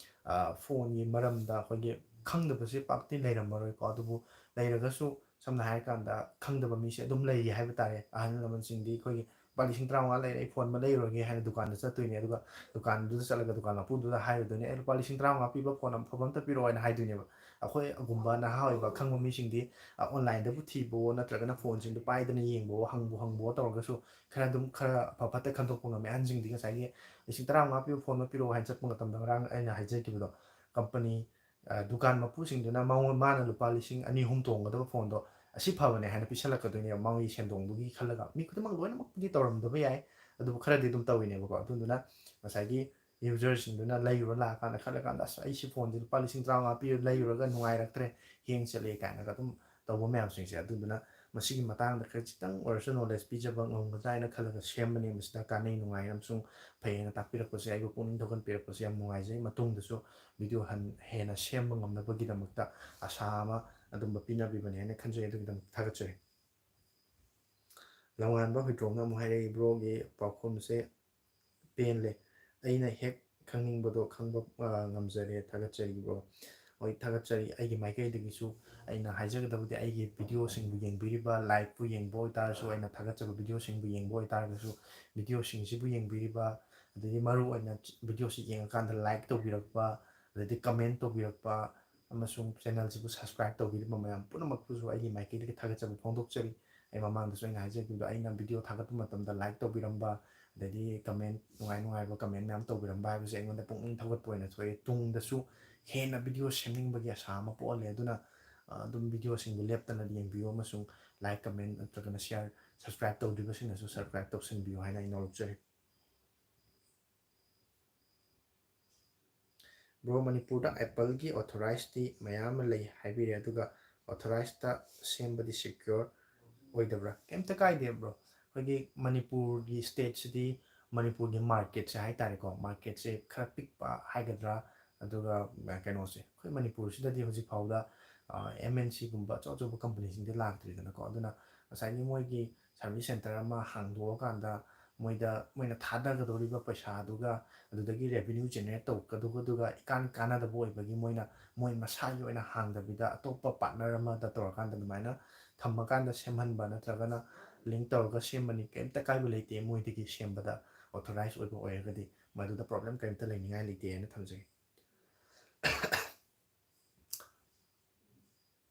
ꯑ, ꯐꯣꯟꯒꯤ ꯃꯔꯝꯗ ꯑꯩꯈꯣꯏꯒꯤ ꯈꯪꯗꯕꯁꯦ ꯄꯥꯛꯇꯤ ꯂꯩꯔꯝꯃꯔꯣꯏꯀꯣ꯫ ꯑꯗꯨꯕꯨ ꯂꯩꯔꯒꯁꯨ, ꯁꯝꯅ ꯍꯥꯏꯔꯀꯥꯟꯗ, ꯈꯪꯗꯕ ꯃꯤꯁꯦ ꯑꯗꯨꯝ ꯂꯩꯔꯤ ꯍꯥꯏꯕ ꯇꯥꯔꯦ꯫ ꯑꯍꯜ ꯂꯃꯟꯁꯤꯡꯗꯤ ꯑꯩꯈꯣꯏꯒꯤ ꯂꯨꯄꯥ ꯂꯤꯁꯤꯡ ꯇꯔꯥꯃꯉꯥ ꯂꯩꯔꯦ, ꯑꯩ ꯐꯣꯟ ꯑꯃ ꯂꯩꯔꯨꯔꯒꯦ ꯍꯥꯏꯅ ꯗꯨꯀꯥꯟꯗ ꯆꯠꯇꯣꯏꯅꯦ꯫ ꯑꯗꯨꯒ ꯗꯨꯀꯥꯟꯗꯨꯗ ꯆꯠꯂꯒ ꯗꯨꯀꯥꯟ ꯃꯄꯨꯗꯨꯗ ꯍꯥꯏꯔꯨꯗꯣꯏꯅꯦ, "ꯑꯦ, ꯂꯨꯄꯥ ꯂꯤꯁꯤꯡ ꯇꯔꯥꯃꯉꯥ ꯄꯤꯕ ꯐꯣꯟ ꯑꯐꯕ ꯑꯝꯇ ꯄꯤꯔꯛꯑꯣ" ꯍꯥꯏꯅ ꯍꯥꯏꯗꯣꯏꯅꯦꯕ꯫ ꯑꯩꯈꯣꯏꯒꯨꯝꯕ ꯅꯍꯥ ꯑꯣꯏꯕ ꯑꯈꯪꯕ ꯃꯤꯁꯤꯡꯗꯤ, ꯑ, ꯑꯣꯟꯂꯥꯏꯟꯗꯕꯨ ꯊꯤꯕꯋꯣ ꯅꯠꯇ꯭ꯔꯒꯅ ꯐꯣꯟꯁꯤꯡꯗꯣ ꯄꯥꯏꯗꯅ ꯌꯦꯡꯕꯋꯣ, ꯍꯪꯕꯨ ꯍꯪꯕꯋꯣ ꯇꯧꯔꯒꯁꯨ ꯈꯔ ꯑꯗꯨꯝ ꯈꯔ ꯑꯐ ꯐꯠꯇ ꯈꯟꯗꯣꯛꯄ ꯉꯝꯃꯦ꯫ ꯑꯍꯟꯁꯤꯡꯗꯤ ꯉꯁꯥꯏꯒꯤ "ꯂꯤꯁꯤꯡ ꯇꯔꯥꯃꯉꯥ ꯄꯤꯕ ꯐꯣꯟ ꯑꯃ ꯄꯤꯔꯛꯑꯣ" ꯍꯥꯏꯅ ꯆꯠꯄ ꯃꯇꯝꯗ, ꯉꯔꯥꯡ ꯑꯩꯅ ꯍꯥꯏꯖꯈꯤꯕꯗꯣ, ꯀꯝꯄꯅꯤ, ꯑ, ꯗꯨꯀꯥꯟ ꯃꯄꯨꯁꯤꯡꯗꯨꯅ ꯃꯉꯣꯟ-, ꯃꯥꯅ ꯂꯨꯄꯥ ꯂꯤꯁꯤꯡ ꯑꯅꯤ ꯑꯍꯨꯝ ꯇꯣꯡꯒꯗꯕ ꯐꯣꯟꯗꯣ ꯑꯁꯤ ꯐꯕꯅꯦ ꯍꯥꯏꯅ ꯄꯤꯁꯜꯂꯛꯀꯗꯣꯏꯅꯦꯕ, ꯃꯥꯒꯤ ꯁꯦꯟꯗꯣꯡꯗꯨꯒꯤ ꯈꯜꯂꯒ꯫ ꯃꯤ ꯈꯨꯗꯤꯡꯃꯛ ꯂꯣꯏꯅꯃꯛꯄꯨꯗꯤ ꯇꯧꯔꯝꯗꯕ ꯌꯥꯏ, ꯑꯗꯨꯕꯨ ꯈꯔꯗꯤ ꯑꯗꯨꯝ ꯇꯧꯋꯤꯅꯦꯕꯀꯣ꯫ ꯑꯗꯨꯗꯨꯅ ꯉꯁꯥꯏꯒꯤ ꯌꯨꯖꯔꯁꯤꯡꯗꯨꯅ ꯂꯩꯔꯨꯔ ꯂꯥꯛꯑꯀꯥꯟꯗ ꯈꯜꯂꯀꯥꯟꯗ, "ꯑꯁ, ꯑꯩ ꯁꯤ ꯐꯣꯟꯁꯦ ꯂꯨꯄꯥ ꯂꯤꯁꯤꯡ ꯇꯔꯥꯃꯉꯥ ꯄꯤꯔ ꯂꯩꯔꯨꯔꯒ ꯅꯨꯡꯉꯥꯏꯔꯛꯇ꯭ꯔꯦ, ꯍꯦꯡ ꯆꯠꯂꯦ" ꯀꯥꯏꯅꯒ ꯑꯗꯨꯝ ꯇꯧꯕ ꯃꯌꯥꯝꯁꯤꯡꯁꯦ꯫ ꯑꯗꯨꯗꯨꯅ ꯃꯁꯤꯒꯤ ꯃꯇꯥꯡꯗ ꯈꯔ ꯈꯤꯇꯪ ꯑꯣꯏꯔꯁꯨ ꯅꯣꯂꯦꯖ ꯄꯤꯖꯕ ꯉꯝꯒꯗ꯭ꯔꯥ ꯍꯥꯏꯅ ꯈꯜꯂꯒ ꯁꯦꯝꯕꯅꯦ꯫ ꯃꯁꯤꯗ ꯀꯥꯟꯅꯩ, ꯅꯨꯡꯉꯥꯏ ꯑꯃꯁꯨꯡ ꯐꯩ ꯍꯥꯏꯅ ꯇꯥꯛꯄꯤꯔꯛꯄꯁꯦ, ꯑꯩꯕꯨ ꯄꯨꯛꯅꯤꯡ ꯊꯧꯒꯠꯄꯤꯔꯛꯄꯁꯦ ꯌꯥꯝ ꯅꯨꯡꯉꯥꯏꯖꯩ꯫ ꯃꯇꯨꯡꯗꯁꯨ ꯚꯤꯗꯤꯑꯣ ꯍꯟ-, ꯍꯦꯟꯅ ꯁꯦꯝꯕ ꯉꯝꯅꯕꯒꯤꯗꯃꯛꯇ ꯑꯁꯥ ꯑꯃ ꯑꯗꯨꯝꯕ ꯄꯤꯅꯕꯤꯕꯅꯦ ꯍꯥꯏꯅ ꯈꯟꯖꯩ꯫ ꯑꯗꯨꯒꯤꯗꯃꯛꯇ ꯊꯥꯒꯠꯆꯔꯤ꯫ ꯂꯝꯉꯥꯟꯕ ꯍꯨꯏꯗ꯭ꯔꯣꯝꯅ ꯑꯃꯨꯛ ꯍꯥꯏꯔꯛꯏ, "ꯕ꯭ꯔꯣꯒꯤ ꯄꯥꯎꯈꯨꯝꯁꯦ ꯄꯦꯟꯂꯦ꯫ ꯑꯩꯅ ꯍꯦꯛ ꯈꯪꯅꯤꯡꯕꯗꯣ ꯈꯪꯕ, ꯑ, ꯉꯝꯖꯔꯦ꯫ ꯊꯥꯒꯠꯆꯔꯤ, ꯕ꯭ꯔꯣ꯫" ꯍꯣꯏ, ꯊꯥꯒꯠꯆꯔꯤ꯫ ꯑꯩꯒꯤ ꯃꯥꯏꯀꯩꯗꯒꯤꯁꯨ ꯑꯩꯅ ꯍꯥꯏꯖꯒꯗꯕꯗꯤ, ꯑꯩꯒꯤ ꯚꯤꯗꯤꯑꯣꯁꯤꯡꯕꯨ ꯌꯦꯡꯕꯤꯔꯤꯕ, ꯂꯥꯏꯚꯄꯨ ꯌꯦꯡꯕ ꯑꯣꯏꯇꯥꯔꯁꯨ, ꯑꯩꯅ ꯊꯥꯒꯠꯆꯕ ꯚꯤꯗꯤꯑꯣꯁꯤꯡꯕꯨ ꯌꯦꯡꯕ ꯑꯣꯏꯇꯥꯔꯒꯁꯨ, ꯚꯤꯗꯤꯑꯣꯁꯤꯡꯁꯤꯕꯨ ꯌꯦꯡꯕꯤꯔꯤꯕ, ꯑꯗꯒꯤ ꯃꯔꯨꯑꯣꯏꯅ ꯚꯤꯗꯤꯑꯣꯁꯤ ꯌꯦꯡꯉꯀꯥꯟꯗ ꯂꯥꯏꯛ ꯇꯧꯕꯤꯔꯛꯄ, ꯑꯗꯩꯗꯤ ꯀꯃꯦꯟ ꯇꯧꯕꯤꯔꯛꯄ, ꯑꯃꯁꯨꯡ ꯆꯦꯅꯦꯜꯁꯤꯕꯨ ꯁꯕꯁꯀ꯭ꯔꯥꯏꯕ ꯇꯧꯕꯤꯔꯤꯕ ꯃꯌꯥꯝ ꯄꯨꯝꯅꯃꯛꯄꯨꯁꯨ ꯑꯩꯒꯤ ꯃꯥꯏꯀꯩꯗꯒꯤ ꯊꯥꯒꯠꯆꯕ ꯐꯣꯡꯗꯣꯛꯆꯔꯤ꯫ ꯑꯩ ꯃꯃꯥꯡꯗꯁꯨ ꯑꯩꯅ ꯍꯥꯏꯖꯈꯤꯕꯗꯣ, ꯑꯩꯅ ꯚꯤꯗꯤꯑꯣ ꯊꯥꯒꯠꯄ ꯃꯇꯝꯗ ꯂꯥꯏꯛ ꯇꯧꯕꯤꯔꯝꯕ, ꯑꯗꯩꯗꯤ ꯀꯃꯦꯟ, ꯅꯨꯡꯉꯥꯏ ꯅꯨꯡꯉꯥꯏꯕ ꯀꯃꯦꯟ ꯃꯌꯥꯝ ꯇꯧꯕꯤꯔꯝꯕ ꯍꯥꯏꯕꯁꯦ ꯑꯩꯉꯣꯟꯗ ꯄꯨꯛꯅꯤꯡ ꯊꯧꯒꯠꯄ ꯑꯣꯏꯅ ꯊꯣꯛꯑꯦ꯫ ꯇꯨꯡꯗꯁꯨ ꯍꯦꯟꯅ ꯚꯤꯗꯤꯑꯣ ꯁꯦꯝꯅꯤꯡꯕꯒꯤ ꯑꯁꯥ ꯑꯃ ꯄꯣꯛꯍꯜꯂꯦ꯫ ꯑꯗꯨꯅ, ꯑ, ꯑꯗꯨꯝ ꯚꯤꯗꯤꯑꯣꯁꯤꯡꯕꯨ ꯂꯦꯞꯇꯅ ꯌꯦꯡꯕꯤꯌꯨ ꯑꯃꯁꯨꯡ ꯂꯥꯏꯛ, ꯀꯃꯦꯟ ꯅꯠꯇ꯭ꯔꯒꯅ ꯁꯤꯌꯥꯔ, ꯁꯕꯁꯀ꯭ꯔꯥꯏꯕ ꯇꯧꯗ꯭ꯔꯤꯕꯁꯤꯡꯅꯁꯨ ꯁꯕꯁꯀ꯭ꯔꯥꯏꯕ ꯇꯧꯁꯤꯟꯕꯤꯌꯨ ꯍꯥꯏꯅ ꯑꯩ ꯅꯧꯔꯛꯆꯔꯤ꯫ ꯕ꯭ꯔꯣ, ꯃꯅꯤꯄꯨꯔꯗ ꯑꯦꯄꯜꯒꯤ ꯑꯣꯊꯣꯔꯥꯏꯖꯇꯤ ꯃꯌꯥꯝ ꯑꯃ ꯂꯩ ꯍꯥꯏꯕꯤꯔꯦ, ꯑꯗꯨꯒ ꯑꯣꯊꯣꯔꯥꯏꯖꯇ ꯁꯦꯝꯕꯗꯤ ꯁꯦꯀ꯭ꯌꯣꯔ ꯑꯣꯏꯗꯕ꯭ꯔꯥ? ꯀꯩꯝꯇ ꯀꯥꯏꯗꯦ, ꯕ꯭ꯔꯣ꯫ ꯑꯩꯈꯣꯏꯒꯤ ꯃꯅꯤꯄꯨꯔꯒꯤ ꯁ꯭ꯇꯦꯠꯁꯤꯗꯤ, ꯃꯅꯤꯄꯨꯔꯒꯤ ꯃꯥꯔꯀꯦꯠꯁꯦ ꯍꯥꯏ ꯇꯥꯔꯦꯀꯣ, ꯃꯥꯔꯀꯦꯠꯁꯦ ꯈꯔ ꯄꯤꯛꯄ ꯍꯥꯏꯒꯗ꯭ꯔꯥ, ꯑꯗꯨꯒ, ꯑ, ꯀꯩꯅꯣꯁꯦ, ꯑꯩꯈꯣꯏ ꯃꯅꯤꯄꯨꯔꯁꯤꯗꯗꯤ ꯍꯧꯖꯤꯛ ꯐꯥꯎꯗ, ꯑ, ꯑꯦꯝ ꯑꯦꯟ ꯁꯤꯒꯨꯝꯕ ꯑꯆꯧ ꯑꯆꯧꯕ ꯀꯝꯄꯅꯤꯁꯤꯡꯗꯤ ꯂꯥꯛꯇ꯭ꯔꯤꯗꯅꯀꯣ꯫ ꯑꯗꯨꯅ ꯉꯁꯥꯏꯒꯤ ꯃꯣꯏꯒꯤ ꯁꯥꯔꯚꯤꯁ ꯁꯦꯟꯇꯔ ꯑꯃ ꯍꯥꯡꯗꯣꯛꯑꯀꯥꯟꯗ ꯃꯣꯏꯗ, ꯃꯣꯏꯅ ꯊꯥꯗꯒꯗꯧꯔꯤꯕ ꯄꯩꯁꯥꯗꯨꯒ, ꯑꯗꯨꯗꯒꯤ ꯔꯦꯚꯤꯅ꯭ꯌꯨ ꯖꯦꯅꯦꯔꯦꯠ ꯇꯧꯔꯛꯀꯗꯧꯕꯗꯨꯒ ꯏꯀꯥꯟ ꯀꯥꯟꯅꯗꯕ ꯑꯣꯏꯕꯒꯤ, ꯃꯣꯏꯅ, ꯃꯣꯏ ꯃꯁꯥꯒꯤ ꯑꯣꯏꯅ ꯍꯥꯡꯗꯕꯤꯗ ꯑꯇꯣꯞꯄ ꯄꯥꯔꯠꯅꯔ ꯑꯃꯗ ꯇꯧꯔꯀꯥꯟꯗ ꯑꯗꯨꯃꯥꯏꯅ ꯊꯝꯃꯀꯥꯟꯗ ꯁꯦꯝꯍꯟꯕ ꯅꯠꯇ꯭ꯔꯒꯅ, link ꯇꯧꯔꯒ ꯁꯦꯝꯕꯅꯤ, ꯀꯔꯤꯝꯇ ꯀꯥꯏꯕ ꯂꯩꯇꯦ꯫ ꯃꯣꯏꯗꯒꯤ ꯁꯦꯝꯕꯗ authorized ꯑꯣꯏꯕ ꯑꯣꯏꯔꯒꯗꯤ ꯃꯗꯨꯗ problem ꯀꯔꯤꯝꯇ ꯂꯩꯅꯤꯡꯉꯥꯏ ꯂꯩꯇꯦ ꯍꯥꯏꯅ ꯊꯝꯖꯒꯦ꯫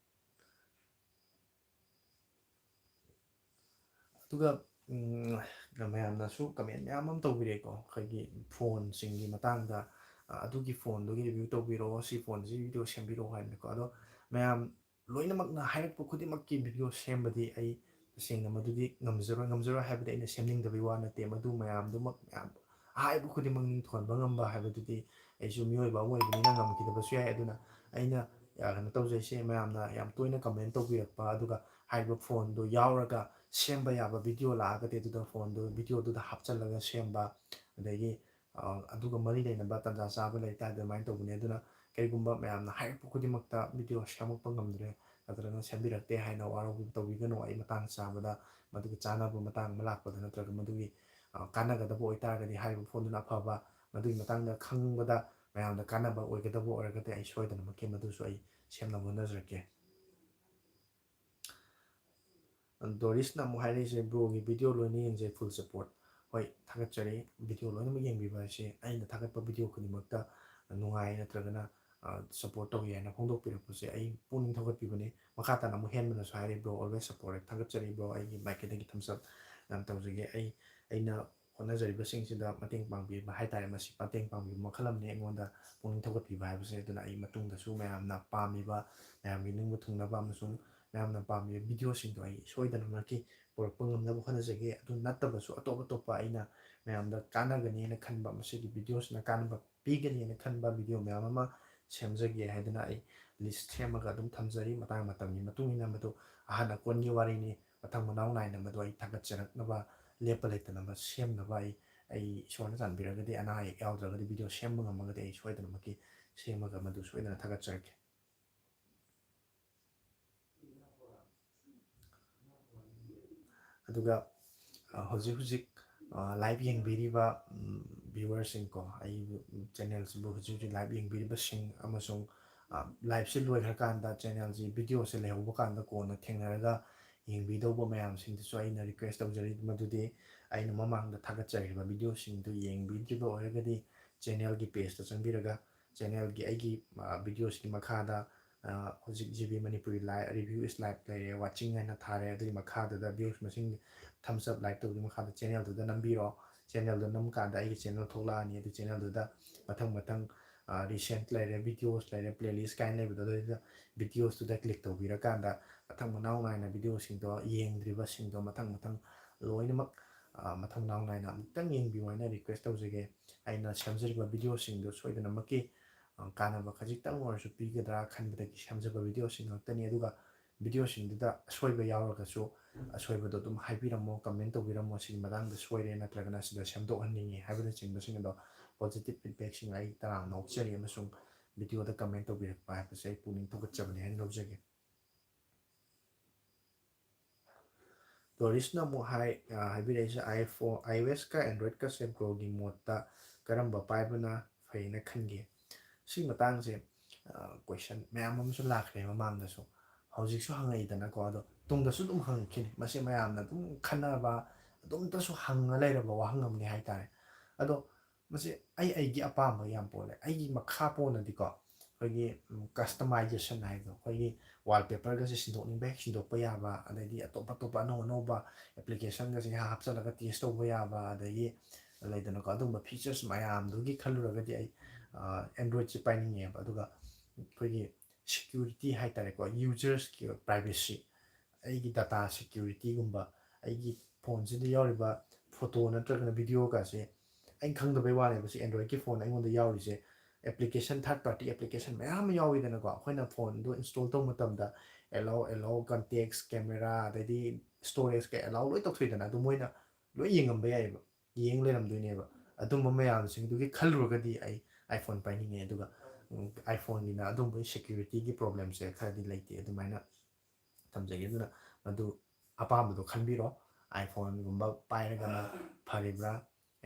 ꯑꯗꯨꯒ ꯎꯝ, ꯃꯌꯥꯝꯅꯁꯨ comment ꯃꯌꯥꯝ ꯑꯃ ꯇꯧꯕꯤꯔꯛꯑꯦꯀꯣ, ꯑꯩꯈꯣꯏꯒꯤ phoneꯁꯤꯡꯒꯤ ꯃꯇꯥꯡꯗ, ꯑ, "ꯑꯗꯨꯒꯤ phoneꯗꯨꯒꯤ review ꯇꯧꯕꯤꯔꯛꯑꯣ, ꯁꯤ phoneꯁꯤ video ꯁꯦꯝꯕꯤꯔꯛꯑꯣ" ꯍꯥꯏꯅꯀꯣ꯫ ꯑꯗꯣ ꯃꯌꯥꯝ ꯂꯣꯏꯅꯃꯛꯅ ꯍꯥꯏꯔꯛꯄ ꯈꯨꯗꯤꯡꯃꯛꯀꯤ video ꯁꯦꯝꯕꯗꯤ ꯑꯩ ꯇꯁꯦꯡꯅ ꯃꯗꯨꯗꯤ ꯉꯝꯖꯔꯣꯏ꯫ ꯉꯝꯖꯔꯣꯏ ꯍꯥꯏꯕꯗꯤ ꯑꯩꯅ ꯁꯦꯝꯅꯤꯡꯗꯕꯒꯤ ꯋꯥ ꯅꯠꯇꯦ, ꯃꯗꯨ ꯃꯌꯥꯝꯗꯨꯃꯛ, ꯃꯌꯥꯝ ꯑꯍꯥꯏꯕ ꯈꯨꯗꯤꯡꯃꯛ ꯅꯤꯡꯊꯨꯡꯍꯟꯕ ꯉꯝꯕ ꯍꯥꯏꯕꯗꯨꯗꯤ ꯑꯩꯁꯨ ꯃꯤꯑꯣꯏꯕ ꯑꯃ ꯑꯣꯏꯕꯅꯤꯅ ꯉꯝꯈꯤꯗꯕꯁꯨ ꯌꯥꯏ꯫ ꯑꯗꯨꯅ ꯑꯩꯅ, ꯑ, ꯀꯩꯅꯣ ꯇꯧꯖꯩꯁꯦ, ꯃꯌꯥꯝꯅ ꯌꯥꯝ ꯇꯣꯏꯅ comment ꯇꯧꯕꯤꯔꯛꯄ, ꯑꯗꯨꯒ ꯍꯥꯏꯔꯤꯕ phoneꯗꯣ ꯌꯥꯎꯔꯒ ꯁꯦꯝꯕ ꯌꯥꯕ video ꯂꯥꯛꯑꯒꯗꯤ ꯑꯗꯨꯗ phoneꯗꯣ videoꯗꯨꯗ ꯍꯥꯞꯆꯜꯂꯒ ꯁꯦꯝꯕ, ꯑꯗꯒꯤ, ꯑ, ꯑꯗꯨꯒ ꯃꯔꯤ ꯂꯩꯅꯕ ꯇꯥꯟꯖꯥ ꯆꯥꯕ ꯂꯩ ꯇꯥꯔꯗꯤ ꯑꯗꯨꯃꯥꯏꯅ ꯇꯧꯕꯅꯦ꯫ ꯑꯗꯨꯅ ꯀꯔꯤꯒꯨꯝꯕ ꯃꯌꯥꯝꯅ ꯍꯥꯏꯔꯛꯄ ꯈꯨꯗꯤꯡꯃꯛꯇ video ꯁꯦꯝꯃꯛꯄ ꯉꯝꯗ꯭ꯔꯦ ꯅꯠꯇ꯭ꯔꯒꯅ ꯁꯦꯝꯕꯤꯔꯛꯇꯦ ꯍꯥꯏꯅ ꯋꯥꯔꯧꯕꯤꯕ ꯇꯧꯕꯤꯒꯅꯨ꯫ ꯑꯩ ꯃꯇꯥꯡ ꯆꯥꯕꯗ ꯃꯗꯨꯒꯤ ꯆꯥꯅꯕ ꯃꯇꯥꯡ ꯑꯃ ꯂꯥꯛꯄꯗ ꯅꯠꯇ꯭ꯔꯒ ꯃꯗꯨꯒꯤ, ꯑ, ꯀꯥꯟꯅꯒꯗꯕ ꯑꯣꯏꯇꯥꯔꯒꯗꯤ ꯍꯥꯏꯔꯤꯕ phoneꯗꯨꯅ ꯑꯐꯕ, ꯃꯗꯨꯒꯤ ꯃꯇꯥꯡꯗ ꯈꯪꯕꯗ ꯃꯌꯥꯝꯗ ꯀꯥꯟꯅꯕ ꯑꯣꯏꯒꯗꯕ ꯑꯣꯏꯔꯒꯗꯤ ꯑꯩ ꯁꯣꯏꯗꯅꯃꯛꯀꯤ ꯃꯗꯨꯁꯨ ꯑꯩ ꯁꯦꯝꯅꯕ ꯍꯣꯠꯅꯖꯔꯛꯀꯦ꯫ ꯗꯣꯔꯤꯁꯅ ꯑꯃꯨꯛ ꯍꯥꯏꯔꯛꯏꯁꯦ, "Broꯒꯤ video ꯂꯣꯏꯅ ꯌꯦꯡꯖꯩ, full support꯫" ꯍꯣꯏ, ꯊꯥꯒꯠꯆꯔꯤ꯫ Video ꯂꯣꯏꯅꯃꯛ ꯌꯦꯡꯕꯤꯕ ꯍꯥꯏꯁꯦ ꯑꯩꯅ ꯊꯥꯒꯠꯄ video ꯈꯨꯗꯤꯡꯃꯛꯇ ꯅꯨꯡꯉꯥꯏ ꯅꯠꯇ꯭ꯔꯒꯅ, ꯑ, support ꯇꯧꯏ ꯍꯥꯏꯅ ꯐꯣꯡꯗꯣꯛꯄꯤꯔꯛꯄꯁꯦ ꯑꯩ ꯄꯨꯛꯅꯤꯡ ꯊꯧꯒꯠꯄꯤꯕꯅꯤ꯫ ꯃꯈꯥ ꯇꯥꯅ ꯑꯃꯨꯛ ꯍꯦꯟꯕꯅꯁꯨ ꯍꯥꯏꯔꯤ, "Bro, always support꯫" ꯊꯥꯒꯠꯆꯔꯤ bro, ꯑꯩꯒꯤ ꯃꯥꯏꯀꯩꯗꯒꯤ thumbs up ꯌꯥꯝ ꯇꯧꯖꯒꯦ꯫ ꯑꯩ, ꯑꯩꯅ ꯍꯣꯠꯅꯖꯔꯤꯕꯁꯤꯡꯁꯤꯗ ꯃꯇꯦꯡ ꯄꯥꯡꯕꯤꯕ ꯍꯥꯏꯇꯥꯔꯦ, ꯃꯁꯤ ꯃꯇꯦꯡ ꯄꯥꯡꯕꯤꯕ ꯃꯈꯜ ꯑꯃꯅꯤ ꯑꯩꯉꯣꯟꯗ ꯄꯨꯛꯅꯤꯡ ꯊꯧꯒꯠꯄꯤꯕ ꯍꯥꯏꯕꯁꯦ꯫ ꯑꯗꯨꯅ ꯑꯩ ꯃꯇꯨꯡꯗꯁꯨ ꯃꯌꯥꯝꯅ ꯄꯥꯝꯃꯤꯕ, ꯃꯌꯥꯝꯒꯤ ꯅꯤꯡꯕ ꯊꯨꯡꯅꯕ ꯑꯃꯁꯨꯡ ꯃꯌꯥꯝꯅ ꯄꯥꯝꯃꯤꯕ videoꯁꯤꯡꯗꯣ ꯑꯩ ꯁꯣꯏꯗꯅꯃꯛꯀꯤ ꯄꯨꯔꯛꯄ ꯉꯝꯅꯕ ꯍꯣꯠꯅꯖꯒꯦ꯫ ꯑꯗꯨ ꯅꯠꯇꯕꯁꯨ ꯑꯇꯣꯞ ꯑꯇꯣꯞꯄ ꯑꯩꯅ ꯃꯌꯥꯝꯗ ꯀꯥꯟꯅꯒꯅꯤꯅ ꯈꯟꯕ, ꯃꯁꯤꯒꯤ videoꯁꯤꯅ ꯀꯥꯟꯅꯕ ꯄꯤꯒꯅꯤꯅ ꯈꯟꯕ video ꯃꯌꯥꯝ ꯑꯃ ꯁꯦꯝꯖꯒꯦ ꯍꯥꯏꯗꯨꯅ ꯑꯩ list ꯁꯦꯝꯃꯒ ꯑꯗꯨꯝ ꯊꯝꯖꯔꯤ꯫ ꯃꯇꯥꯡ ꯃꯇꯝꯒꯤ ꯃꯇꯨꯡ ꯏꯟꯅ ꯃꯗꯨ ꯑꯍꯟ ꯑꯀꯣꯟꯒꯤ ꯋꯥꯔꯤꯅꯤ, ꯃꯊꯪ ꯃꯅꯥꯎ ꯅꯥꯏꯅ ꯃꯗꯨ ꯑꯩ ꯊꯥꯒꯠꯆꯔꯛꯅꯕ, ꯂꯦꯞꯄ ꯂꯩꯇꯅꯕ ꯁꯦꯝꯅꯕ ꯑꯩ, ꯑꯩ ꯏꯁꯣꯔꯅ ꯆꯥꯟꯕꯤꯔꯒꯗꯤ ꯑꯅꯥ ꯑꯌꯦꯛ ꯌꯥꯎꯗ꯭ꯔꯒꯗꯤ video ꯁꯦꯝꯕ ꯉꯝꯃꯒꯗꯤ ꯑꯩ ꯁꯣꯏꯗꯅꯃꯛꯀꯤ ꯁꯦꯝꯃꯒ ꯃꯗꯨ ꯁꯣꯏꯗꯅ ꯊꯥꯒꯠꯆꯔꯛꯀꯦ꯫ ꯑꯗꯨꯒ, ꯑ, ꯍꯧꯖꯤꯛ ꯍꯧꯖꯤꯛ, ꯑ, live ꯌꯦꯡꯕꯤꯔꯤꯕ, ꯎꯝ, viewerꯁꯤꯡꯀꯣ, ꯑꯩ channelꯁꯤꯕꯨ ꯍꯧꯖꯤꯛ ꯍꯧꯖꯤꯛ live ꯌꯦꯡꯕꯤꯔꯤꯕꯁꯤꯡ ꯑꯃꯁꯨꯡ, ꯑ, liveꯁꯤ ꯂꯣꯏꯈ꯭ꯔꯀꯥꯟꯗ channelꯁꯤ videoꯁꯦ ꯂꯩꯍꯧꯕ ꯀꯥꯟꯗ ꯀꯣꯟꯅ ꯊꯦꯡꯅꯔꯒ ꯌꯦꯡꯕꯤꯗꯧꯕ ꯃꯌꯥꯝꯁꯤꯡꯗꯨꯁꯨ ꯑꯩꯅ request ꯇꯧꯖꯔꯤ꯫ ꯃꯗꯨꯗꯤ ꯑꯩꯅ ꯃꯃꯥꯡꯗ ꯊꯥꯒꯠꯆꯔꯤꯕ video ꯁꯤꯡꯗꯨ ꯌꯦꯡꯕꯤꯗ꯭ꯔꯤꯕ ꯑꯣꯏꯔꯒꯗꯤ channel ꯒꯤ page ꯇ ꯆꯪꯕꯤꯔꯒ channel ꯒꯤ ꯑꯩꯒꯤ, ꯑ, video ꯁꯤꯒꯤ ꯃꯈꯥꯗ, ꯑ, ꯍꯧꯖꯤꯛ G B Manipuri live, review is live ꯂꯩꯔꯦ, watching ꯍꯥꯏꯅ ꯊꯥꯔꯦ꯫ ꯑꯗꯨꯒꯤ ꯃꯈꯥꯗꯨꯗ views ꯃꯁꯤꯡ thumbs up, like ꯇꯧꯕꯒꯤ ꯃꯈꯥꯗ channel ꯗꯨꯗ ꯅꯝꯕꯤꯔꯣ꯫ Channel ꯗꯨ ꯅꯝ ꯀꯥꯟꯗ ꯑꯩꯒꯤ channel ꯊꯣꯛꯂꯛꯑꯅꯤ꯫ ꯑꯗꯨ channel ꯗꯨꯗ ꯃꯊꯪ ꯃꯊꯪ, ꯑ, recent ꯂꯩꯔꯦ, videos ꯂꯩꯔꯦ, playlist ꯀꯥꯏꯅ ꯂꯩꯕꯗꯣ, ꯑꯗꯨꯗ video ꯁꯇꯨꯗ click ꯇꯧꯕꯤꯔꯀꯥꯟꯗ ꯃꯊꯪ ꯃꯅꯥꯎ ꯅꯥꯏꯅ video ꯁꯤꯡꯗꯣ, ꯌꯦꯡꯗ꯭ꯔꯤꯕꯁꯤꯡꯗꯣ ꯃꯊꯪ ꯃꯊꯪ ꯂꯣꯏꯅꯃꯛ, ꯑ, ꯃꯊꯪ ꯃꯅꯥꯎ ꯅꯥꯏꯅ ꯑꯃꯨꯛꯇꯪ ꯌꯦꯡꯕꯤꯌꯨ ꯍꯥꯏꯅ request ꯇꯧꯖꯒꯦ꯫ ꯑꯩꯅ ꯁꯦꯝꯖꯔꯤꯕ video ꯁꯤꯡꯗꯣ ꯁꯣꯏꯗꯅꯃꯛꯀꯤ, ꯑ, ꯀꯥꯟꯅꯕ ꯈꯖꯤꯛꯇꯪ ꯑꯣꯏꯔꯁꯨ ꯄꯤꯒꯗ꯭ꯔꯥ ꯈꯟꯕꯗꯒꯤ ꯁꯦꯝꯖꯕ video ꯁꯤꯡ ꯉꯥꯛꯇꯅꯤ꯫ ꯑꯗꯨꯒ video ꯁꯤꯡꯗꯨꯗ ꯑꯁꯣꯏꯕ ꯌꯥꯎꯔꯒꯁꯨ ꯑꯁꯣꯏꯕꯗꯣ ꯑꯗꯨꯝ ꯍꯥꯏꯕꯤꯔꯝꯃꯣ, comment ꯇꯧꯕꯤꯔꯝꯃꯣ, "ꯁꯤꯒꯤ ꯃꯇꯥꯡꯗ ꯁꯣꯏꯔꯦ" ꯅꯠꯇ꯭ꯔꯒꯅ "ꯁꯤꯗ ꯁꯦꯝꯗꯣꯛꯍꯟꯅꯤꯡꯉꯤ" ꯍꯥꯏꯕꯅꯆꯤꯡꯕꯁꯤꯡ ꯑꯗꯣ, positive feedback ꯁꯤꯡ ꯑꯩ ꯇꯔꯥꯝꯅ ꯑꯣꯛꯆꯔꯤ ꯑꯃꯁꯨꯡ video ꯗ comment ꯇꯧꯕꯤꯔꯛꯄ ꯍꯥꯏꯕꯁꯦ ꯑꯩ ꯄꯨꯛꯅꯤꯡ ꯊꯧꯒꯠꯆꯕꯅꯤ ꯍꯥꯏꯅ ꯂꯧꯖꯒꯦ꯫ ꯗꯣꯔꯤꯁꯅ ꯑꯃꯨꯛ ꯍꯥꯏ, ꯑ, ꯍꯥꯏꯕꯤꯔꯛꯏꯁꯦ, iPhone, iOS ꯀ Android ꯀꯁꯦ bro ꯒꯤ ꯃꯣꯠꯇ ꯀꯔꯝꯕ ꯄꯥꯏꯕꯅ ꯐꯩꯅ ꯈꯟꯒꯦ? ꯁꯤꯒꯤ ꯃꯇꯥꯡꯁꯦ, ꯑ, question ꯃꯌꯥꯝ ꯑꯃꯁꯨ ꯂꯥꯛꯈ꯭ꯔꯦ ꯃꯃꯥꯡꯗꯁꯨ, ꯍꯧꯖꯤꯛꯁꯨ ꯍꯪꯉꯛꯏꯗꯅꯀꯣ, ꯑꯗꯣ ꯇꯨꯡꯗꯁꯨ ꯑꯗꯨꯝ ꯍꯪꯉꯛꯈꯤꯅꯤ꯫ ꯃꯁꯤ ꯃꯌꯥꯝꯅ ꯑꯗꯨꯝ ꯈꯟꯅꯕ, ꯑꯗꯨꯝꯇꯁꯨ ꯍꯪꯉ ꯂꯩꯔꯕ ꯋꯥꯍꯪ ꯑꯃꯅꯤ ꯍꯥꯏꯇꯥꯔꯦ꯫ ꯑꯗꯣ ꯃꯁꯤ ꯑꯩ ꯑꯩꯒꯤ ꯑꯄꯥꯝꯕ ꯌꯥꯝ ꯄꯣꯜꯂꯦ꯫ ꯑꯩꯒꯤ ꯃꯈꯥ ꯄꯣꯟꯅꯗꯤꯀꯣ, ꯑꯩꯈꯣꯏꯒꯤ, ꯎꯝ, customization ꯍꯥꯏꯕꯗꯣ, ꯑꯩꯈꯣꯏꯒꯤ wallpaper ꯒꯁꯦ ꯁꯤꯟꯗꯣꯛꯅꯤꯡꯕ ꯍꯦꯛ ꯁꯤꯟꯗꯣꯛꯄ ꯌꯥꯕ, ꯑꯗꯩꯗꯤ ꯑꯇꯣꯞ ꯑꯇꯣꯞꯄ ꯑꯅꯧ ꯑꯅꯧꯕ application ꯒꯁꯦ ꯍꯥꯞꯆꯤꯜꯂꯒ test ꯇꯧꯕ ꯌꯥꯕ, ꯑꯗꯒꯤ ꯂꯩꯗꯅꯀꯣ, ꯑꯗꯨꯒꯨꯝꯕ features ꯃꯌꯥꯝꯗꯨꯒꯤ ꯈꯜꯂꯨꯔꯒꯗꯤ ꯑꯩ, ꯑ, Android ꯁꯦ ꯄꯥꯏꯅꯤꯡꯉꯦꯕ꯫ ꯑꯗꯨꯒ ꯑꯩꯈꯣꯏꯒꯤ security ꯍꯥꯏꯇꯥꯔꯦꯀꯣ, users ꯀꯤ privacy, ꯑꯩꯒꯤ data security ꯒꯨꯝꯕ, ꯑꯩꯒꯤ phone ꯁꯤꯗ ꯌꯥꯎꯔꯤꯕ photo ꯅꯠꯇ꯭ꯔꯒꯅ video ꯒꯁꯦ ꯑꯩꯅ ꯈꯪꯗꯕꯩ ꯋꯥꯅꯦꯕ꯫ ꯁꯤ Android ꯀꯤ phone ꯑꯩꯉꯣꯟꯗ ꯌꯥꯎꯔꯤꯁꯦ, application, third party application ꯃꯌꯥꯝ ꯑꯃ ꯌꯥꯎꯋꯤꯗꯅꯀꯣ꯫ ꯑꯩꯈꯣꯏꯅ phone ꯗꯣ install ꯇꯧꯕ ꯃꯇꯝꯗ allow, allow, contacts, camera, ꯑꯗꯩꯗꯤ storage ꯀꯩ allow ꯂꯣꯏ ꯇꯧꯊꯣꯛꯏꯗꯅ, ꯑꯗꯨ ꯃꯣꯏꯅ ꯂꯣꯏ ꯌꯦꯡꯉꯝꯕ ꯌꯥꯏꯌꯦꯕ, ꯌꯦꯡ ꯂꯩꯔꯝꯗꯣꯏꯅꯦꯕ꯫ ꯑꯗꯨꯝꯕ ꯃꯌꯥꯝꯁꯤꯡꯗꯨꯒꯤ ꯈꯜꯂꯨꯔꯒꯗꯤ ꯑꯩ iPhone ꯄꯥꯏꯅꯤꯡꯉꯦ꯫ ꯑꯗꯨꯒ, ꯎꯝ, iPhone ꯒꯤꯅ ꯑꯗꯨꯝꯕꯒꯤ security ꯒꯤ problem ꯁꯦ ꯈꯔꯗꯤ ꯂꯩꯇꯦ꯫ ꯑꯗꯨꯃꯥꯏꯅ ꯊꯝꯖꯒꯦ꯫ ꯑꯗꯨꯅ ꯃꯗꯨ ꯑꯄꯥꯝꯕꯗꯣ ꯈꯟꯕꯤꯔꯣ꯫ iPhone ꯒꯨꯝꯕ ꯄꯥꯏꯔꯒꯅ ꯐꯔꯤꯕ꯭ꯔꯥ,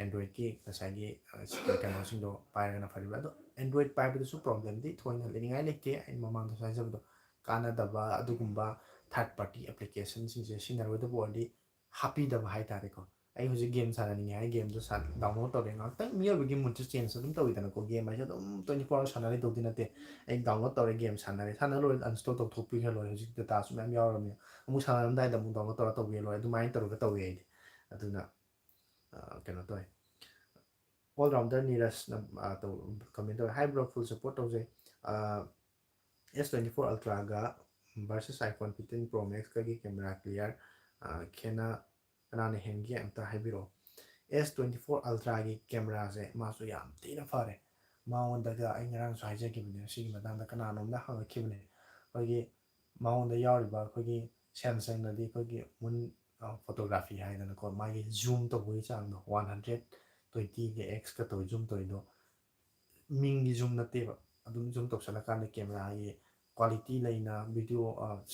Android ꯀꯤ ꯉꯁꯥꯏꯒꯤ, ꯑ, ꯁꯤ-, ꯀꯩꯅꯣꯁꯤꯡꯗꯣ ꯄꯥꯏꯔꯒꯅ ꯐꯔꯤꯕ꯭ꯔꯥ? ꯑꯗꯣ Android ꯄꯥꯏꯕꯗꯁꯨ problem ꯗꯤ ꯊꯣꯏꯅ ꯂꯩꯅꯤꯡꯉꯥꯏ ꯂꯩꯇꯦ꯫ ꯑꯩꯅ ꯃꯃꯥꯡꯗꯁꯨ ꯍꯥꯏꯖꯕꯗꯣ, ꯀꯥꯟꯅꯗꯕ ꯑꯗꯨꯒꯨꯝꯕ third party applicationꯁꯤꯡꯁꯦ ꯁꯤꯖꯤꯟꯅꯔꯣꯏꯗꯕ ꯑꯣꯏꯔꯗꯤ ꯍꯥꯞꯄꯤꯗꯕ ꯍꯥꯏꯇꯥꯔꯦꯀꯣ꯫ ꯑꯩ ꯍꯧꯖꯤꯛ game ꯁꯥꯟꯅꯅꯤꯡꯉꯦ ꯍꯥꯏ, gameꯗꯣ download ꯇꯧꯔꯦ, ꯉꯥꯏꯍꯥꯛꯇꯪ ꯃꯤꯑꯣꯏꯕꯒꯤ moodꯁꯦ change ꯑꯗꯨꯝ ꯇꯧꯋꯤꯗꯅꯀꯣ꯫ Game ꯍꯥꯏꯁꯦ ꯑꯗꯨꯝ twenty four hours ꯁꯥꯟꯅ ꯂꯩꯗꯧꯗꯤ ꯅꯠꯇꯦ꯫ ꯑꯩ download ꯇꯧꯔꯦ, game ꯁꯥꯟꯅꯔꯦ, ꯁꯥꯟꯅ ꯂꯣꯏꯔꯦ uninstall ꯇꯧꯊꯣꯛꯄꯤꯈ꯭ꯔ ꯂꯣꯏꯔꯦ꯫ ꯍꯧꯖꯤꯛ dataꯁꯨ ꯃꯌꯥꯝ ꯌꯥꯎꯔꯕꯅꯤꯅ ꯑꯃꯨꯛ ꯁꯥꯟꯅꯔꯝꯗꯥꯏꯗ ꯑꯃꯨꯛ download ꯇꯧꯔ ꯇꯧꯕꯤꯔ ꯂꯣꯏꯔꯦ꯫ ꯑꯗꯨꯃꯥꯏꯅ ꯇꯧꯔꯒ ꯇꯧꯋꯦ ꯑꯩꯗꯤ꯫ ꯑꯗꯨꯅ ꯀꯩꯅꯣ ꯇꯧꯋꯦ꯫ All rounder ꯅꯤꯔꯖꯅ ꯇꯧ comment ꯇꯧꯋꯦ, "Hi bro, full support ꯇꯧꯖꯩ꯫ S twenty four Ultraꯒ versus iPhone fifteen Pro Maxꯀꯒꯤ camera clear ꯈꯦꯠꯅ ꯀꯅꯥꯅ ꯍꯦꯟꯒꯦ ꯑꯝꯇ ꯍꯥꯏꯕꯤꯔꯛꯑꯣ?" S twenty four Ultraꯒꯤ cameraꯁꯦ ꯃꯥꯁꯨ ꯌꯥꯝ ꯊꯤꯅ ꯐꯔꯦ꯫ ꯃꯉꯣꯟꯗꯒ ꯑꯩ ꯉꯔꯥꯡꯁꯨ ꯍꯥꯏꯖꯈꯤꯕꯅꯦ ꯁꯤꯒꯤ ꯃꯇꯥꯡꯗ, ꯀꯅꯥꯅꯣꯝꯅ ꯍꯪꯉꯛꯈꯤꯕꯅꯦ꯫ ꯑꯩꯈꯣꯏꯒꯤ ꯃꯉꯣꯟꯗ ꯌꯥꯎꯔꯤꯕ ꯑꯩꯈꯣꯏꯒꯤ Samsungꯅꯗꯤ ꯑꯩꯈꯣꯏꯒꯤ moon photography ꯍꯥꯏꯗꯅꯀꯣ, ꯃꯥꯒꯤ zoom ꯇꯧꯕꯒꯤ ꯆꯥꯡꯗꯣ one hundred twentyꯒ Xꯀ ꯇꯧꯔ zoom ꯇꯧꯔꯤꯗꯣ ꯃꯤꯡꯒꯤ zoom ꯅꯠꯇꯦꯕ꯫ ꯑꯗꯨꯝ zoom ꯇꯧꯁꯜꯂꯀꯥꯟꯗ cameraꯒꯤ quality ꯂꯩꯅ video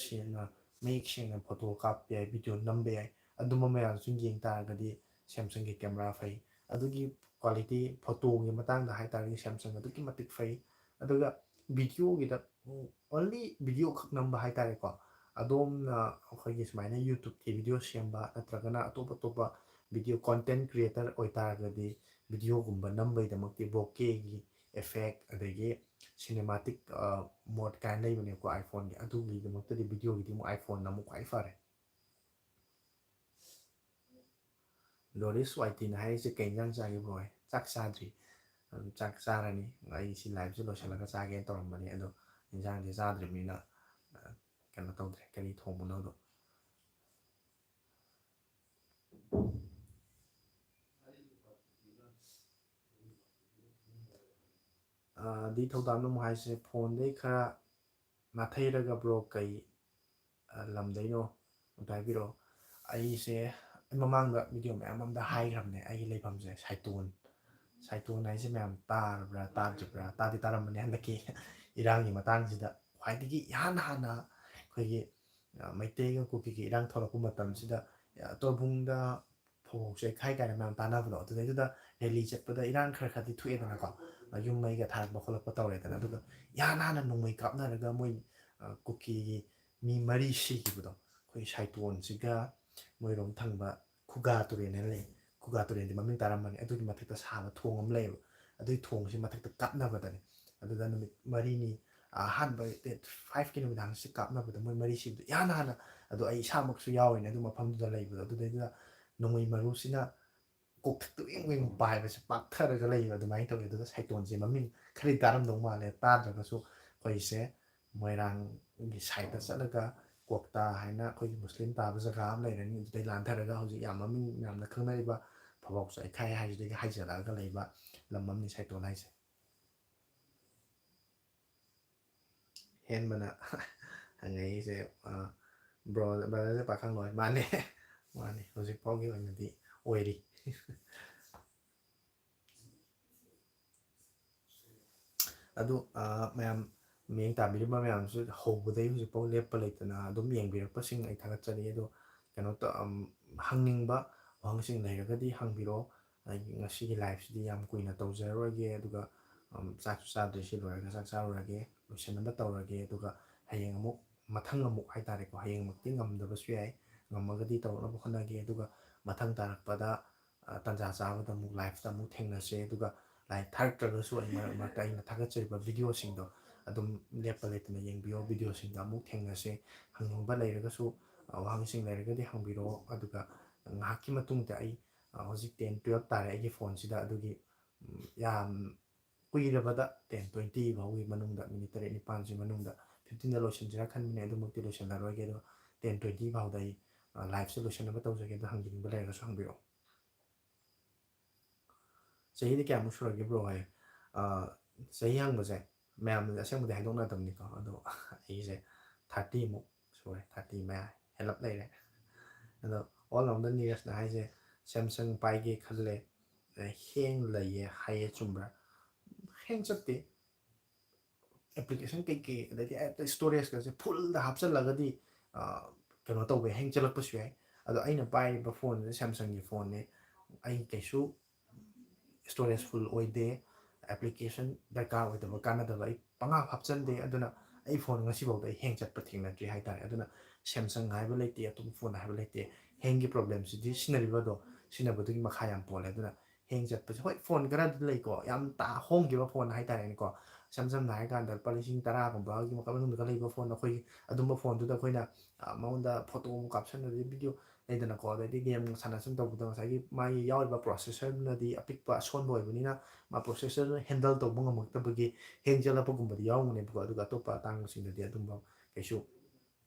ꯁꯦꯡꯅ, ꯃꯌꯦꯛ ꯁꯦꯡꯅ photo ꯀꯥꯞꯄ ꯌꯥꯏ, video ꯅꯝꯕ ꯌꯥꯏ꯫ ꯑꯗꯨꯝꯕ ꯃꯌꯥꯝꯁꯨ ꯌꯦꯡ ꯇꯥꯔꯒꯗꯤ Samsungꯒꯤ camera ꯐꯩ꯫ ꯑꯗꯨꯒꯤ quality, photoꯒꯤ ꯃꯇꯥꯡꯗ ꯍꯥꯏ ꯇꯥꯔꯒꯗꯤ Samsung ꯑꯗꯨꯛꯀꯤ ꯃꯇꯤꯛ ꯐꯩ꯫ ꯑꯗꯨꯒ videoꯒꯤꯗ only video ꯈꯛ ꯅꯝꯕ ꯍꯥꯏ ꯇꯥꯔꯦꯀꯣ꯫ ꯑꯗꯣꯝꯅ ꯑꯩꯈꯣꯏꯒꯤ ꯁꯨꯃꯥꯏꯅ YouTubeꯀꯤ video ꯁꯦꯝꯕ ꯅꯠꯇ꯭ꯔꯒꯅ ꯑꯇꯣꯞ ꯑꯇꯣꯞꯄ video content creator ꯑꯣꯏꯇꯥꯔꯒꯗꯤ videoꯒꯨꯝꯕ ꯅꯝꯕꯩꯗꯃꯛꯇꯤ bokehꯒꯤ effect ꯑꯗꯒꯤ cinematic mode ꯀꯥꯏꯅ ꯂꯩꯕꯅꯦꯀꯣ iPhoneꯒꯤ, ꯑꯗꯨꯒꯤꯗꯃꯛꯇꯗꯤ videoꯒꯤꯗꯤ ꯑꯃꯨꯛ iPhoneꯅ ꯑꯃꯨꯛ ꯈ꯭ꯋꯥꯏ ꯐꯔꯦ꯫ Doris ꯋꯥꯏꯇꯤꯅ ꯍꯥꯏꯔꯤꯁꯦ, "ꯀꯩ ꯏꯟꯖꯥꯡ ꯆꯥꯒꯦ bro?" ꯍꯥꯏ꯫ "ꯆꯥꯛ ꯆꯥꯗ꯭ꯔꯤ꯫ ꯑꯗꯨꯝ ꯆꯥꯛ ꯆꯥꯔꯅꯤ꯫ ꯑꯩ ꯁꯤ liveꯁꯦ ꯂꯣꯏꯁꯤꯜꯂꯒ ꯆꯥꯒꯦꯅ ꯇꯧꯔꯝꯕꯅꯤ, ꯑꯗꯣ ꯏꯟꯖꯥꯡꯁꯦ ꯆꯥꯗ꯭ꯔꯤꯕꯅꯤꯅ ꯀꯩꯅꯣ ꯇꯧꯗ꯭ꯔꯦ, ꯀꯔꯤ ꯊꯣꯡꯕꯅꯣꯗꯣ"꯫ ꯗꯤ ꯊꯧꯗꯥꯝꯅ ꯑꯃꯨꯛ ꯍꯥꯏꯁꯦ, "ꯐꯣꯟꯗꯩ ꯈꯔ ꯅꯥꯊꯩꯔꯒ bro ꯀꯩ ꯂꯝꯗꯩꯅꯣ ꯑꯝꯇ ꯍꯥꯏꯕꯤꯔꯛꯑꯣ"꯫ ꯑꯩꯁꯦ ꯃꯃꯥꯡꯗ video ꯃꯌꯥꯝ ꯑꯃꯗ ꯍꯥꯏꯈ꯭ꯔꯕꯅꯦ ꯑꯩꯒꯤ ꯂꯩꯐꯝꯁꯦ ꯁꯥꯏꯇꯣꯟ꯫ ꯁꯥꯏꯇꯣꯟ ꯍꯥꯏꯁꯦ ꯃꯌꯥꯝ ꯇꯥꯔꯕ꯭ꯔꯥ ꯇꯥꯗ꯭ꯔꯤꯕ꯭ꯔꯥ? ꯇꯥꯗꯤ ꯇꯥꯔꯝꯕꯅꯤ꯫ ꯍꯟꯗꯛꯀꯤ ꯏꯔꯥꯡꯒꯤ ꯃꯇꯥꯡꯁꯤꯗ ꯈ꯭ꯋꯥꯏꯗꯒꯤ ꯏꯍꯥꯟ ꯍꯥꯟꯅ ꯑꯩꯈꯣꯏꯒꯤ ꯃꯩꯇꯩꯒ ꯀꯨꯀꯤꯒꯤ ꯏꯔꯥꯡ ꯊꯣꯛꯂꯛꯄ ꯃꯇꯝꯁꯤꯗ ꯇꯣꯔꯕꯨꯡꯗ ꯐꯧꯕꯣꯛ ꯆꯩꯈꯥꯏ ꯀꯥꯏꯅ ꯃꯌꯥꯝ ꯇꯥꯟꯅꯕꯗꯣ, ꯑꯗꯨꯗꯩꯗꯨꯗ rally ꯆꯠꯄꯗ ꯏꯔꯥꯡ ꯈꯔ ꯈꯔꯗꯤ ꯊꯣꯛꯑꯦꯗꯅꯀꯣ, ꯌꯨꯝ ꯃꯩꯒ ꯊꯥꯔꯛꯄ ꯈꯣꯠꯂꯛꯄ ꯇꯧꯔꯦꯗꯅ꯫ ꯑꯗꯨꯒ ꯏꯍꯥꯟ ꯍꯥꯟꯅ ꯅꯣꯡꯃꯩ ꯀꯥꯞꯅꯔꯒ ꯃꯣꯏ ꯀꯨꯀꯤꯒꯤ ꯃꯤ ꯃꯔꯤ ꯁꯤꯈꯤꯕꯗꯣ, ꯑꯩꯈꯣꯏ ꯁꯥꯏꯇꯣꯟꯁꯤꯒ ꯃꯣꯏꯔꯣꯝ ꯊꯪꯕ ꯈꯨꯒꯥ ꯇꯨꯔꯦꯜ ꯍꯥꯏꯅ ꯂꯩ꯫ ꯈꯨꯒꯥ ꯇꯨꯔꯦꯜꯗꯤ ꯃꯃꯤꯡ ꯇꯥꯔꯝꯃꯅꯤ꯫ ꯑꯗꯨꯒꯤ ꯃꯊꯛꯇ ꯁꯥꯕ ꯊꯣꯡ ꯑꯃ ꯂꯩꯌꯦꯕ꯫ ꯑꯗꯨꯒꯤ ꯊꯣꯡꯁꯤ ꯃꯊꯛꯇ ꯀꯥꯞꯅꯕꯗꯅꯦ꯫ ꯑꯗꯨꯗ ꯅꯨꯃꯤꯠ ꯃꯔꯤꯅꯤ, ꯑꯍꯥꯟꯕ ꯗꯦꯠ ꯐꯥꯏꯚꯀꯤ ꯅꯨꯃꯤꯗꯥꯡꯁꯤ ꯀꯥꯞꯅꯕꯗ ꯃꯣꯏ ꯃꯔꯤ ꯁꯤꯕꯗꯣ ꯏꯍꯥꯟ ꯍꯥꯟꯅ, ꯑꯗꯣ ꯑꯩ ꯏꯁꯥꯃꯛꯁꯨ ꯌꯥꯎꯔꯤꯅꯦ ꯑꯗꯨ ꯃꯐꯝꯗꯨꯗ ꯂꯩꯕꯗꯣ꯫ ꯑꯗꯨꯗꯩꯗꯨꯗ ꯅꯣꯡꯃꯩ ꯃꯔꯨꯁꯤꯅ ꯀꯣꯛꯊꯛꯇ ꯋꯦꯡ ꯋꯦꯡ ꯄꯥꯏꯕꯁꯦ ꯄꯥꯛꯊꯔꯒ ꯂꯩꯕ ꯑꯗꯨꯃꯥꯏꯅ ꯇꯧꯋꯤ꯫ ꯑꯗꯨꯗ ꯁꯥꯏꯇꯣꯟꯁꯦ ꯃꯃꯤꯡ ꯈꯔꯗꯤ ꯇꯥꯔꯝꯗꯧ ꯃꯥꯜꯂꯦ, ꯇꯥꯗ꯭ꯔꯒꯁꯨ ꯑꯩꯈꯣꯏꯁꯦ ꯃꯣꯏꯔꯥꯡꯒꯤ ꯁꯥꯏꯠꯇ ꯆꯠꯂꯒ ꯀꯣꯛꯇꯥ ꯍꯥꯏꯅ ꯑꯩꯈꯣꯏꯒꯤ ꯃꯨꯁꯂꯤꯝ ꯇꯥꯕ ꯖꯒꯥ ꯑꯃ ꯂꯩꯔꯅꯤ꯫ ꯑꯗꯨꯗꯩ ꯂꯥꯟꯊꯔꯒ ꯍꯧꯖꯤꯛ ꯌꯥꯝ ꯃꯃꯤꯡ ꯌꯥꯝꯅ ꯈꯪꯅꯔꯤꯕ ꯐꯕꯥꯎ ꯆꯥꯏꯈꯥꯏ ꯍꯥꯏꯁꯤꯗꯒꯤ ꯍꯥꯏꯖꯔꯛꯑꯒ ꯂꯩꯕ ꯂꯝ ꯑꯃꯅꯤ ꯁꯥꯏꯇꯣꯟ ꯍꯥꯏꯁꯦ꯫ ꯍꯦꯟꯕꯅ ꯍꯪꯉꯛꯏꯁꯦ, ꯕ꯭ꯔꯣ, ꯕ꯭ꯔꯗꯔꯁꯦ ꯄꯥꯈꯪ ꯂꯣꯏ? ꯃꯥꯅꯦ, ꯃꯥꯅꯦ, ꯍꯧꯖꯤꯛ ꯐꯥꯎꯒꯤ ꯑꯣꯏꯅꯗꯤ ꯑꯣꯏꯔꯤ꯫ ꯑꯗꯨ, ꯑ, ꯃꯌꯥꯝ, ꯃꯤꯠꯌꯦꯡ ꯇꯥꯕꯤꯔꯤꯕ ꯃꯌꯥꯝꯁꯨ ꯍꯧꯕꯗꯒꯤ ꯍꯧꯖꯤꯛꯐꯥꯎ ꯂꯦꯞꯄ ꯂꯩꯇꯅ ꯑꯗꯨꯝ ꯌꯦꯡꯕꯤꯔꯛꯄꯁꯤꯡ ꯑꯩ ꯊꯥꯒꯠꯆꯔꯤ꯫ ꯑꯗꯣ ꯀꯩꯅꯣ ꯇ-, ꯑꯝ, ꯍꯪꯅꯤꯡꯕ ꯋꯥꯍꯪꯁꯤꯡ ꯂꯩꯔꯒꯗꯤ ꯍꯪꯕꯤꯔꯛꯑꯣ꯫ ꯑꯩꯒꯤ ꯉꯁꯤꯒꯤ ꯂꯥꯏꯐꯁꯤꯗꯤ ꯌꯥꯝ ꯀꯨꯏꯅ ꯇꯧꯖꯔꯔꯣꯏꯒꯦ꯫ ꯑꯗꯨꯒ, ꯑꯝ, ꯆꯥꯛꯁꯨ ꯆꯥꯗ꯭ꯔꯤ, ꯁꯤ ꯂꯣꯏꯔꯒ ꯆꯥꯛ ꯆꯥꯔꯨꯔꯒꯦ, ꯂꯣꯏꯁꯤꯟꯅꯕ ꯇꯧꯔꯒꯦ꯫ ꯑꯗꯨꯒ ꯍꯌꯦꯡ ꯑꯃꯨꯛ, ꯃꯊꯪ ꯑꯃꯨꯛ ꯍꯥꯏꯇꯥꯔꯦꯀꯣ, ꯍꯌꯦꯡꯃꯛꯇꯤ ꯉꯝꯗꯕꯁꯨ ꯌꯥꯏ, ꯉꯝꯃꯒꯗꯤ ꯇꯧꯔꯛꯅꯕ ꯍꯣꯠꯅꯒꯦ꯫ ꯑꯗꯨꯒ ꯃꯊꯪ ꯇꯥꯔꯛꯄꯗ, ꯑ, ꯇꯥꯟꯖꯥ ꯆꯥꯕꯗ ꯑꯃꯨꯛ ꯂꯥꯏꯐꯇ ꯑꯃꯨꯛ ꯊꯦꯡꯅꯁꯦ꯫ ꯑꯗꯨꯒ ꯂꯥꯏꯐ ꯊꯥꯔꯛꯇ꯭ꯔꯒꯁꯨ ꯑꯩ ꯃꯔꯛ ꯃꯔꯛꯇ ꯑꯩꯅ ꯊꯥꯒꯠꯆꯔꯤꯕ ꯚꯤꯗꯤꯑꯣꯁꯤꯡꯗꯣ ꯑꯗꯨꯝ ꯂꯦꯞꯄ ꯂꯩꯇꯅ ꯌꯦꯡꯕꯤꯌꯣ꯫ ꯚꯤꯗꯤꯑꯣꯁꯤꯡꯗ ꯑꯃꯨꯛ ꯊꯦꯡꯅꯁꯦ꯫ ꯍꯪꯅꯤꯡꯕ ꯂꯩꯔꯒꯁꯨ, ꯑ, ꯋꯥꯍꯪꯁꯤꯡ ꯂꯩꯔꯒꯗꯤ ꯍꯪꯕꯤꯔꯛꯑꯣ꯫ ꯑꯗꯨꯒ ꯉꯥꯏꯍꯥꯛꯀꯤ ꯃꯇꯨꯡꯗ ꯑꯩ, ꯑ, ꯍꯧꯖꯤꯛ ꯇꯦꯟ ꯇꯨꯌꯦꯜꯞ ꯇꯥꯔꯦ ꯑꯩꯒꯤ ꯐꯣꯟꯁꯤꯗ, ꯑꯗꯨꯒꯤ, ꯎꯝ, ꯌꯥꯝ ꯀꯨꯏꯔꯕꯗ ꯇꯦꯟ ꯇ꯭ꯋꯦꯟꯇꯤ ꯐꯥꯎꯒꯤ ꯃꯅꯨꯡꯗ, ꯃꯤꯅꯤꯠ ꯇꯔꯦꯠ ꯅꯤꯄꯥꯜꯁꯤ ꯃꯅꯨꯡꯗ, ꯐꯤꯐꯇꯤꯟꯗ ꯂꯣꯏꯁꯤꯟꯁꯤꯔꯥ ꯈꯟꯕꯅꯦ, ꯑꯗꯨꯃꯛꯇꯤ ꯂꯣꯏꯁꯤꯜꯂꯔꯣꯏꯒꯦ꯫ ꯑꯗꯣ ꯇꯦꯟ ꯇ꯭ꯋꯦꯟꯇꯤ ꯐꯥꯎꯗ ꯑꯩ, ꯑ, ꯂꯥꯏꯐꯁꯦ ꯂꯣꯏꯁꯤꯟꯅꯕ ꯇꯧꯖꯒꯦ꯫ ꯑꯗꯣ ꯍꯪꯕꯤꯅꯤꯡꯕ ꯂꯩꯔꯒꯁꯨ ꯍꯪꯕꯤꯔꯛꯑꯣ꯫ "ꯆꯍꯤꯗꯤ ꯀꯌꯥꯃꯨꯛ ꯁꯨꯔꯒꯦ ꯕ꯭ꯔꯣ?" ꯍꯥꯏ꯫ ꯑ, ꯆꯍꯤ ꯍꯪꯕꯁꯦ ꯃꯌꯥꯝꯅꯗꯤ ꯑꯁꯦꯡꯕꯗꯤ ꯍꯥꯏꯗꯣꯛꯅꯗꯕꯅꯤꯀꯣ, ꯑꯗꯣ ꯑꯩꯁꯦ ꯊꯥꯔꯇꯤꯃꯨꯛ ꯁꯨꯔꯦ, ꯊꯥꯔꯇꯤ ꯃꯌꯥ ꯍꯦꯜꯂꯞ ꯂꯩꯔꯦ꯫ ꯑꯗꯣ ꯑꯣꯜ ꯔꯥꯎꯟꯗꯔ ꯅꯤꯔꯖꯅ ꯍꯥꯏꯁꯦ, "ꯁꯦꯝꯁꯪ ꯄꯥꯏꯒꯦ ꯈꯜꯂꯦ, ꯑ, ꯍꯦꯡ ꯂꯩꯌꯦ ꯍꯥꯏꯌꯦ, ꯆꯨꯝꯕ꯭ꯔꯥ?" ꯍꯦꯡ ꯆꯠꯇꯦ꯫ ꯑꯦꯄ꯭ꯂꯤꯀꯦꯁꯟ ꯀꯩꯀꯩ, ꯑꯗꯩꯗꯤ ꯑꯦꯞꯇ ꯁ꯭ꯇꯣꯔꯦꯖꯀꯁꯦ ꯐꯨꯜꯗ ꯍꯥꯞꯆꯜꯂꯒꯗꯤ, ꯑ, ꯀꯩꯅꯣ ꯇꯧꯕ, ꯍꯦꯡ ꯆꯠꯂꯛꯄꯁꯨ ꯌꯥꯏ꯫ ꯑꯗꯣ ꯑꯩꯅ ꯄꯥꯏꯔꯤꯕ ꯐꯣꯟꯁꯦ ꯁꯦꯝꯁꯪꯒꯤ ꯐꯣꯟꯅꯦ꯫ ꯑꯩ ꯀꯩꯁꯨ ꯁ꯭ꯇꯣꯔꯦꯖ ꯐꯨꯜ ꯑꯣꯏꯗꯦ, ꯑꯦꯄ꯭ꯂꯤꯀꯦꯁꯟ ꯗꯔꯀꯥꯔ ꯑꯣꯏꯗꯕ, ꯀꯥꯟꯅꯗꯕ ꯑꯩ ꯄꯪꯍꯥꯞ ꯍꯥꯞꯆꯟꯗꯦ꯫ ꯑꯗꯨꯅ ꯑꯩ ꯐꯣꯟ ꯉꯁꯤꯐꯥꯎꯗ ꯑꯩ ꯍꯦꯡ ꯆꯠꯄ ꯊꯦꯡꯅꯗ꯭ꯔꯤ ꯍꯥꯏꯇꯥꯔꯦ꯫ ꯑꯗꯨꯅ ꯁꯦꯝꯁꯪ ꯍꯥꯏꯕ ꯂꯩꯇꯦ, ꯑꯇꯣꯞꯄ ꯐꯣꯟ ꯍꯥꯏꯕ ꯂꯩꯇꯦ, ꯍꯦꯡꯒꯤ ꯄ꯭ꯔꯣꯕ꯭ꯂꯦꯝꯁꯤꯗꯤ ꯁꯤꯖꯤꯟꯅꯔꯤꯕꯗꯣ, ꯁꯤꯖꯤꯟꯅꯕꯗꯨꯒꯤ ꯃꯈꯥ ꯌꯥꯝ ꯄꯣꯜꯂꯦ꯫ ꯑꯗꯨꯅ ꯍꯦꯡ ꯆꯠꯄꯁꯦ, ꯍꯣꯏ, ꯐꯣꯟ ꯈꯔꯗꯤ ꯂꯩꯀꯣ, ꯌꯥꯝ ꯇꯥ ꯍꯣꯡꯈꯤꯕ ꯐꯣꯟ ꯍꯥꯏꯇꯥꯔꯦꯅꯦꯀꯣ, ꯏꯁꯝ ꯁꯝꯅ ꯍꯥꯏꯔ ꯀꯥꯟꯗ ꯂꯨꯄꯥ ꯂꯤꯁꯤꯡ ꯇꯔꯥꯒꯨꯝꯕꯒꯤ ꯃꯅꯨꯡꯗꯒ ꯂꯩꯕ ꯐꯣꯟ, ꯑꯩꯈꯣꯏꯒꯤ ꯑꯗꯨꯝꯕ ꯐꯣꯟꯗꯨꯗ ꯑꯩꯈꯣꯏꯅ ꯃꯉꯣꯟꯗ ꯐꯣꯇꯣ ꯑꯃ ꯀꯥꯞꯁꯟꯅꯗꯤ, ꯚꯤꯗꯤꯑꯣ ꯂꯩꯗꯅꯀꯣ, ꯑꯗꯩꯗꯤ ꯒꯦꯝ ꯁꯥꯟꯅ ꯁꯨꯝ ꯇꯧꯕꯗ ꯉꯁꯥꯏꯒꯤ ꯃꯥꯒꯤ ꯌꯥꯎꯔꯤꯕ ꯄ꯭ꯔꯣꯁꯦꯁꯔꯗꯨꯅꯗꯤ ꯑꯄꯤꯛꯄ ꯑꯁꯣꯟꯕ ꯑꯣꯏꯕꯅꯤꯅ ꯃꯥ ꯄ꯭ꯔꯣꯁꯦꯁꯔꯗꯨꯅ ꯍꯦꯟꯗꯜ ꯇꯧꯕ ꯉꯝꯃꯛꯇꯕꯒꯤ ꯍꯦꯡ ꯆꯠꯂꯛꯄꯒꯨꯝꯕꯗꯤ ꯌꯥꯎꯔꯝꯒꯅꯦꯕꯀꯣ꯫ ꯑꯗꯨꯒ ꯑꯇꯣꯞꯄ ꯑꯇꯥꯡꯕꯁꯤꯡꯗꯗꯤ ꯑꯗꯨꯝꯕ ꯀꯩꯁꯨ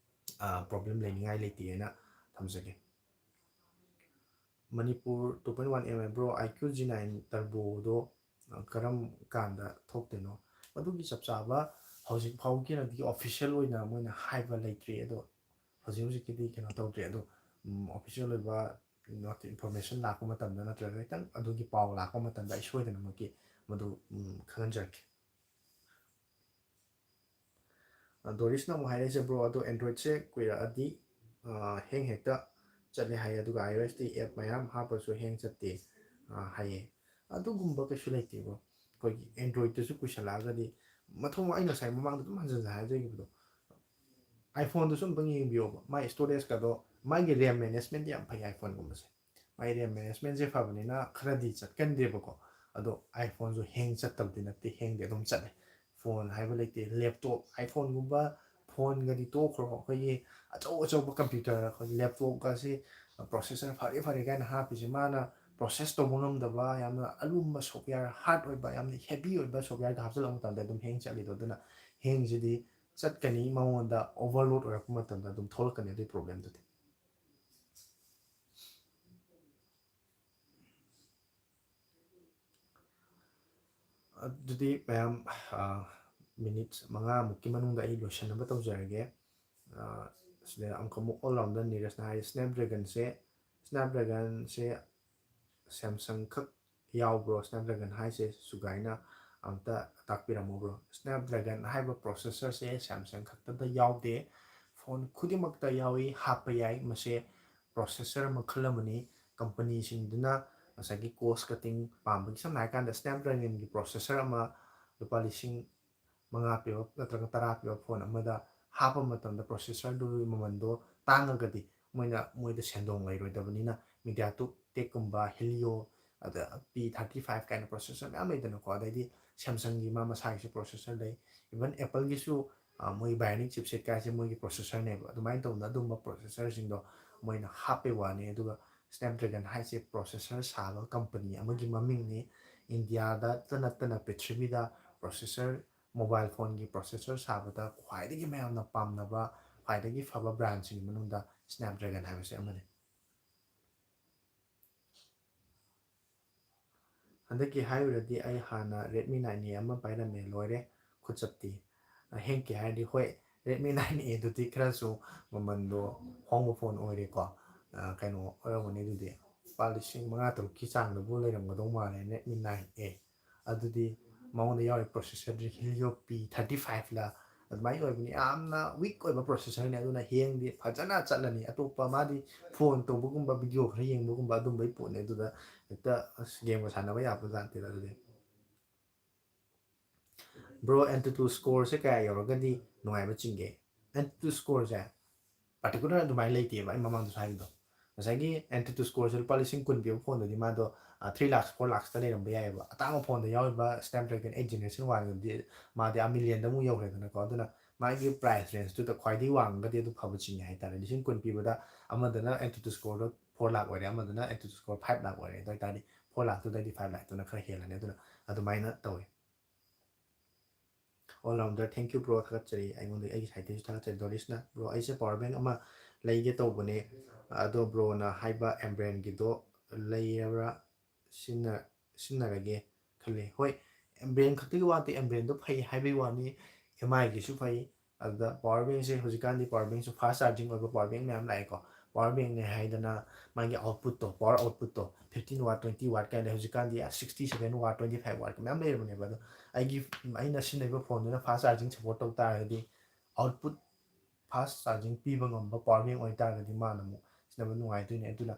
ꯄ꯭ꯔꯣꯕ꯭ꯂꯦꯝ ꯂꯩꯅꯤꯡꯉꯥꯏ ꯂꯩꯇꯦꯅ ꯊꯝꯖꯒꯦ꯫ Manipur two point one M I bro, I Q G nine turboꯗꯣ ꯀꯔꯝ ꯀꯥꯟꯗ ꯊꯣꯛꯇꯣꯏꯅꯣ? ꯃꯗꯨꯒꯤ ꯆꯞ ꯆꯥꯕ ꯍꯧꯖꯤꯛ ꯐꯥꯎꯒꯤ ꯑꯣꯏꯅꯗꯤ ꯑꯣꯐꯤꯁꯤꯌꯦꯜ ꯑꯣꯏꯅ ꯃꯣꯏꯅ ꯍꯥꯏꯕ ꯂꯩꯇ꯭ꯔꯤ꯫ ꯑꯗꯣ ꯍꯧꯖꯤꯛ ꯍꯧꯖꯤꯛꯀꯤꯗꯤ ꯀꯩꯅꯣ ꯇꯧꯗ꯭ꯔꯤ꯫ ꯑꯗꯣ ꯑꯣꯐꯤꯁꯤꯌꯦꯜ ꯑꯣꯏꯕ ꯏꯟꯐꯣꯔꯃꯦꯁꯟ ꯂꯥꯛꯄ ꯃꯇꯝꯗ ꯅꯠꯇ꯭ꯔꯒ ꯈꯤꯇꯪ ꯑꯗꯨꯒꯤ ꯄꯥꯎ ꯂꯥꯛꯄ ꯃꯇꯝꯗ ꯑꯩ ꯁꯣꯏꯗꯅꯃꯛꯀꯤ ꯃꯗꯨ ꯈꯪꯍꯟꯖꯔꯛꯀꯦ꯫ ꯗꯣꯔꯤꯁꯅ ꯑꯃꯨꯛ ꯍꯥꯏꯔꯛꯏꯁꯦ, "ꯕ꯭ꯔꯣ, ꯑꯗꯣ ꯑꯦꯟꯗ꯭ꯔꯣꯏꯗꯁꯦ ꯀꯨꯏꯔꯛꯑꯗꯤ ꯍꯦꯡ ꯍꯦꯛꯇ ꯆꯠꯂꯦ ꯍꯥꯏꯌꯦ, ꯑꯗꯨꯒ iOSꯇꯤ ꯑꯦꯞ ꯃꯌꯥꯝ ꯍꯥꯞꯄꯁꯨ ꯍꯦꯡ ꯆꯠꯇꯦ ꯍꯥꯏꯌꯦ꯫ ꯑꯗꯨꯒꯨꯝꯕ ꯀꯩꯁꯨ ꯂꯩꯇꯦ ꯕ꯭ꯔꯣ꯫ ꯑꯩꯈꯣꯏꯒꯤ ꯑꯦꯟꯗ꯭ꯔꯣꯏꯗꯇꯁꯨ ꯀꯨꯏꯁꯜꯂꯛꯑꯒꯗꯤ, ꯃꯊꯧ ꯑꯩ ꯉꯁꯥꯏ ꯃꯃꯥꯡꯗ ꯑꯗꯨꯝ ꯍꯟꯖꯟ ꯍꯟꯖꯟ ꯍꯥꯏꯖꯈꯤꯕꯗꯣ, iPhoneꯗꯨꯁꯨ ꯑꯝꯇꯪ ꯌꯦꯡꯕꯤꯌꯣꯕ, ꯃꯥꯏ ꯏꯁꯇꯣꯔꯦꯖꯀꯗꯣ, ꯃꯥꯒꯤ RAM managementꯗꯤ ꯌꯥꯝ ꯐꯩ iPhoneꯒꯨꯝꯕꯁꯦ꯫ ꯃꯥꯏ RAM managementꯁꯦ ꯐꯕꯅꯤꯅ ꯈꯔꯗꯤ ꯆꯠꯀꯟꯗꯦꯕꯀꯣ꯫ ꯑꯗꯣ iPhoneꯁꯨ ꯍꯦꯡ ꯆꯠꯇꯕꯗꯤ ꯅꯠꯇꯦ, ꯍꯦꯡꯗꯤ ꯑꯗꯨꯝ ꯆꯠꯂꯦ꯫ ꯐꯣꯟ ꯍꯥꯏꯕ ꯂꯩꯇꯦ, ꯂꯦꯞꯇꯣꯞ, iPhoneꯒꯨꯝꯕ ꯐꯣꯟꯒꯗꯤ ꯇꯣꯛꯈ꯭ꯔꯣ, ꯑꯩꯈꯣꯏꯒꯤ ꯑꯆꯧ ꯑꯆꯧꯕ ꯀꯝꯄ꯭ꯌꯨꯇꯔ, ꯑꯩꯈꯣꯏꯒꯤ ꯂꯦꯞꯇꯣꯞꯀꯁꯤ ꯄ꯭ꯔꯣꯁꯦꯁꯔ ꯐꯔꯦ ꯐꯔꯦ ꯀꯥꯏꯅ ꯍꯥꯞꯄꯤꯁꯦ, ꯃꯥꯅ ꯄ꯭ꯔꯣꯁꯦꯁ ꯇꯧꯕ ꯉꯝꯗꯕ, ꯌꯥꯝꯅ ꯑꯂꯨꯝꯕ ꯁꯣꯞꯋꯦꯌꯔ, ꯍꯥꯔꯠ ꯑꯣꯏꯕ, ꯌꯥꯝꯅ ꯍꯦꯚꯤ ꯑꯣꯏꯕ ꯁꯣꯞꯋꯦꯌꯔꯒ ꯍꯥꯞꯆꯤꯜꯂꯛꯄ ꯃꯇꯝꯗ ꯑꯗꯨꯝ ꯍꯦꯡ ꯆꯠꯂꯤꯗꯣ꯫ ꯑꯗꯨꯅ ꯍꯦꯡꯁꯤꯗꯤ ꯆꯠꯀꯅꯤ, ꯃꯉꯣꯟꯗ ꯑꯣꯚꯔꯂꯣꯗ ꯑꯣꯏꯔꯛꯄ ꯃꯇꯝꯗ ꯑꯗꯨꯝ ꯊꯣꯛꯂꯛꯀꯅꯤ ꯑꯗꯨꯒꯤ ꯄ꯭ꯔꯣꯕ꯭ꯂꯦꯝꯗꯨꯗꯤ꯫ ꯑꯗꯨꯗꯤ ꯃꯌꯥꯝ, ꯃꯤꯅꯤꯠ ꯃꯉꯥꯃꯨꯛꯀꯤ ꯃꯅꯨꯡꯗ ꯑꯩ ꯂꯣꯏꯁꯤꯟꯅꯕ ꯇꯧꯖꯔꯒꯦ꯫ ꯁꯤꯗ ꯑꯃꯨꯛꯀ ꯑꯃꯨꯛ ꯑꯣꯜ ꯔꯥꯎꯟꯗꯔ ꯅꯤꯔꯖꯅ ꯍꯥꯏ, "ꯁ꯭ꯅꯦꯞꯗ꯭ꯔꯦꯒꯟꯁꯦ, ꯁ꯭ꯅꯦꯞꯗ꯭ꯔꯦꯒꯟꯁꯦ ꯁꯦꯝꯁꯪ ꯈꯛ ꯌꯥꯎꯕ꯭ꯔꯣ? ꯁ꯭ꯅꯦꯞꯗ꯭ꯔꯦꯒꯟ ꯍꯥꯏꯁꯦ ꯁꯨꯒꯥꯏꯅ ꯑꯝꯇ ꯇꯥꯛꯄꯤꯔꯝꯃꯣ ꯕ꯭ꯔꯣ꯫" ꯁ꯭ꯅꯦꯞꯗ꯭ꯔꯦꯒꯟ ꯍꯥꯏꯕ ꯄ꯭ꯔꯣꯁꯦꯁꯔꯁꯦ ꯁꯦꯝꯁꯪ ꯈꯛꯇꯗ ꯌꯥꯎꯗꯦ, ꯐꯣꯟ ꯈꯨꯗꯤꯡꯃꯛꯇ ꯌꯥꯎꯏ, ꯍꯥꯞꯄ ꯌꯥꯏ꯫ ꯃꯁꯦ ꯄ꯭ꯔꯣꯁꯦꯁꯔ ꯃꯈꯜ ꯑꯃꯅꯤ꯫ ꯀꯝꯄꯅꯤꯁꯤꯡꯗꯨꯅ ꯉꯁꯥꯏꯒꯤ ꯀꯣꯁ ꯀꯠꯇꯤꯡ ꯄꯥꯝꯕꯒꯤ, ꯁꯝꯅ ꯍꯥꯏꯔꯀꯥꯟꯗ ꯁ꯭ꯅꯦꯞꯗ꯭ꯔꯦꯒꯟꯒꯤ ꯄ꯭ꯔꯣꯁꯦꯁꯔ ꯑꯃ ꯂꯨꯄꯥ ꯂꯤꯁꯤꯡ ꯃꯉꯥ ꯄꯤꯕ ꯅꯠꯇ꯭ꯔꯒ ꯇꯔꯥ ꯄꯤꯕ ꯐꯣꯟ ꯑꯃꯗ ꯍꯥꯞꯄ ꯃꯇꯝꯗ ꯄ꯭ꯔꯣꯁꯦꯁꯔꯗꯨꯒꯤ ꯃꯃꯟꯗꯣ ꯇꯥꯡꯉꯒꯗꯤ ꯃꯣꯏꯅ, ꯃꯣꯏꯗ ꯁꯦꯟꯗꯣꯡ ꯂꯩꯔꯣꯏꯗꯕꯅꯤꯅ, ꯃꯤꯗꯤꯌꯥꯇꯨꯛ ꯇꯦꯛꯀꯨꯝꯕ, ꯍꯤꯂꯤꯑꯣ, ꯑꯗ ꯄꯤ ꯊꯥꯔꯇꯤ ꯐꯥꯏꯚ ꯀꯥꯏꯅ ꯄ꯭ꯔꯣꯁꯦꯁꯔ ꯃꯌꯥꯝ ꯂꯩꯗꯅꯀꯣ, ꯑꯗꯩꯗꯤ ꯁꯦꯝꯁꯪꯒꯤ ꯃꯥ ꯃꯁꯥꯒꯤꯁꯨ ꯄ꯭ꯔꯣꯁꯦꯁꯔ ꯂꯩ, ꯏꯚꯟ ꯑꯦꯄꯜꯒꯤꯁꯨ, ꯑ, ꯃꯣꯏ ꯕꯥꯏꯑꯣꯅꯤꯛ ꯆꯤꯞꯁꯦꯠ ꯀꯥꯏꯁꯦ ꯃꯣꯏꯒꯤ ꯄ꯭ꯔꯣꯁꯦꯁꯔꯅꯦꯕ꯫ ꯑꯗꯨꯃꯥꯏꯅ ꯇꯧꯗꯅ ꯑꯗꯨꯝꯕ ꯄ꯭ꯔꯣꯁꯦꯁꯔꯁꯤꯡꯗꯣ ꯃꯣꯏꯅ ꯍꯥꯞꯄꯩ ꯋꯥꯅꯤ꯫ ꯑꯗꯨꯒ ꯁ꯭ꯅꯦꯞꯗ꯭ꯔꯦꯒꯟ ꯍꯥꯏꯁꯦ ꯄ꯭ꯔꯣꯁꯦꯁꯔ ꯁꯥꯕ ꯀꯝꯄꯅꯤ ꯑꯃꯒꯤ ꯃꯃꯤꯡꯅꯤ꯫ ꯏꯟꯗꯤꯌꯥꯗꯇ ꯅꯠꯇꯅ ꯄ꯭ꯔꯤꯊꯤꯕꯤꯗ ꯄ꯭ꯔꯣꯁꯦꯁꯔ, ꯃꯣꯕꯥꯏꯜ ꯐꯣꯟꯒꯤ ꯄ꯭ꯔꯣꯁꯦꯁꯔ ꯁꯥꯕꯗ ꯈ꯭ꯋꯥꯏꯗꯒꯤ ꯃꯌꯥꯝꯅ ꯄꯥꯝꯅꯕ, ꯈ꯭ꯋꯥꯏꯗꯒꯤ ꯐꯕ ꯕ꯭ꯔꯥꯟꯁꯤꯡꯒꯤ ꯃꯅꯨꯡꯗ ꯁ꯭ꯅꯦꯞꯗ꯭ꯔꯦꯒꯟ ꯍꯥꯏꯕꯁꯦ ꯑꯃꯅꯤ꯫ ꯍꯟꯗꯛꯀꯤ ꯍꯥꯏꯔꯨꯔꯗꯤ ꯑꯩ ꯍꯥꯟꯅ ꯔꯦꯗꯃꯤ ꯅꯥꯏꯟ ꯑꯦ ꯑꯃ ꯄꯥꯏꯔꯝꯃꯦ, ꯂꯣꯏꯔꯦ ꯈꯨꯠꯆꯞꯇꯤ꯫ ꯑꯍꯦꯟꯀꯤ ꯍꯥꯏꯔꯗꯤ ꯍꯣꯏ, ꯔꯦꯗꯃꯤ ꯅꯥꯏꯟ ꯑꯦꯗꯨꯗꯤ ꯈꯔꯁꯨ ꯃꯃꯟꯗꯣ ꯍꯣꯡꯕ ꯐꯣꯟ ꯑꯣꯏꯔꯦꯀꯣ꯫ ꯑ, ꯀꯩꯅꯣ ꯑꯣꯏꯔꯝꯒꯅꯤ ꯑꯗꯨꯗꯤ, ꯂꯨꯄꯥ ꯂꯤꯁꯤꯡ ꯃꯉꯥ ꯇꯔꯨꯛꯀꯤ ꯆꯥꯡꯗꯕꯨ ꯂꯩꯔꯝꯒꯗꯧ ꯃꯥꯜꯂꯦ ꯔꯦꯗꯃꯤ ꯅꯥꯏꯟ ꯑꯦ꯫ ꯑꯗꯨꯗꯤ ꯃꯉꯣꯟꯗ ꯌꯥꯎꯔꯤ ꯄ꯭ꯔꯣꯁꯦꯁꯔꯗꯤ ꯍꯤꯂꯤꯑꯣ ꯄꯤ ꯊꯥꯔꯇꯤ ꯐꯥꯏꯚꯂ ꯑꯗꯨꯃꯥꯏꯅ ꯑꯣꯏꯕꯅꯤ꯫ ꯌꯥꯝꯅ ꯋꯤꯛ ꯑꯣꯏꯕ ꯄ꯭ꯔꯣꯁꯦꯁꯔꯅꯤ, ꯑꯗꯨꯅ ꯍꯦꯡꯗꯤ ꯐꯖꯅ ꯆꯠꯂꯅꯤ꯫ ꯑꯇꯣꯞꯄ ꯃꯥꯗꯤ ꯐꯣꯟ ꯇꯧꯕꯒꯨꯝꯕ, ꯚꯤꯗꯤꯑꯣ ꯈꯔ ꯌꯦꯡꯕꯒꯨꯝꯕ ꯑꯗꯨꯝꯕꯩ ꯄꯣꯠꯅꯤ꯫ ꯑꯗꯨꯗ ꯍꯦꯛꯇ ꯑꯁ ꯒꯦꯝꯒ ꯁꯥꯟꯅꯕ ꯌꯥꯕ ꯖꯥꯠ ꯅꯠꯇꯦꯗ ꯑꯗꯨꯗꯤ꯫ ꯕ꯭ꯔꯣ, ꯑꯦꯟꯇꯨꯇꯨ ꯁ꯭ꯀꯣꯔꯁꯦ ꯀꯌꯥ ꯌꯧꯔꯒꯗꯤ ꯅꯨꯡꯉꯥꯏꯕ ꯆꯤꯡꯒꯦ? ꯑꯦꯟꯇꯨꯇꯨ ꯁ꯭ꯀꯣꯔꯁꯦ ꯄꯥꯔꯇꯤꯀꯨꯂꯔ ꯑꯗꯨꯃꯥꯏꯅ ꯂꯩꯇꯦꯕ, ꯑꯩ ꯃꯃꯥꯡꯗꯁꯨ ꯍꯥꯏꯕꯗꯣ꯫ ꯉꯁꯥꯏꯒꯤ ꯑꯦꯟꯇꯨꯇꯨ ꯁ꯭ꯀꯣꯔꯁꯦ ꯂꯨꯄꯥ ꯂꯤꯁꯤꯡ ꯀꯨꯟ ꯄꯤꯕ ꯐꯣꯟꯗꯨꯗꯤ ꯃꯥꯗꯣ, ꯑ, ꯊ꯭ꯔꯤ ꯂꯥꯛꯁ, ꯐꯣꯔ ꯂꯥꯛꯁꯇ ꯂꯩꯔꯝꯕ ꯌꯥꯏꯑꯕ꯫ ꯑꯇꯥꯡꯕ ꯐꯣꯟꯗ ꯌꯥꯎꯔꯤꯕ ꯁ꯭ꯅꯦꯞꯗ꯭ꯔꯦꯒꯟ ꯑꯩꯠ ꯖꯦꯅꯦꯔꯦꯁꯟ ꯋꯥꯟꯗꯨꯗꯤ ꯃꯥꯗꯤ ꯑꯥ ꯃꯤꯂꯤꯌꯟꯗ ꯑꯃꯨꯛ ꯌꯧꯈ꯭ꯔꯦꯗꯅꯀꯣ꯫ ꯑꯗꯨꯅ ꯃꯥꯒꯤ ꯄ꯭ꯔꯥꯏꯁ ꯔꯦꯟꯖꯇꯨꯗ ꯈ꯭ꯋꯥꯏꯗꯒꯤ ꯋꯥꯡꯉꯒꯗꯤ ꯑꯗꯨ ꯐꯕ ꯆꯤꯡꯉꯦ ꯍꯥꯏꯇꯥꯔꯦ꯫ ꯂꯤꯁꯤꯡ ꯀꯨꯟ ꯄꯤꯕꯗ ꯑꯃꯗꯅ ꯑꯦꯟꯇꯨꯇꯨ ꯁ꯭ꯀꯣꯔꯗꯣ ꯐꯣꯔ ꯂꯥꯛ ꯑꯣꯏꯔꯦ, ꯑꯃꯗꯅ ꯑꯦꯟꯇꯨꯇꯨ ꯁ꯭ꯀꯣꯔ ꯐꯥꯏꯚ ꯂꯥꯛ ꯑꯣꯏꯔꯦ꯫ ꯑꯗꯨ ꯑꯣꯏꯇꯥꯔꯗꯤ ꯐꯣꯔ ꯂꯥꯛꯇꯨꯗꯩꯗꯤ ꯐꯥꯏꯚ ꯂꯥꯛꯇꯨꯅ ꯈꯔ ꯍꯦꯜꯂꯅꯤ꯫ ꯑꯗꯨꯅ ꯑꯗꯨꯃꯥꯏꯅ ꯇꯧꯋꯤ꯫ All rounder, thank you bro, ꯊꯥꯒꯠꯆꯔꯤ꯫ ꯑꯩꯉꯣꯟꯗꯒꯤ, ꯑꯩꯒꯤ ꯁꯥꯏꯠꯇꯒꯤꯁꯨ ꯊꯥꯒꯠꯆꯔꯤ꯫ ꯗꯣꯔꯤꯁꯅ, "ꯕ꯭ꯔꯣ, ꯑꯩꯁꯦ ꯄꯋꯥꯔ ꯕꯦꯡ ꯑꯃ ꯂꯩꯒꯦ ꯇꯧꯕꯅꯦ, ꯑꯗꯣ ꯕ꯭ꯔꯣꯅ ꯍꯥꯏꯕ ꯑꯦꯝꯕ꯭ꯔꯦꯟꯒꯤꯗꯣ ꯂꯩꯔꯕ꯭ꯔꯥ, ꯁꯤꯖꯤꯟꯅ-, ꯁꯤꯖꯤꯟꯅꯔꯒꯦ ꯈꯜꯂꯤ"꯫ ꯍꯣꯏ, ꯑꯦꯝꯕ꯭ꯔꯦꯟ ꯈꯛꯇꯒꯤ ꯋꯥ ꯅꯠꯇꯦ, ꯑꯦꯝꯕ꯭ꯔꯦꯟꯗꯣ ꯐꯩ ꯍꯥꯏꯕꯒꯤ ꯋꯥꯅꯤ, ꯑꯦꯝ ꯑꯥꯏꯒꯤꯁꯨ ꯐꯩ꯫ ꯑꯗꯨꯗ ꯄꯋꯥꯔ ꯕꯦꯡꯁꯦ ꯍꯧꯖꯤꯛꯀꯥꯟꯗꯤ ꯄꯋꯥꯔ ꯕꯦꯡꯁꯨ ꯐꯥꯁ ꯆꯥꯔꯖꯤꯡ ꯑꯣꯏꯕ ꯄꯋꯥꯔ ꯕꯦꯡ ꯃꯌꯥꯝ ꯂꯥꯛꯑꯦꯀꯣ꯫ ꯄꯋꯥꯔ ꯕꯦꯡꯅꯦ ꯍꯥꯏꯗꯅ ꯃꯥꯒꯤ ꯑꯥꯎꯠꯄꯨꯠꯇꯣ, power ꯑꯥꯎꯠꯄꯨꯠꯇꯣ fifteen watt, twenty watt ꯀꯥꯏꯅ ꯂꯩ꯫ ꯍꯧꯖꯤꯛꯀꯥꯟꯗꯤ sixty seven watt, twenty five watt ꯃꯌꯥꯝ ꯂꯩꯔꯕꯅꯦꯕ꯫ ꯑꯗꯣ ꯑꯩꯒꯤ, ꯑꯩꯅ ꯁꯤꯖꯤꯟꯅꯔꯤꯕ ꯐꯣꯟꯗꯨꯅ ꯐꯥꯁ ꯆꯥꯔꯖꯤꯡ ꯁꯞꯄꯣꯔꯠ ꯇꯧ ꯇꯥꯔꯒꯗꯤ, ꯑꯥꯎꯠꯄꯨꯠ ꯐꯥꯁ ꯆꯥꯔꯖꯤꯡ ꯄꯤꯕ ꯉꯝꯕ ꯄꯋꯥꯔ ꯕꯦꯡ ꯑꯣꯏꯇꯥꯔꯒꯗꯤ ꯃꯥꯅ ꯑꯃꯨꯛ ꯁꯤꯖꯤꯟꯅꯕ ꯅꯨꯡꯉꯥꯏꯗꯣꯏꯅꯦ꯫ ꯑꯗꯨꯅ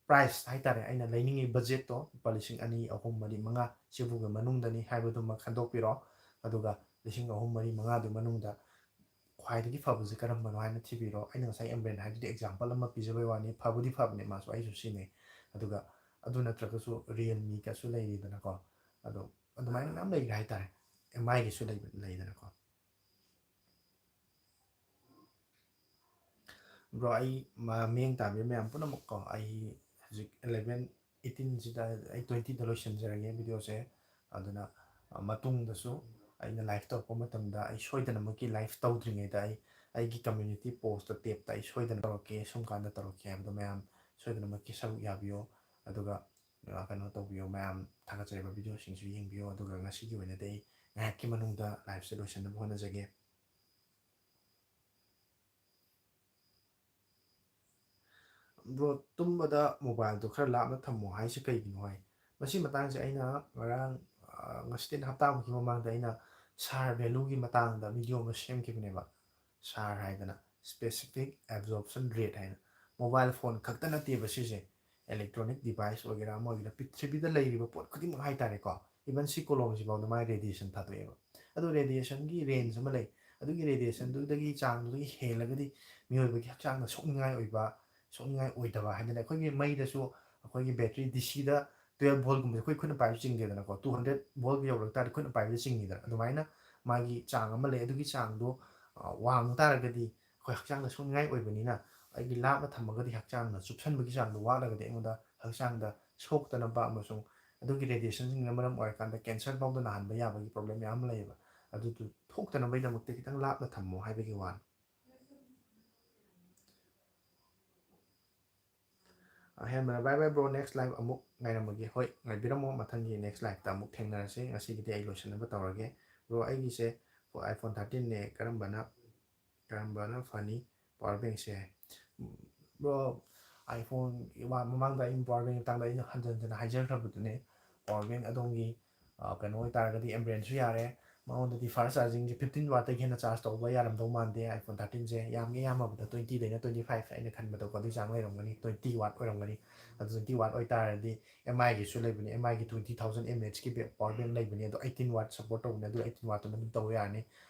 ꯄ꯭ꯔꯥꯏꯁ ꯍꯥꯏꯇꯥꯔꯦ, ꯑꯩꯅ ꯂꯩꯅꯤꯡꯉꯤ ꯕꯖꯦꯠꯇꯣ ꯂꯨꯄꯥ ꯂꯤꯁꯤꯡ ꯑꯅꯤ, ꯑꯍꯨꯝ, ꯃꯔꯤ, ꯃꯉꯥ ꯁꯤꯕꯨꯒꯤ ꯃꯅꯨꯡꯗꯅꯤ ꯍꯥꯏꯕꯗꯨꯃ ꯈꯟꯗꯣꯛꯄꯤꯔꯣ꯫ ꯑꯗꯨꯒ ꯂꯤꯁꯤꯡ ꯑꯍꯨꯝ, ꯃꯔꯤ, ꯃꯉꯥꯗꯨ ꯃꯅꯨꯡꯗ ꯈ꯭ꯋꯥꯏꯗꯒꯤ ꯐꯕꯁꯦ ꯀꯔꯝꯕꯅꯣ ꯍꯥꯏꯅ ꯊꯤꯕꯤꯔꯣ꯫ ꯑꯩꯅ ꯉꯁꯥꯏ ꯑꯦꯝꯕ꯭ꯔꯦꯟ ꯍꯥꯏꯗꯨꯗꯤ ꯑꯦꯛꯖꯥꯝꯄꯜ ꯑꯃ ꯄꯤꯖꯕꯩ ꯋꯥꯅꯤ, ꯐꯕꯨꯗꯤ ꯐꯕꯅꯦ, ꯃꯥꯁꯨ ꯑꯩꯁꯨ ꯁꯤꯖꯤꯟꯅꯩ꯫ ꯑꯗꯨꯒ ꯑꯗꯨ ꯅꯠꯇ꯭ꯔꯒꯁꯨ ꯔꯤꯌꯦꯜꯃꯤꯒꯁꯨ ꯂꯩꯔꯤꯗꯅꯀꯣ꯫ ꯑꯗꯣ ꯑꯗꯨꯃꯥꯏꯅ ꯃꯌꯥꯝ ꯂꯩꯈ꯭ꯔꯦ ꯍꯥꯏꯇꯥꯔꯦ꯫ ꯑꯦꯝ ꯑꯥꯏꯒꯤꯁꯨ ꯂꯩꯕ ꯂꯩꯗꯅꯀꯣ꯫ ꯕ꯭ꯔꯣ, ꯑꯩ ꯃ- ꯃꯤꯠꯌꯦꯡ ꯇꯥꯕꯤꯕ ꯃꯌꯥꯝ ꯄꯨꯝꯅꯃꯛꯀꯣ, ꯑꯩ ꯍꯧꯖꯤꯛ ꯑꯦꯂꯦꯚꯦꯟ ꯑꯩꯠꯇꯤꯟꯁꯤꯗ ꯑꯩ ꯇ꯭ꯋꯦꯟꯇꯤꯗ ꯂꯣꯏꯁꯤꯟꯖꯔꯒꯦ ꯚꯤꯗꯤꯑꯣꯁꯦ꯫ ꯑꯗꯨꯅ ꯑ, ꯃꯇꯨꯡꯗꯁꯨ ꯑꯩꯅ ꯂꯥꯏꯚ ꯇꯧꯔꯛꯄ ꯃꯇꯝꯗ ꯑꯩ ꯁꯣꯏꯗꯅꯃꯛꯀꯤ ꯂꯥꯏꯚ ꯇꯧꯗ꯭ꯔꯤꯉꯩꯗ ꯑꯩ ꯑꯩꯒꯤ ꯀꯝꯃ꯭ꯌꯨꯅꯤꯇꯤ ꯄꯣꯁꯇ ꯇꯦꯞꯇ ꯑꯩ ꯁꯣꯏꯗꯅ ꯇꯧꯔꯛꯀꯦ, ꯁꯨꯝ ꯀꯥꯟꯗ ꯇꯧꯔꯛꯀꯦ ꯍꯥꯏꯕꯗꯣ ꯃꯌꯥꯝ ꯁꯣꯏꯗꯅꯃꯛꯀꯤ ꯁꯔꯨꯛ ꯌꯥꯕꯤꯌꯣ꯫ ꯑꯗꯨꯒ ꯑ, ꯀꯩꯅꯣ ꯇꯧꯕꯤꯌꯣ, ꯃꯌꯥꯝ ꯊꯥꯒꯠꯆꯔꯤꯕ ꯚꯤꯗꯤꯑꯣꯁꯤꯡꯁꯨ ꯌꯦꯡꯕꯤꯌꯣ꯫ ꯑꯗꯨꯒ ꯉꯁꯤꯒꯤ ꯑꯣꯏꯅꯗꯤ ꯑꯩ ꯉꯥꯏꯍꯥꯛꯀꯤ ꯃꯅꯨꯡꯗ ꯂꯥꯏꯚꯁꯦ ꯂꯣꯏꯁꯤꯟꯅꯕ ꯍꯣꯠꯅꯖꯒꯦ꯫ ꯕ꯭ꯔꯣ, ꯇꯨꯝꯕꯗ ꯃꯣꯕꯥꯏꯜꯗꯣ ꯈꯔ ꯂꯥꯞꯅ ꯊꯝꯃꯣ ꯍꯥꯏꯁꯦ ꯀꯩꯒꯤꯅꯣ ꯍꯥꯏ? ꯃꯁꯤ ꯃꯇꯥꯡꯁꯦ ꯑꯩꯅ ꯉꯔꯥꯡ, ꯑ, ꯉꯁꯤꯗꯩꯅ ꯍꯞꯇꯥꯃꯨꯛꯀꯤ ꯃꯃꯥꯡꯗ ꯑꯩꯅ ꯁꯥꯔ ꯚꯦꯂꯨꯒꯤ ꯃꯇꯥꯡꯗ ꯚꯤꯗꯤꯑꯣ ꯑꯃ ꯁꯦꯝꯈꯤꯕꯅꯦꯕ꯫ ꯁꯥꯔ ꯍꯥꯏꯗꯅ, ꯁ꯭ꯄꯦꯁꯤꯐꯤꯛ ꯑꯦꯕꯖꯣꯔꯞꯁꯟ ꯔꯦꯠ ꯍꯥꯏꯅ꯫ ꯃꯣꯕꯥꯏꯜ ꯐꯣꯟ ꯈꯛꯇ ꯅꯠꯇꯦꯕ ꯁꯤꯁꯦ, ꯏꯂꯦꯛꯇ꯭ꯔꯣꯅꯤꯛ ꯗꯤꯚꯥꯏꯁ ꯑꯣꯏꯒꯦꯔꯥ ꯑꯃ ꯑꯣꯏꯒꯦꯔꯥ, ꯄ꯭ꯔꯤꯊꯤꯕꯤꯗ ꯂꯩꯔꯤꯕ ꯄꯣꯠ ꯈꯨꯗꯤꯡꯃꯛ ꯍꯥꯏꯇꯥꯔꯦꯀꯣ, ꯏꯚꯟ ꯁꯤ ꯀꯣꯂꯣꯝꯁꯤꯐꯥꯎꯗ ꯃꯥꯏ ꯔꯦꯗꯤꯌꯦꯁꯟ ꯊꯥꯗꯣꯛꯑꯦꯕ꯫ ꯑꯗꯨ ꯔꯦꯗꯤꯌꯦꯁꯟꯒꯤ ꯔꯦꯟꯖ ꯑꯃ ꯂꯩ꯫ ꯑꯗꯨꯒꯤ ꯔꯦꯗꯤꯌꯦꯁꯟꯗꯨꯗꯒꯤ, ꯆꯥꯡꯗꯨꯗꯒꯤ ꯍꯦꯜꯂꯒꯗꯤ ꯃꯤꯑꯣꯏꯕꯒꯤ ꯍꯛꯆꯥꯡꯗ ꯁꯣꯛꯅꯤꯡꯉꯥꯏ ꯑꯣꯏꯕ, ꯁꯣꯛꯅꯤꯡꯉꯥꯏ ꯑꯣꯏꯗꯕ ꯍꯥꯏꯗꯅ, ꯑꯩꯈꯣꯏꯒꯤ ꯃꯩꯗꯁꯨ ꯑꯩꯈꯣꯏꯒꯤ ꯕꯦꯇ꯭ꯔꯤ ꯗꯤ ꯁꯤꯗ ꯇꯨꯌꯦꯜꯞ ꯚꯣꯜꯠꯀꯨꯝꯕꯁꯦ ꯑꯩꯈꯣꯏ ꯈꯨꯠꯅ ꯄꯥꯏꯕ ꯆꯤꯡꯗꯦꯗꯅꯀꯣ, ꯇꯨ ꯍꯟꯗ꯭ꯔꯦꯠ ꯚꯣꯜꯠ ꯌꯧꯔꯛ ꯇꯥꯔꯗꯤ ꯈꯨꯠꯅ ꯄꯥꯏꯕꯗ ꯆꯤꯡꯉꯤꯗꯅ꯫ ꯑꯗꯨꯃꯥꯏꯅ ꯃꯥꯒꯤ ꯆꯥꯡ ꯑꯃ ꯂꯩ꯫ ꯑꯗꯨꯒꯤ ꯆꯥꯡꯗꯣ, ꯑ, ꯋꯥꯡ ꯇꯥꯔꯒꯗꯤ ꯑꯩꯈꯣꯏ ꯍꯛꯆꯥꯡꯗ ꯁꯣꯛꯅꯤꯡꯉꯥꯏ ꯑꯣꯏꯕꯅꯤꯅ, ꯑꯩꯒꯤ ꯂꯥꯞꯅ ꯊꯝꯃꯒꯗꯤ ꯍꯛꯆꯥꯡꯗ ꯆꯨꯞꯁꯟꯕꯒꯤ ꯆꯥꯡꯗꯣ ꯋꯥꯠꯂꯒꯗꯤ ꯑꯩꯉꯣꯟꯗ ꯍꯛꯆꯥꯡꯗ ꯁꯣꯛꯇꯅꯕ ꯑꯃꯁꯨꯡ ꯑꯗꯨꯒꯤ ꯔꯦꯗꯤꯌꯦꯁꯟꯁꯤꯡꯅ ꯃꯔꯝ ꯑꯣꯏꯔꯀꯥꯟꯗ ꯀꯦꯟꯁꯔ ꯐꯥꯎꯗ ꯅꯥꯍꯟꯕ ꯌꯥꯕꯒꯤ ꯄ꯭ꯔꯣꯕ꯭ꯂꯦꯝ ꯃꯌꯥꯝ ꯑꯃ ꯂꯩꯌꯦꯕ꯫ ꯑꯗꯨꯗꯨ ꯊꯣꯛꯇꯅꯕꯒꯤꯗꯃꯛꯇ ꯈꯤꯇꯪ ꯂꯥꯞꯅ ꯊꯝꯃꯣ ꯍꯥꯏꯕꯒꯤ ꯋꯥꯅꯤ꯫ ꯑꯍꯦꯟꯕꯅ bye bye bro, next live ꯑꯃꯨꯛ ꯉꯥꯏꯔꯝꯃꯒꯦ꯫ ꯍꯣꯏ, ꯉꯥꯏꯕꯤꯔꯝꯃꯣ, ꯃꯊꯪꯒꯤ next liveꯇ ꯑꯃꯨꯛ ꯊꯦꯡꯅꯔꯁꯦ꯫ ꯉꯁꯤꯒꯤꯗꯤ ꯑꯩ ꯂꯣꯏꯁꯤꯟꯅꯕ ꯇꯧꯔꯒꯦ꯫ ꯕ꯭ꯔꯣ, ꯑꯩꯒꯤꯁꯦ iPhone thirteenꯅꯦ, ꯀꯔꯝꯕꯅ, ꯀꯔꯝꯕꯅ ꯐꯅꯤ power bankꯁꯦ? ꯕ꯭ꯔꯣ, iPhone ꯃꯃꯥꯡꯗ ꯑꯩꯅ power bank ꯃꯇꯥꯡꯗ ꯑꯩꯅ ꯍꯟꯖꯟ ꯍꯟꯖꯟꯅ ꯍꯥꯏꯖꯈ꯭ꯔꯕꯗꯨꯅꯦ꯫ Power bank ꯑꯗꯣꯝꯒꯤ, ꯑ, ꯀꯩꯅꯣ ꯑꯣꯏꯇꯥꯔꯒꯗꯤ ꯑꯦꯝꯕ꯭ꯔꯦꯟꯁꯨ ꯌꯥꯔꯦ, ꯃꯉꯣꯟꯗꯗꯤ ꯐꯥꯁ ꯆꯥꯔꯖꯤꯡꯁꯦ ꯐꯤꯐꯇꯤꯟ ꯋꯥꯠꯇꯒꯤ ꯍꯦꯟꯅ ꯆꯥꯔꯖ ꯇꯧꯕ ꯌꯥꯔꯝꯗꯧ ꯃꯥꯟꯗꯦ꯫ ꯑꯥꯏꯐꯣꯟ ꯊꯥꯔꯇꯤꯟꯁꯦ ꯌꯥꯝꯒꯦ ꯌꯥꯝꯃꯕꯗ ꯇ꯭ꯋꯦꯟꯇꯤꯗꯩꯅ ꯇ꯭ꯋꯦꯟꯇꯤ ꯐꯥꯏꯚ ꯑꯩꯅ ꯈꯟꯕꯗꯀꯣ ꯑꯗꯨꯒꯤ ꯆꯥꯡ ꯂꯩꯔꯝꯒꯅꯤ, ꯇ꯭ꯋꯦꯟꯇꯤ ꯋꯥꯠ ꯑꯣꯏꯔꯝꯒꯅꯤ꯫ ꯑꯗꯨ ꯇ꯭ꯋꯦꯟꯇꯤ ꯋꯥꯠ ꯑꯣꯏꯇꯥꯔꯗꯤ ꯑꯦꯝ ꯑꯥꯏꯒꯤꯁꯨ ꯂꯩꯕꯅꯤ, ꯑꯦꯝ ꯑꯥꯏꯒꯤ ꯇ꯭ꯋꯦꯟꯇꯤ ꯊꯥꯎꯖꯟ ꯑꯦꯝ ꯑꯦꯆꯀꯤ ꯄꯋꯥꯔ ꯕꯦꯡ ꯂꯩꯕꯅꯤ, ꯑꯗꯣ ꯑꯩꯠꯇꯤꯟ ꯋꯥꯠ ꯁꯞꯄꯣꯔꯠ ꯇꯧꯕꯅꯤ, ꯑꯗꯨ ꯑꯩꯠꯇꯤꯟ ꯋꯥꯠꯇꯨꯅ ꯑꯗꯨꯝ ꯇꯧꯕ ꯌꯥꯔꯅꯤ꯫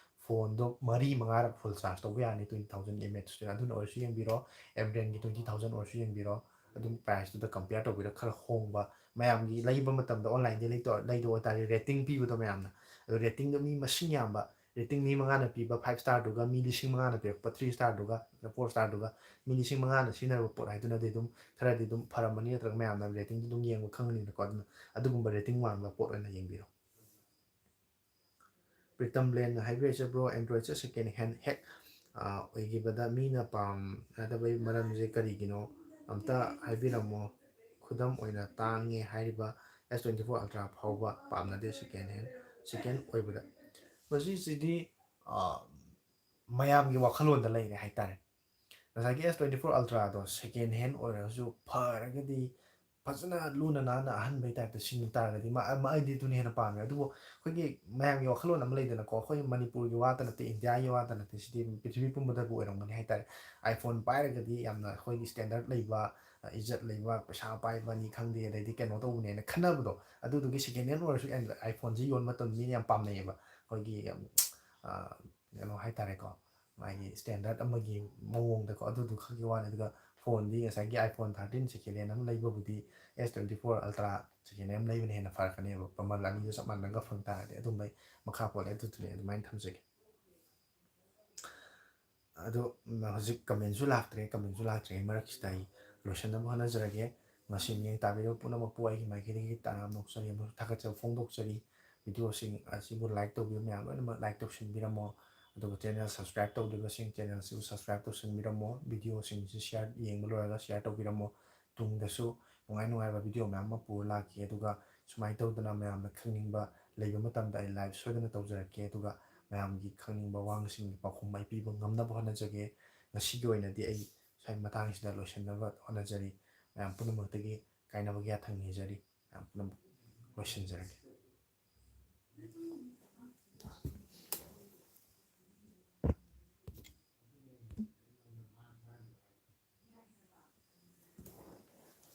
ꯐꯣꯟꯗꯣ ꯃꯔꯤ ꯃꯉꯥꯔꯛ ꯐꯨꯜ ꯆꯥꯔꯖ ꯇꯧꯕ ꯌꯥꯔꯅꯤ ꯇ꯭ꯋꯦꯟꯇꯤ ꯊꯥꯎꯖꯟ ꯑꯦꯝ ꯑꯦꯆꯇꯨꯅ꯫ ꯑꯗꯨꯅ ꯑꯣꯏꯔꯁꯨ ꯌꯦꯡꯕꯤꯔꯣ, ꯑꯦꯝ ꯕ꯭ꯔꯦꯟꯒꯤ ꯇ꯭ꯋꯦꯟꯇꯤ ꯊꯥꯎꯖꯟ ꯑꯣꯏꯔꯁꯨ ꯌꯦꯡꯕꯤꯔꯣ꯫ ꯑꯗꯨꯝ ꯄ꯭ꯔꯥꯏꯁꯇꯨꯗ ꯀꯝꯄꯤꯌꯔ ꯇꯧꯕꯤꯔꯒ ꯈꯔ ꯍꯣꯡꯕ, ꯃꯌꯥꯝꯒꯤ ꯂꯩꯕ ꯃꯇꯝꯗ ꯑꯣꯟꯂꯥꯏꯟꯗ ꯂꯩꯗꯧ ꯂꯩꯗꯧ ꯑꯣꯏꯇꯥꯔꯗꯤ ꯔꯦꯇꯤꯡ ꯄꯤꯕꯗꯣ ꯃꯌꯥꯝꯅ, ꯑꯗꯣ ꯔꯦꯇꯤꯡꯗꯣ ꯃꯤ ꯃꯁꯤꯡ ꯌꯥꯝꯕ, ꯔꯦꯇꯤꯡ ꯃꯤ ꯃꯉꯥꯅ ꯄꯤꯕ ꯐꯥꯏꯚ ꯁ꯭ꯇꯥꯔꯗꯨꯒ ꯃꯤ ꯂꯤꯁꯤꯡ ꯃꯉꯥꯅ ꯄꯤꯔꯛꯄ ꯊ꯭ꯔꯤ ꯁ꯭ꯇꯥꯔꯗꯨꯒ ꯐꯣꯔ ꯁ꯭ꯇꯥꯔꯗꯨꯒ ꯃꯤ ꯂꯤꯁꯤꯡ ꯃꯉꯥꯅ ꯁꯤꯖꯤꯟꯅꯔꯕ ꯄꯣꯠ ꯍꯥꯏꯗꯨꯅꯗꯤ ꯑꯗꯨꯝ ꯈꯔꯗꯤ ꯑꯗꯨꯝ ꯐꯔꯝꯃꯅꯤ, ꯅꯠꯇ꯭ꯔꯒ ꯃꯌꯥꯝꯅ ꯔꯦꯇꯤꯡꯗꯤ ꯑꯗꯨꯝ ꯌꯦꯡꯕ ꯈꯪꯒꯅꯤꯅꯀꯣ꯫ ꯑꯗꯨꯅ ꯑꯗꯨꯒꯨꯝꯕ ꯔꯦꯇꯤꯡ ꯋꯥꯡꯕ ꯄꯣꯠ ꯑꯣꯏꯅ ꯌꯦꯡꯕꯤꯔꯣ꯫ Pritam ꯕ꯭ꯂꯦꯟꯅ ꯍꯥꯏꯕꯤꯔꯛꯏꯁꯦ, "Bro, Androidꯁꯦ second hand hack ꯑꯣꯏꯈꯤꯕꯗ ꯃꯤꯅ ꯄꯥꯝꯅꯗꯕꯒꯤ ꯃꯔꯝꯁꯦ ꯀꯔꯤꯒꯤꯅꯣ? ꯑꯝꯇ ꯍꯥꯏꯕꯤꯔꯝꯃꯣ꯫ ꯈꯨꯗꯝ ꯑꯣꯏꯅ ꯇꯥꯡꯉꯦ ꯍꯥꯏꯔꯤꯕ ꯑꯦꯁ ꯇ꯭ꯋꯦꯟꯇꯤ ꯐꯣꯔ ꯑꯜꯇ꯭ꯔꯥ ꯐꯥꯎꯕ ꯄꯥꯝꯅꯗꯦ second hand, second ꯑꯣꯏꯕꯗ"꯫ ꯃꯁꯤꯁꯤꯗꯤ, ꯑ, ꯃꯌꯥꯝꯒꯤ ꯋꯥꯈꯜꯂꯣꯟꯗ ꯂꯩꯔꯦ ꯍꯥꯏꯇꯥꯔꯦ꯫ ꯉꯁꯥꯏꯒꯤ ꯑꯦꯁ ꯇ꯭ꯋꯦꯟꯇꯤ ꯐꯣꯔ ꯑꯜꯇ꯭ꯔꯥꯗꯣ second hand ꯑꯣꯏꯔꯒꯁꯨ ꯐꯔꯒꯗꯤ ꯐꯖꯅ ꯂꯨꯅ ꯅꯥꯟꯅ ꯑꯍꯟꯕꯩ ꯇꯥꯏꯞꯇ ꯁꯤꯖꯤꯟꯅ ꯇꯥꯔꯒꯗꯤ ꯃꯥ-, ꯃꯥ-, ꯑꯩꯗꯤ ꯑꯗꯨꯅ ꯍꯦꯟꯅ ꯄꯥꯝꯃꯦ꯫ ꯑꯗꯨꯕꯨ ꯑꯩꯈꯣꯏꯒꯤ ꯃꯌꯥꯝꯒꯤ ꯋꯥꯈꯜꯂꯣꯟ ꯑꯃ ꯂꯩꯗꯅꯀꯣ, ꯑꯩꯈꯣꯏ ꯃꯅꯤꯄꯨꯔꯒꯤ ꯋꯥꯇ ꯅꯠꯇꯦ, ꯏꯟꯗꯤꯌꯥꯒꯤ ꯋꯥꯇ ꯅꯠꯇꯦ, ꯁꯤꯗꯤ ꯄ꯭ꯔꯤꯊꯤꯕꯤ ꯄꯨꯝꯕꯗꯕꯨ ꯑꯣꯏꯔꯝꯒꯅꯤ ꯍꯥꯏꯇꯥꯔꯦ꯫ iPhone ꯄꯥꯏꯔꯒꯗꯤ ꯌꯥꯝꯅ ꯑꯩꯈꯣꯏꯒꯤ standard ꯂꯩꯕ, ꯏꯖꯠ ꯂꯩꯕ, ꯄꯩꯁꯥ ꯄꯥꯏꯕꯅꯤ ꯈꯪꯗꯦ, ꯑꯗꯩꯗꯤ ꯀꯩꯅꯣ ꯇꯧꯕꯅꯦꯅ ꯈꯟꯅꯕꯗꯣ, ꯑꯗꯨꯗꯨꯒꯤ second hand ꯑꯣꯏꯔꯁꯨ iPhoneꯁꯤ ꯌꯣꯟꯕ ꯃꯇꯝꯗ ꯃꯤꯅ ꯌꯥꯝ ꯄꯥꯝꯅꯩꯌꯦꯕ꯫ ꯑꯩꯈꯣꯏꯒꯤ ꯌꯥꯝ, ꯑ, ꯀꯩꯅꯣ ꯍꯥꯏꯇꯥꯔꯦꯀꯣ, ꯃꯥꯒꯤ standard ꯑꯃꯒꯤ ꯃꯑꯣꯡꯗꯀꯣ, ꯑꯗꯨꯗꯨ ꯈꯛꯀꯤ ꯋꯥꯅꯤ꯫ ꯑꯗꯨꯒ ꯐꯣꯟꯗꯤ ꯉꯁꯥꯏꯒꯤ iPhone thirteen second hand ꯑꯃ ꯂꯩꯕꯕꯨꯗꯤ S twenty four ultra second hand ꯑꯃ ꯂꯩꯕꯅ ꯍꯦꯟꯅ ꯐꯔꯛꯀꯅꯦꯕ, ꯃꯃꯜ ꯑꯅꯤꯗꯣ ꯆꯞ ꯃꯥꯟꯅꯒ ꯐꯪ ꯇꯥꯔꯗꯤ꯫ ꯑꯗꯨꯝꯕꯩ ꯃꯈꯥ ꯄꯣꯜꯂꯦ꯫ ꯑꯗꯨꯗꯨꯅꯦ, ꯑꯗꯨꯃꯥꯏꯅ ꯊꯝꯖꯒꯦ꯫ ꯑꯗꯣ, ꯎꯝ, ꯍꯧꯖꯤꯛ commentꯁꯨ ꯂꯥꯛꯇ꯭ꯔꯦ, commentꯁꯨ ꯂꯥꯛꯇ꯭ꯔꯤꯉꯩ ꯃꯔꯛꯁꯤꯗ ꯑꯩ ꯂꯣꯏꯁꯤꯟꯅꯕ ꯍꯣꯠꯅꯖꯔꯒꯦ꯫ ꯉꯁꯤ ꯃꯤꯠꯌꯦꯡ ꯇꯥꯕꯤꯔꯤꯕ ꯄꯨꯝꯅꯃꯛꯄꯨ ꯑꯩꯒꯤ ꯃꯥꯏꯀꯩꯗꯒꯤ ꯇꯔꯥꯝꯅ ꯑꯣꯛꯆꯔꯤ ꯑꯃꯁꯨꯡ ꯊꯥꯒꯠꯆꯕ ꯐꯣꯡꯗꯣꯛꯆꯔꯤ꯫ Videoꯁꯤꯡ ꯑꯁꯤꯕꯨ like ꯇꯧꯕꯤꯕ ꯃꯌꯥꯝ ꯂꯣꯏꯅꯃꯛ like ꯇꯧꯁꯤꯟꯕꯤꯔꯝꯃꯣ꯫ ꯑꯗꯨꯒ channel subscribe ꯇꯧꯗ꯭ꯔꯤꯕꯁꯤꯡ channelꯁꯤꯕꯨ subscribe ꯇꯧꯁꯤꯟꯕꯤꯔꯝꯃꯣ꯫ Videoꯁꯤꯡꯁꯤ share, ꯌꯦꯡꯕ ꯂꯣꯏꯔꯒ share ꯇꯧꯕꯤꯔꯝꯃꯣ꯫ ꯇꯨꯡꯗꯁꯨ ꯅꯨꯡꯉꯥꯏ ꯅꯨꯡꯉꯥꯏꯕ video ꯃꯌꯥꯝ ꯑꯃ ꯄꯨꯔ ꯂꯥꯛꯀꯦ꯫ ꯑꯗꯨꯒ ꯁꯨꯃꯥꯏꯅ ꯇꯧꯗꯅ ꯃꯌꯥꯝꯅ ꯈꯪꯅꯤꯡꯕ ꯂꯩꯕ ꯃꯇꯝꯗ ꯑꯩ live ꯁꯣꯏꯗꯅ ꯇꯧꯖꯔꯛꯀꯦ꯫ ꯑꯗꯨꯒ ꯃꯌꯥꯝꯒꯤ ꯈꯪꯅꯤꯡꯕ ꯋꯥꯍꯪꯁꯤꯡꯒꯤ ꯄꯥꯎꯈꯨꯝ ꯑꯩ ꯄꯤꯕ ꯉꯝꯅꯕ ꯍꯣꯠꯅꯖꯒꯦ꯫ ꯉꯁꯤꯒꯤ ꯑꯣꯏꯅꯗꯤ ꯑꯩ ꯁ꯭ꯋꯥꯏ ꯃꯇꯥꯡꯁꯤꯗ ꯂꯣꯏꯁꯤꯟꯅꯕ ꯍꯣꯠꯅꯖꯔꯤ꯫ ꯃꯌꯥꯝ ꯄꯨꯝꯅꯃꯛꯇꯒꯤ ꯀꯥꯏꯅꯕꯒꯤ ꯌꯥꯊꯪ ꯅꯤꯖꯔꯤ꯫ ꯃꯌꯥꯝ ꯄꯨꯝꯅꯃꯛ ꯂꯣꯏꯁꯤꯟꯖꯔꯒꯦ꯫